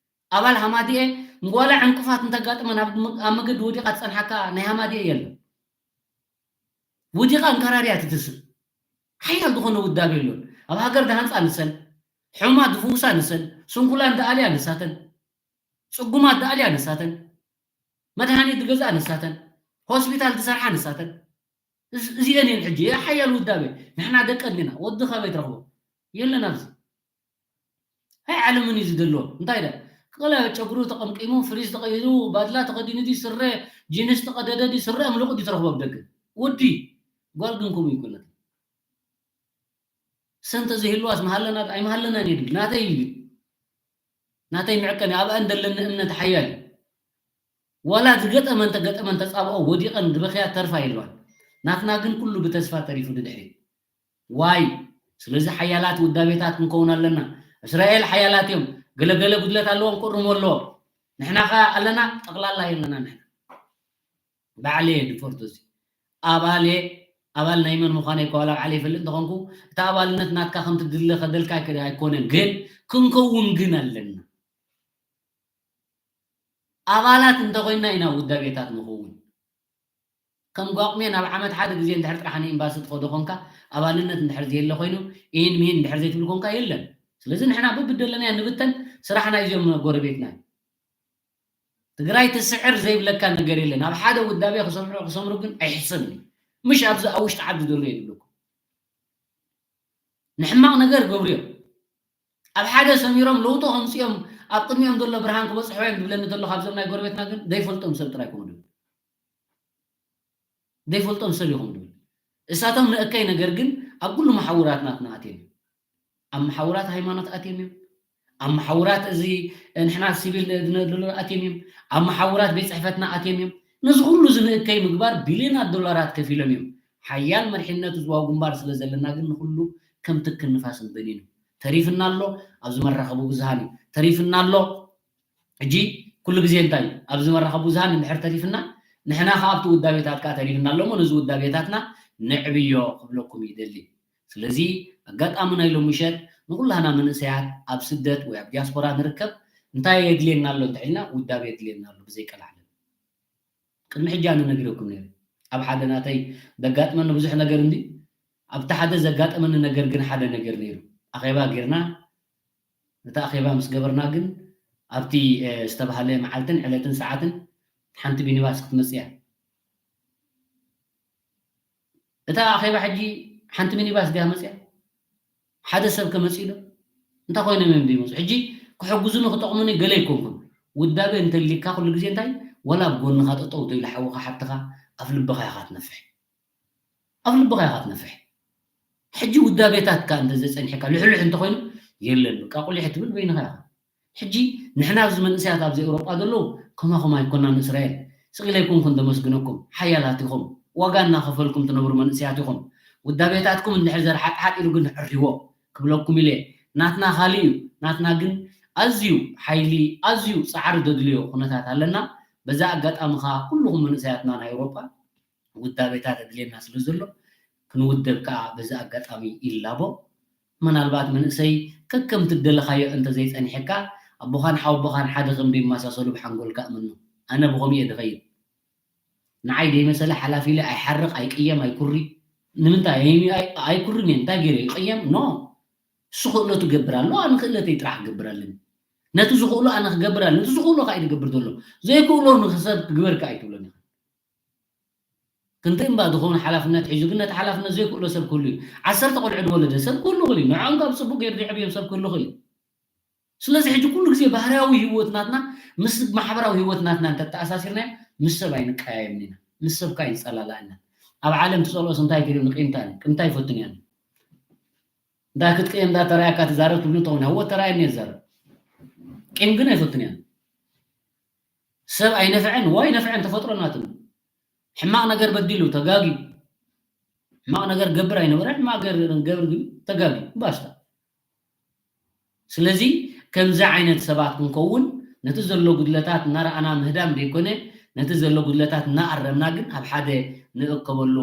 ኣባል ሃማደኤ ንጓላ ዕንቅፋት እንተጋጥመን ኣብ ም-፣ ኣብ መገዲ ወዲቓ ትጸንሓካ ናይ ሃማደኤ የለን። ወዲቓ እንከራርያ ትትስእ። ሓያል ዝኾነ ውዳቤ የሎን። ኣብ ሃገር ዝሃንጻ ንሰን፣ ሕሙማት ዝፍውሳ ንሰን፣ ስንኩላን ዝኣልያ ንሳተን፣ ጽጉማት ዝኣልያ ንሳተን፣ መድሃኒት ዝገዝኣ ንሳተን፣ ሆስፒታል ዝሰርሓ ንሳተን። እዚ-፣ እዚአን እየን ሕጂ ሓያል ውዳቤ። ንሕና ደቀን ዲና? ወዲ ካበይ ትረኽቦ? የለን ኣብዚ። ኣይ ዓለምን እዩ ዝደልዎ። እንታይ ዳ? ቅለ ጨጉሩ ተቐምቂሙ፣ ፍሪዝ ተቐይሩ፣ ባድላ ተኸዲኑ ድዩ ስረ፣ ጂንስ ተቐደደ ድዩ ስረ ኣምልቑ ድዩ ትረኽቦ ኣብ ደገ? ወዲ፣ ጓል ግን ከምኡ ይኮነት። ሰንተ ዘይህልዋስ መሃለና ኣይመሃለናን እዩ ድብል። ናተይ እዩ። ናተይ ምዕቀን እዩ። ኣብኣን ዘለኒ እምነት ሓያል እዩ። ዋላ ዝገጠመን ተገጠመን ተጻብኦ ወዲቐን ዝበኽያ ተርፋ የልባን። ናትና ግን ኩሉ ብተስፋ ተሪፉ ንድሕሪት። ዋይ፣ ስለዚ ሓያላት ውዳቤታት ክንከውን ኣለና። እስራኤል ሓያላት እዮም። ገለገለ ጉድለት ኣለዎም፣ ክእርሙ ኣለዎም። ንሕና ኸ ኣለና? ጠቕላላ የለና ንሕና። ባዕለየ ድፈርቶ እዚ። ኣባልየ፣ ኣባል ናይ መን ምዃነይ እኳ ዋላ ባዕለይ ይፈልጥ እንተኾንኩ፣ እቲ ኣባልነት ናትካ ከምቲ ድለ ከደልካ ኣይከ-፣ ኣይኮነን፣ ግን ክንከውን ግን ኣለና። ኣባላት እንተኾይንና ኢና ውዳቤታት ንኸውን። ከም ጓቑሜ ናብ ዓመት ሓደ ግዜ እንድሕር ጥራሕ ንኤምባሲ ትኸዶ ኾንካ፣ ኣባልነት እንድሕር ዘየለ ኾይኑ፣ ኢሂን ምሂን እንድሕር ዘይትብል ኮንካ የለን። ስለዚ ንሕና በብደለናዮ ንብተን፣ ስራሕና እዩ እዚኦም ጎረቤትና። ትግራይ ትስዕር ዘይብለካ ነገር የለን። ኣብ ሓደ ውዳቤ ክሰምዑ ክሰምሩ ግን ኣይሕሰብን እዩ። ምሽ ኣብዚ ኣብ ውሽጢ ዓዲ ዘሎ እየ ዝብለኩም። ንሕማቕ ነገር ገብርዮ ኣብ ሓደ ሰሚሮም ለውጦ ከምፅኦም ኣብ ቅድሚኦም ዘሎ ብርሃን ክበፅሖ እዮም ዝብለኒ ዘሎ ካብዞም ናይ ጎረቤትና ግን ዘይፈልጦም ሰብ ጥራይ ክኾኑ እዮም። ዘይፈልጦም ሰብ ይኾኑ ዝብል። እሳቶም ንእከይ ነገር ግን ኣብ ኩሉ መሓውራት ናትና ኣትዮም እዮም። ኣብ መሓውራት ሃይማኖት ኣትዮም እዮም። ኣብ መሓውራት እዚ ንሕና ሲቪል ንነድሎ ኣትዮም እዮም። ኣብ መሓውራት ቤት ጽሕፈትና ኣትዮም እዮም። ነዚ ኩሉ እዚ ንእከይ ምግባር ቢልዮናት ዶላራት ከፊሎም እዮም። ሓያል መሪሕነት ህዝባዊ ግንባር ስለ ዘለና ግን ንኹሉ ከም ትኪ ንፋስ ንበይኑ ተሪፍና ኣሎ። ኣብዚ መራኸቢ ብዙሃን እዩ ተሪፍና ኣሎ። ሕጂ ኩሉ ግዜ እንታይ እዩ? ኣብዚ መራኸቢ ብዙሃን እንድሕር ተሪፍና፣ ንሕና ከኣ ኣብቲ ውዳቤታት ከኣ ተሪፍና ኣሎ እሞ፣ ነዚ ውዳቤታትና ነዕብዮ ክብለኩም ይደሊ። ስለዚ ኣጋጣሚ ናይ ሎሚ ምሸት ንኹላህና መንእሰያት ኣብ ስደት ወይ ኣብ ዲያስፖራ ንርከብ እንታይ የድልየና ኣሎ እንተኢልና፣ ውዳቤ የድልየና ኣሎ ብዘይ ቀላዕለም። ቅድሚ ሕጂ ኣነ ነጊረኩም ነይረ። ኣብ ሓደ ናተይ ዘጋጥመኒ ብዙሕ ነገር እንዲ፣ ኣብቲ ሓደ ዘጋጠመኒ ነገር ግን ሓደ ነገር ነይሩ። ኣኼባ ጌርና፣ ነቲ ኣኼባ ምስ ገበርና ግን ኣብቲ፣ እ፣ ዝተባህለ መዓልትን ዕለትን ሰዓትን ሓንቲ ሚኒባስ ክትመጽእ እያ። እታ ኣኼባ ሕጂ ሓንቲ ሚኒባስ ድያ መጽያ? ሓደ ሰብ ከ መጺኡ ዶ? እንታይ ኮይኖም እዮም ዘይመጹ? ሕጂ ክሕግዙኒ ክጠቕሙኒ ገለ ኣይኮንኩን። ውዳቤ እንተሊካ ኩሉ ግዜ እንታይ? ወላ ኣብ ጎንኻ ጠጠው ተኢሉ ሓውኻ ሓብትኻ ኣፍ ልብኻ ኢኻ ትነፍሕ። ኣፍ ልብኻ ኢኻ ትነፍሕ። ሕጂ ውዳቤታትካ እንተ ዘጸኒሕካ ልሕልሕ እንተኾይኑ የለን፣ በቃ ቁሊሕ ትብል በይንኻ ኢኻ። ሕጂ ንሕና ኣብዚ መንእሰያት ኣብዚ ኤውሮጳ ዘለዉ ከማኹም ኣይኮናን እስራኤል። ስቕ ኢለ ኣይኮንኩን ዘመስግነኩም። ሓያላት ኢኹም። ዋጋ እናኸፈልኩም ትነብሩ መንእሰያት ኢኹም። ውዳቤታትኩም እንድሕር ዘርሓጥሓጥ ኢሉ ግን ዕርይዎ ክብለኩም ኢለ። ናትና ካልእ እዩ። ናትና ግን ኣዝዩ ሓይሊ፣ ኣዝዩ ጻዕሪ ዘድልዮ ኩነታት ኣለና። በዛ ኣጋጣሚ ከኣ ኩልኹም መንእሰያትና ናይ ኤውሮጳ ውዳቤታት ኣድልየና ስለ ዘሎ ክንውደብ ከኣ በዚ ኣጋጣሚ ይላቦ። ምናልባት መንእሰይ ከከም ትደለኻዮ እንተዘይጸኒሐካ ኣቦኻን ሓወቦኻን ሓደ ከም ዘይመሳሰሉ ብሓንጎልካ እመኖ። ኣነ ብኸምኡ እየ ዝኸይድ። ንዓይ ዘይመሰለ ሓላፊ ኢለ ኣይሓርቕ፣ ኣይቅየም፣ ኣይኩሪ። ንምንታይ? ኣይ-፣ ኣይ-፣ ኣይኩርን እየ። እንታይ ገይረ ይቕየም? ኖ። እሱ ክእለቱ ይገብር ኣሎ፣ ኣነ ክእለተይ ጥራሕ ክገብር ኣለኒ። ነቲ ዝኽእሎ ኣነ ክገብር ኣለኒ። ነቲ ዝኽእሎ ከኣ እዩ ዝገብር ዘሎ። ዘይክእሎ ንሰብ ግበር ከኣ ኣይትብሎን ኢኻ። ክንደይ እምባ ዝኾነ ሓላፍነት ሒዙ ግን ነቲ ሓላፍነት ዘይክእሎ ሰብ ክህሉ እዩ። ዓሰርተ ቆልዑ ዝወለደ ሰብ ክህሉ ይኽእል እዩ። ንዕኦም ካብ ጽቡቕ ገይሩ ዘዕብዮም ሰብ ክህሉ ይኽእል እዩ። ስለዚ ሕጂ ኩሉ ግዜ ባህርያዊ ህይወት ናትና ምስ ማሕበራዊ ህይወት ናትና እንተተኣሳሲርናዮ ምስ ሰብ ኣይንቀያየምን ኢና። ምስ ሰብ ከኣ ኣይንጸላላእን ኢና። ኣብ ዓለም ትጸልኦስ እንታይ ገይሩ ንቂምታ እዩ። ቅምታ ኣይፈቱን እያ። እንታይ ክትቅየም እንዳተራእያካ ትዛረብ ትብሉ እንተኾነ፣ እወ ተራእየኒ እየ ዝዛረብ። ቂም ግን ኣይፈቱን እያ። ሰብ ኣይነፍዐን፣ ዋይ ነፍዐን ተፈጥሮ ናትም። ሕማቕ ነገር በዲሉ ተጋግዩ፣ ሕማቕ ነገር ገብር ኣይነበረ፣ ሕማቕ ገር ገብር ግን ተጋግዩ። ባስታ። ስለዚ ከምዚ ዓይነት ሰባት ክንከውን ነቲ ዘሎ ጉድለታት እናረኣና ምህዳም ዘይኮነ፣ ነቲ ዘሎ ጉድለታት እናኣረምና ግን ኣብ ሓደ ንእከበሉ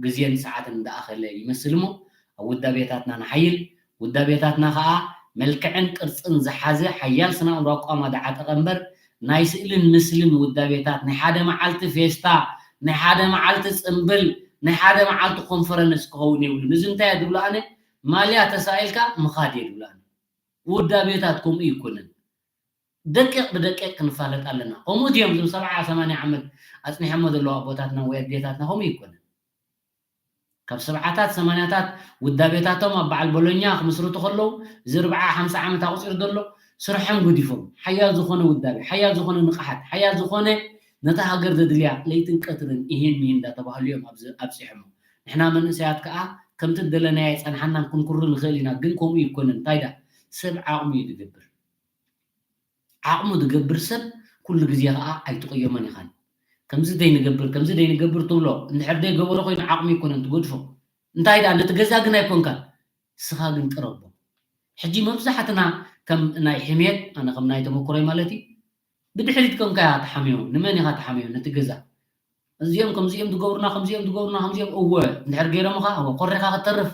ግዜን ሰዓትን እንዳኣኸለ ይመስል እሞ ኣብ ውዳቤታትና ንሓይል። ውዳቤታትና ኸኣ መልክዕን ቅርጽን ዝሓዘ ሓያል ስነ ኣእምሮ ኣቋማ ዝዓጠቐ እምበር ናይ ስእልን ምስልን ውዳቤታት ናይ ሓደ መዓልቲ ፌስታ፣ ናይ ሓደ መዓልቲ ጽምብል፣ ናይ ሓደ መዓልቲ ኮንፈረንስ ክኸውን የብሉን። እዚ እንታይ እየ ዝብሎ ኣነ? ማልያ ተሳኢልካ ምኻድ እየ ዝብሎ ኣነ። ውዳቤታት ከምኡ ይኮነን። ደቂቕ ብደቂቕ ክንፋለጥ ኣለና። ከምኡ ድዮም እዞም ሰብዓ ሰማንያ ዓመት ኣጽኒሖሞ ዘለዉ ኣቦታትና ወይ ኣዴታትና? ከምኡ ይኮነን። ካብ ሰብዓታት ሰማንያታት ውዳቤታቶም ኣብ በዓል ቦሎኛ ክምስርቱ ከለዉ እዚ ኣርብዓ ሓምሳ ዓመት ኣቑጺሩ ዘሎ ስርሖም ገዲፎም ሓያል ዝኾነ ውዳቤ፣ ሓያል ዝኾነ ንቕሓት፣ ሓያል ዝኾነ ነታ ሃገር ዘድልያ ለይትን ቀትርን ኢሂን ሚሂን እንዳተባህሉ እዮም ኣብዚ ኣብጺሖሞ። ንሕና መንእሰያት ከኣ ከምቲ ዝደለናዮ ኣይጸንሓናን ክንኩሪ ንኽእል ኢና፣ ግን ከምኡ ይኮነን። እንታይ ደኣ ሰብ ዓቕሙ እዩ ዝገብር። ዓቕሙ ዝገብር ሰብ ኩሉ ግዜ ኸዓ ኣይትቕየሞን ኢኻን። ከምዚ ዘይንገብር ከምዚ ዘይንገብር ትብሎ እንድሕር ዘይገበሮ ኮይኑ ዓቕሙ ኣይኮነን ትገድፎ። እንታይ ደኣ ነቲ ገዛ ግን ኣይኮንካን፣ ንስኻ ግን ቅረቦ። ሕጂ መብዛሕትና ከም ናይ ሕሜት፣ ኣነ ከም ናይ ተመክሮይ ማለት እዩ፣ ብድሕሪት ኮንካ እያ ትሓምዮ። ንመን ኢኻ ትሓምዮ? ነቲ ገዛ። እዚኦም ከምዚኦም ዝገብሩና ከምዚኦም ዝገብሩና ከምዚኦም እወ እንድሕር ገይሮምኻ እወ ኮሪኻ ክትተርፍ።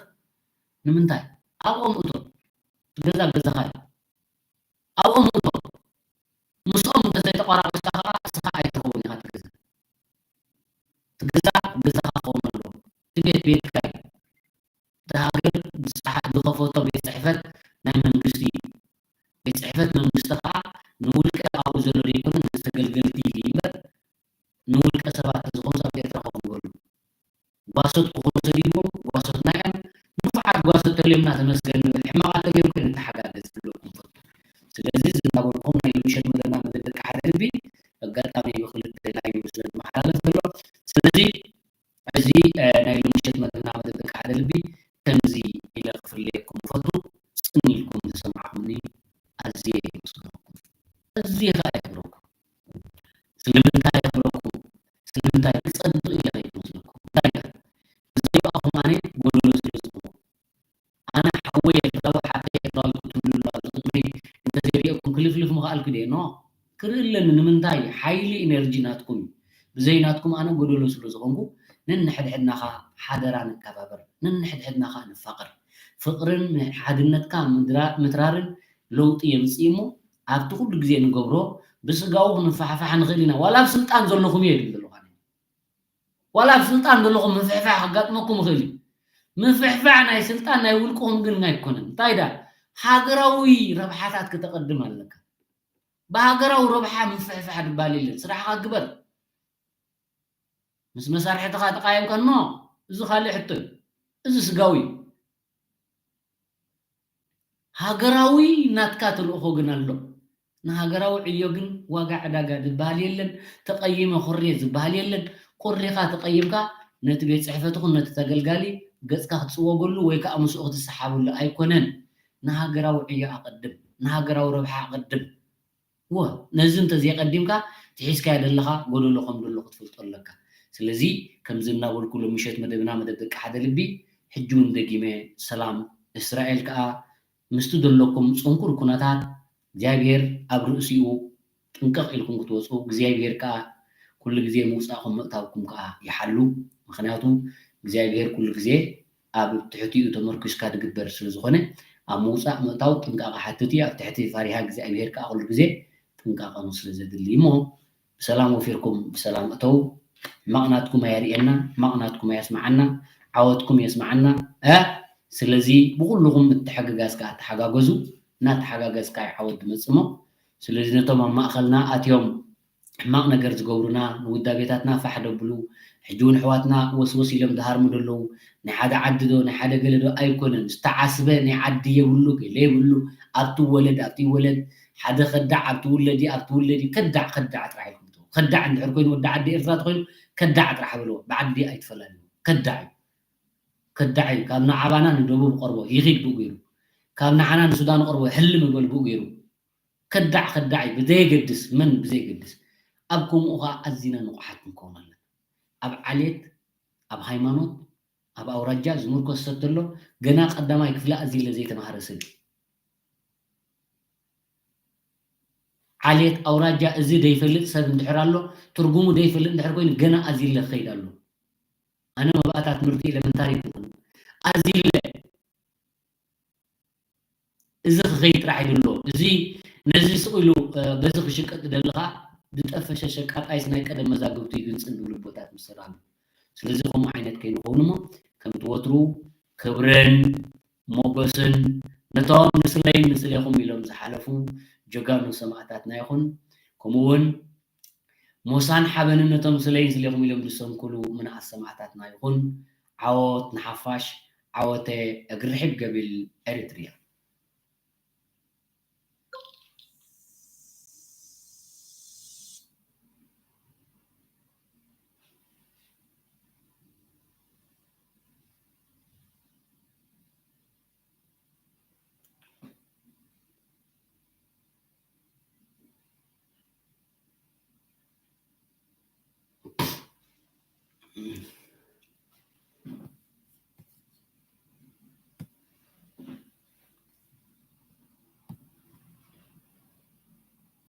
ንምንታይ ኣብኦም እቶ ገዛ ገዛኻ እዩ። ኣብኦም እቶ ምስኦም እንተዘይተቋራሪስካ ከዓ እስኻ ኣይትኸውን ኢኻ ትገዛ ትገዛ ገዛኻ ክኸውን ኣለዎ። እቲ ቤት ቤትካ እዩ። እቲ ሃገር ዝኸፈቶ ቤት ፅሕፈት ናይ መንግስቲ እዩ። ቤት ፅሕፈት መንግስቲ ከዓ ንውልቀ ኣብኡ ዘሎ ዘይኮነ ንተገልገልቲ እዩ እምበር ንውልቀ ሰባት ዝኾኑ ኣብ ኤርትራ ኮፍ ዝበሉ ጓሶት ክኾኑ ሰዲድዎም ጓሶትና እዮም። ንፉዓት ጓሶት ተልዮምና ተመስገን ንብል። ሕማቓት ተልዮም ግን ንተሓጋገዝ ክብለኩም ፈቱ። ስለዚ እዚ እናበልኩም ናይ ምሸት መደብና መደብ ደቂ ሓደ ልቢ ኣጋጣሚ ብክልተ ላይቭ ስለ ዝመሓላለፍ ዘሎ ስለዚ እዚ ናይ ሎምሸት መደብና መደብ ደቂ ሓደ ልቢ ከምዚ ኢለ ክፍለየኩም ፈቱ። ጽን ኢልኩም ዝሰማዕኩምኒ ኣዝየ የመስግነኩም። ኣዝየ ከኣ የኽብረኩም። ስለምንታይ የኽብረኩም? ስለምንታይ ክጸብቕ ኢለ ከይመስለኩም? እንታይ ኢለ? ብዘይብኣኹም ኣነ ጎደሎ ስለ ዝኾንኩ። ኣነ ሓወይ ኤርትራዊ ሓቀይ ኤርትራዊ ክትብሉ ኣሎ ኣብዚ ቅድመይ እንተዘይሪኤኩም ክልፍልፍ ምኽኣልኩ ድየ? ኖ ክርኢ ኣለኒ። ንምንታይ? ሓይሊ ኢነርጂ ናትኩም እዩ። ብዘይ ናትኩም ኣነ ጎደሎ ስለ ዝኾንኩ ነንሕድሕድና ኸኣ ሓደራ ንከባበር፣ ነንሕድሕድና ኸኣ ንፋቐር። ፍቕርን ሓድነትካ ምድራ- ምትራርን ለውጢ የምጽእ እሞ ኣብቲ ኩሉ ግዜ ንገብሮ ብስጋዊ ክንፋሕፋሕ ንኽእል ኢና። ዋላ ኣብ ስልጣን ዘለኹም እየ ድብል ዘለኹ ኣነ። ዋላ ኣብ ስልጣን ዘለኹም ምፍሕፋሕ ከጋጥመኩም ይኽእል እዩ። ምፍሕፋሕ ናይ ስልጣን ናይ ውልቅኹም ግን ኣይኮነን። እንታይ ዳ ሃገራዊ ረብሓታት ክተቐድም ኣለካ። ብሃገራዊ ረብሓ ምፍሕፋሕ ዝበሃል የለን። ስራሕኻ ግበር። ምስ መሳርሕትኻ ተቃየምካ እሞ እዚ ካልእ ሕቶ እዩ። እዚ ስጋዊ እዩ። ሃገራዊ ናትካ ተልእኾ ግን ኣሎ። ንሃገራዊ ዕዮ ግን ዋጋ ዕዳጋ ዝበሃል የለን። ተቐይመ ኮርየ ዝበሃል የለን። ኮሪኻ ተቐይምካ ነቲ ቤት ጽሕፈት ይኹን ነቲ ተገልጋሊ ገጽካ ክትጽወገሉ ወይ ከኣ ምስኡ ክትሰሓበሉ ኣይኮነን። ንሃገራዊ ዕዮ ኣቐድም፣ ንሃገራዊ ረብሓ ኣቐድም። እወ፣ ነዚ እንተዘይቀዲምካ እቲ ሒዝካዮ ዘለኻ ጎደሎ ከም ዘሎ ክትፈልጦ ኣለካ። ስለዚ ከምዚ እናበልኩ ሎምሸት መደብና መደብ ደቂ ሓደ ልቢ ሕጂ እውን ደጊመ ሰላም እስራኤል ከኣ ምስቲ ዘለኩም ጽንኩር ኩነታት እግዚኣብሄር ኣብ ርእሲኡ ጥንቅቕ ኢልኩም ክትወጹ እግዚኣብሄር ከኣ ኩሉ ግዜ ምውጻእኩም ምእታውኩም ከኣ ይሓሉ። ምኽንያቱ እግዚኣብሄር ኩሉ ግዜ ኣብ ትሕቲኡ ተመርኪስካ ዝግበር ስለ ዝኾነ ኣብ ምውጻእ ምእታው ጥንቃቐ ሓትት እዩ። ኣብ ትሕቲ ፈሪሃ እግዚኣብሄር ከኣ ኩሉ ግዜ ጥንቃቐ ስለ ዘድሊ እሞ ብሰላም ወፊርኩም ብሰላም እተው። ሕማቕ ናትኩም ኣየርእየና፣ ሕማቕ ናትኩም ኣየስምዓና፣ ዓወትኩም የስምዓና። እ ስለዚ ብኹልኹም ምትሕግጋዝ ከኣ ተሓጋገዙ። እናተሓጋገዝካ እዩ ዓወት ዝመጽእ እሞ ስለዚ ነቶም ኣብ ማእኸልና ኣትዮም ሕማቕ ነገር ዝገብሩና ንውዳቤታትና ፋሕ ደብሉ ሕጂ እውን ኣሕዋትና ወስወስ ኢሎም ዝሃርሙ ዘለዉ ናይ ሓደ ዓዲ ዶ ናይ ሓደ ገለ ዶ ኣይኮነን ዝተዓስበ ናይ ዓዲ የብሉ ገለ የብሉ ኣብቲ ወለድ ኣብቲ ወለድ ሓደ ከዳዕ ኣብቲ ውለድ ኣብቲ ውለድ ከዳዕ ከዳዕ ጥራሕ ኢልኩም ትበሉ ከዳዕ እንድሕር ኮይኑ ወዲ ዓዲ ኤርትራ ተኮይኑ ከዳዕ ጥራሕ በልዎ ብዓዲ ኣይትፈላለዩ ከዳዕ እዩ ከዳዕ እዩ ካብ ንዓባና ንደቡብ ቀርቦ ይኺድ ብኡ ገይሩ ካብ ንዓና ንሱዳን ቀርቦ ሕልም ይበል ብኡ ገይሩ ከዳዕ ከዳዕ እዩ፣ ብዘየገድስ መን ብዘየገድስ። ኣብ ከምኡ ኸዓ ኣዚና ንቑሓት ክንከውን ኣለና። ኣብ ዓሌት፣ ኣብ ሃይማኖት፣ ኣብ ኣውራጃ ዝምርኮስ ሰብ ተሎ፣ ገና ቀዳማይ ክፍሊ ኣዚለ ዘይተማህረ ሰብ እዩ። ዓሌት፣ ኣውራጃ፣ እዚ ደይፈልጥ ሰብ እንድሕር ኣሎ፣ ትርጉሙ ደይፈልጥ እንድሕር ኮይኑ፣ ገና ኣዚለ ክኸይድ ኣሎ። ኣነ መባእታ ትምህርቲ ኤለመንታሪ ይኹን ኣዚለ እዚ ክኸይድ ጥራሕ ይድሎ። እዚ ነዚ ስቕ ኢሉ፣ እ፣ በዚ ክሽቀጥ ዝደሊ ኸዓ ዝጠፈሸ ሸቃጣይስ ናይ ቀደም መዛግብቱ ይግንጽል ዝብሉ ኣቦታት ምስ ሰራሉ። ስለዚ ከምኡ ዓይነት ከይንኸውን እሞ ከምቲ ወትሩ ክብርን ሞገስን ነቶም ንስለይን ንስሌኹም ኢሎም ዝሓለፉ ጀጋኑ ሰማእታትና ይኹን። ከምኡ እውን ሞሳን ሓበንን ነቶም ስለይን ስሌኹም ኢሎም ዝሰንኩሉ ምንኣስ ሰማእታትና ይኹን። ዓወት ንሓፋሽ፣ ዓወተ እግሪ ርሒብ ገቢል ኤሪትርያ።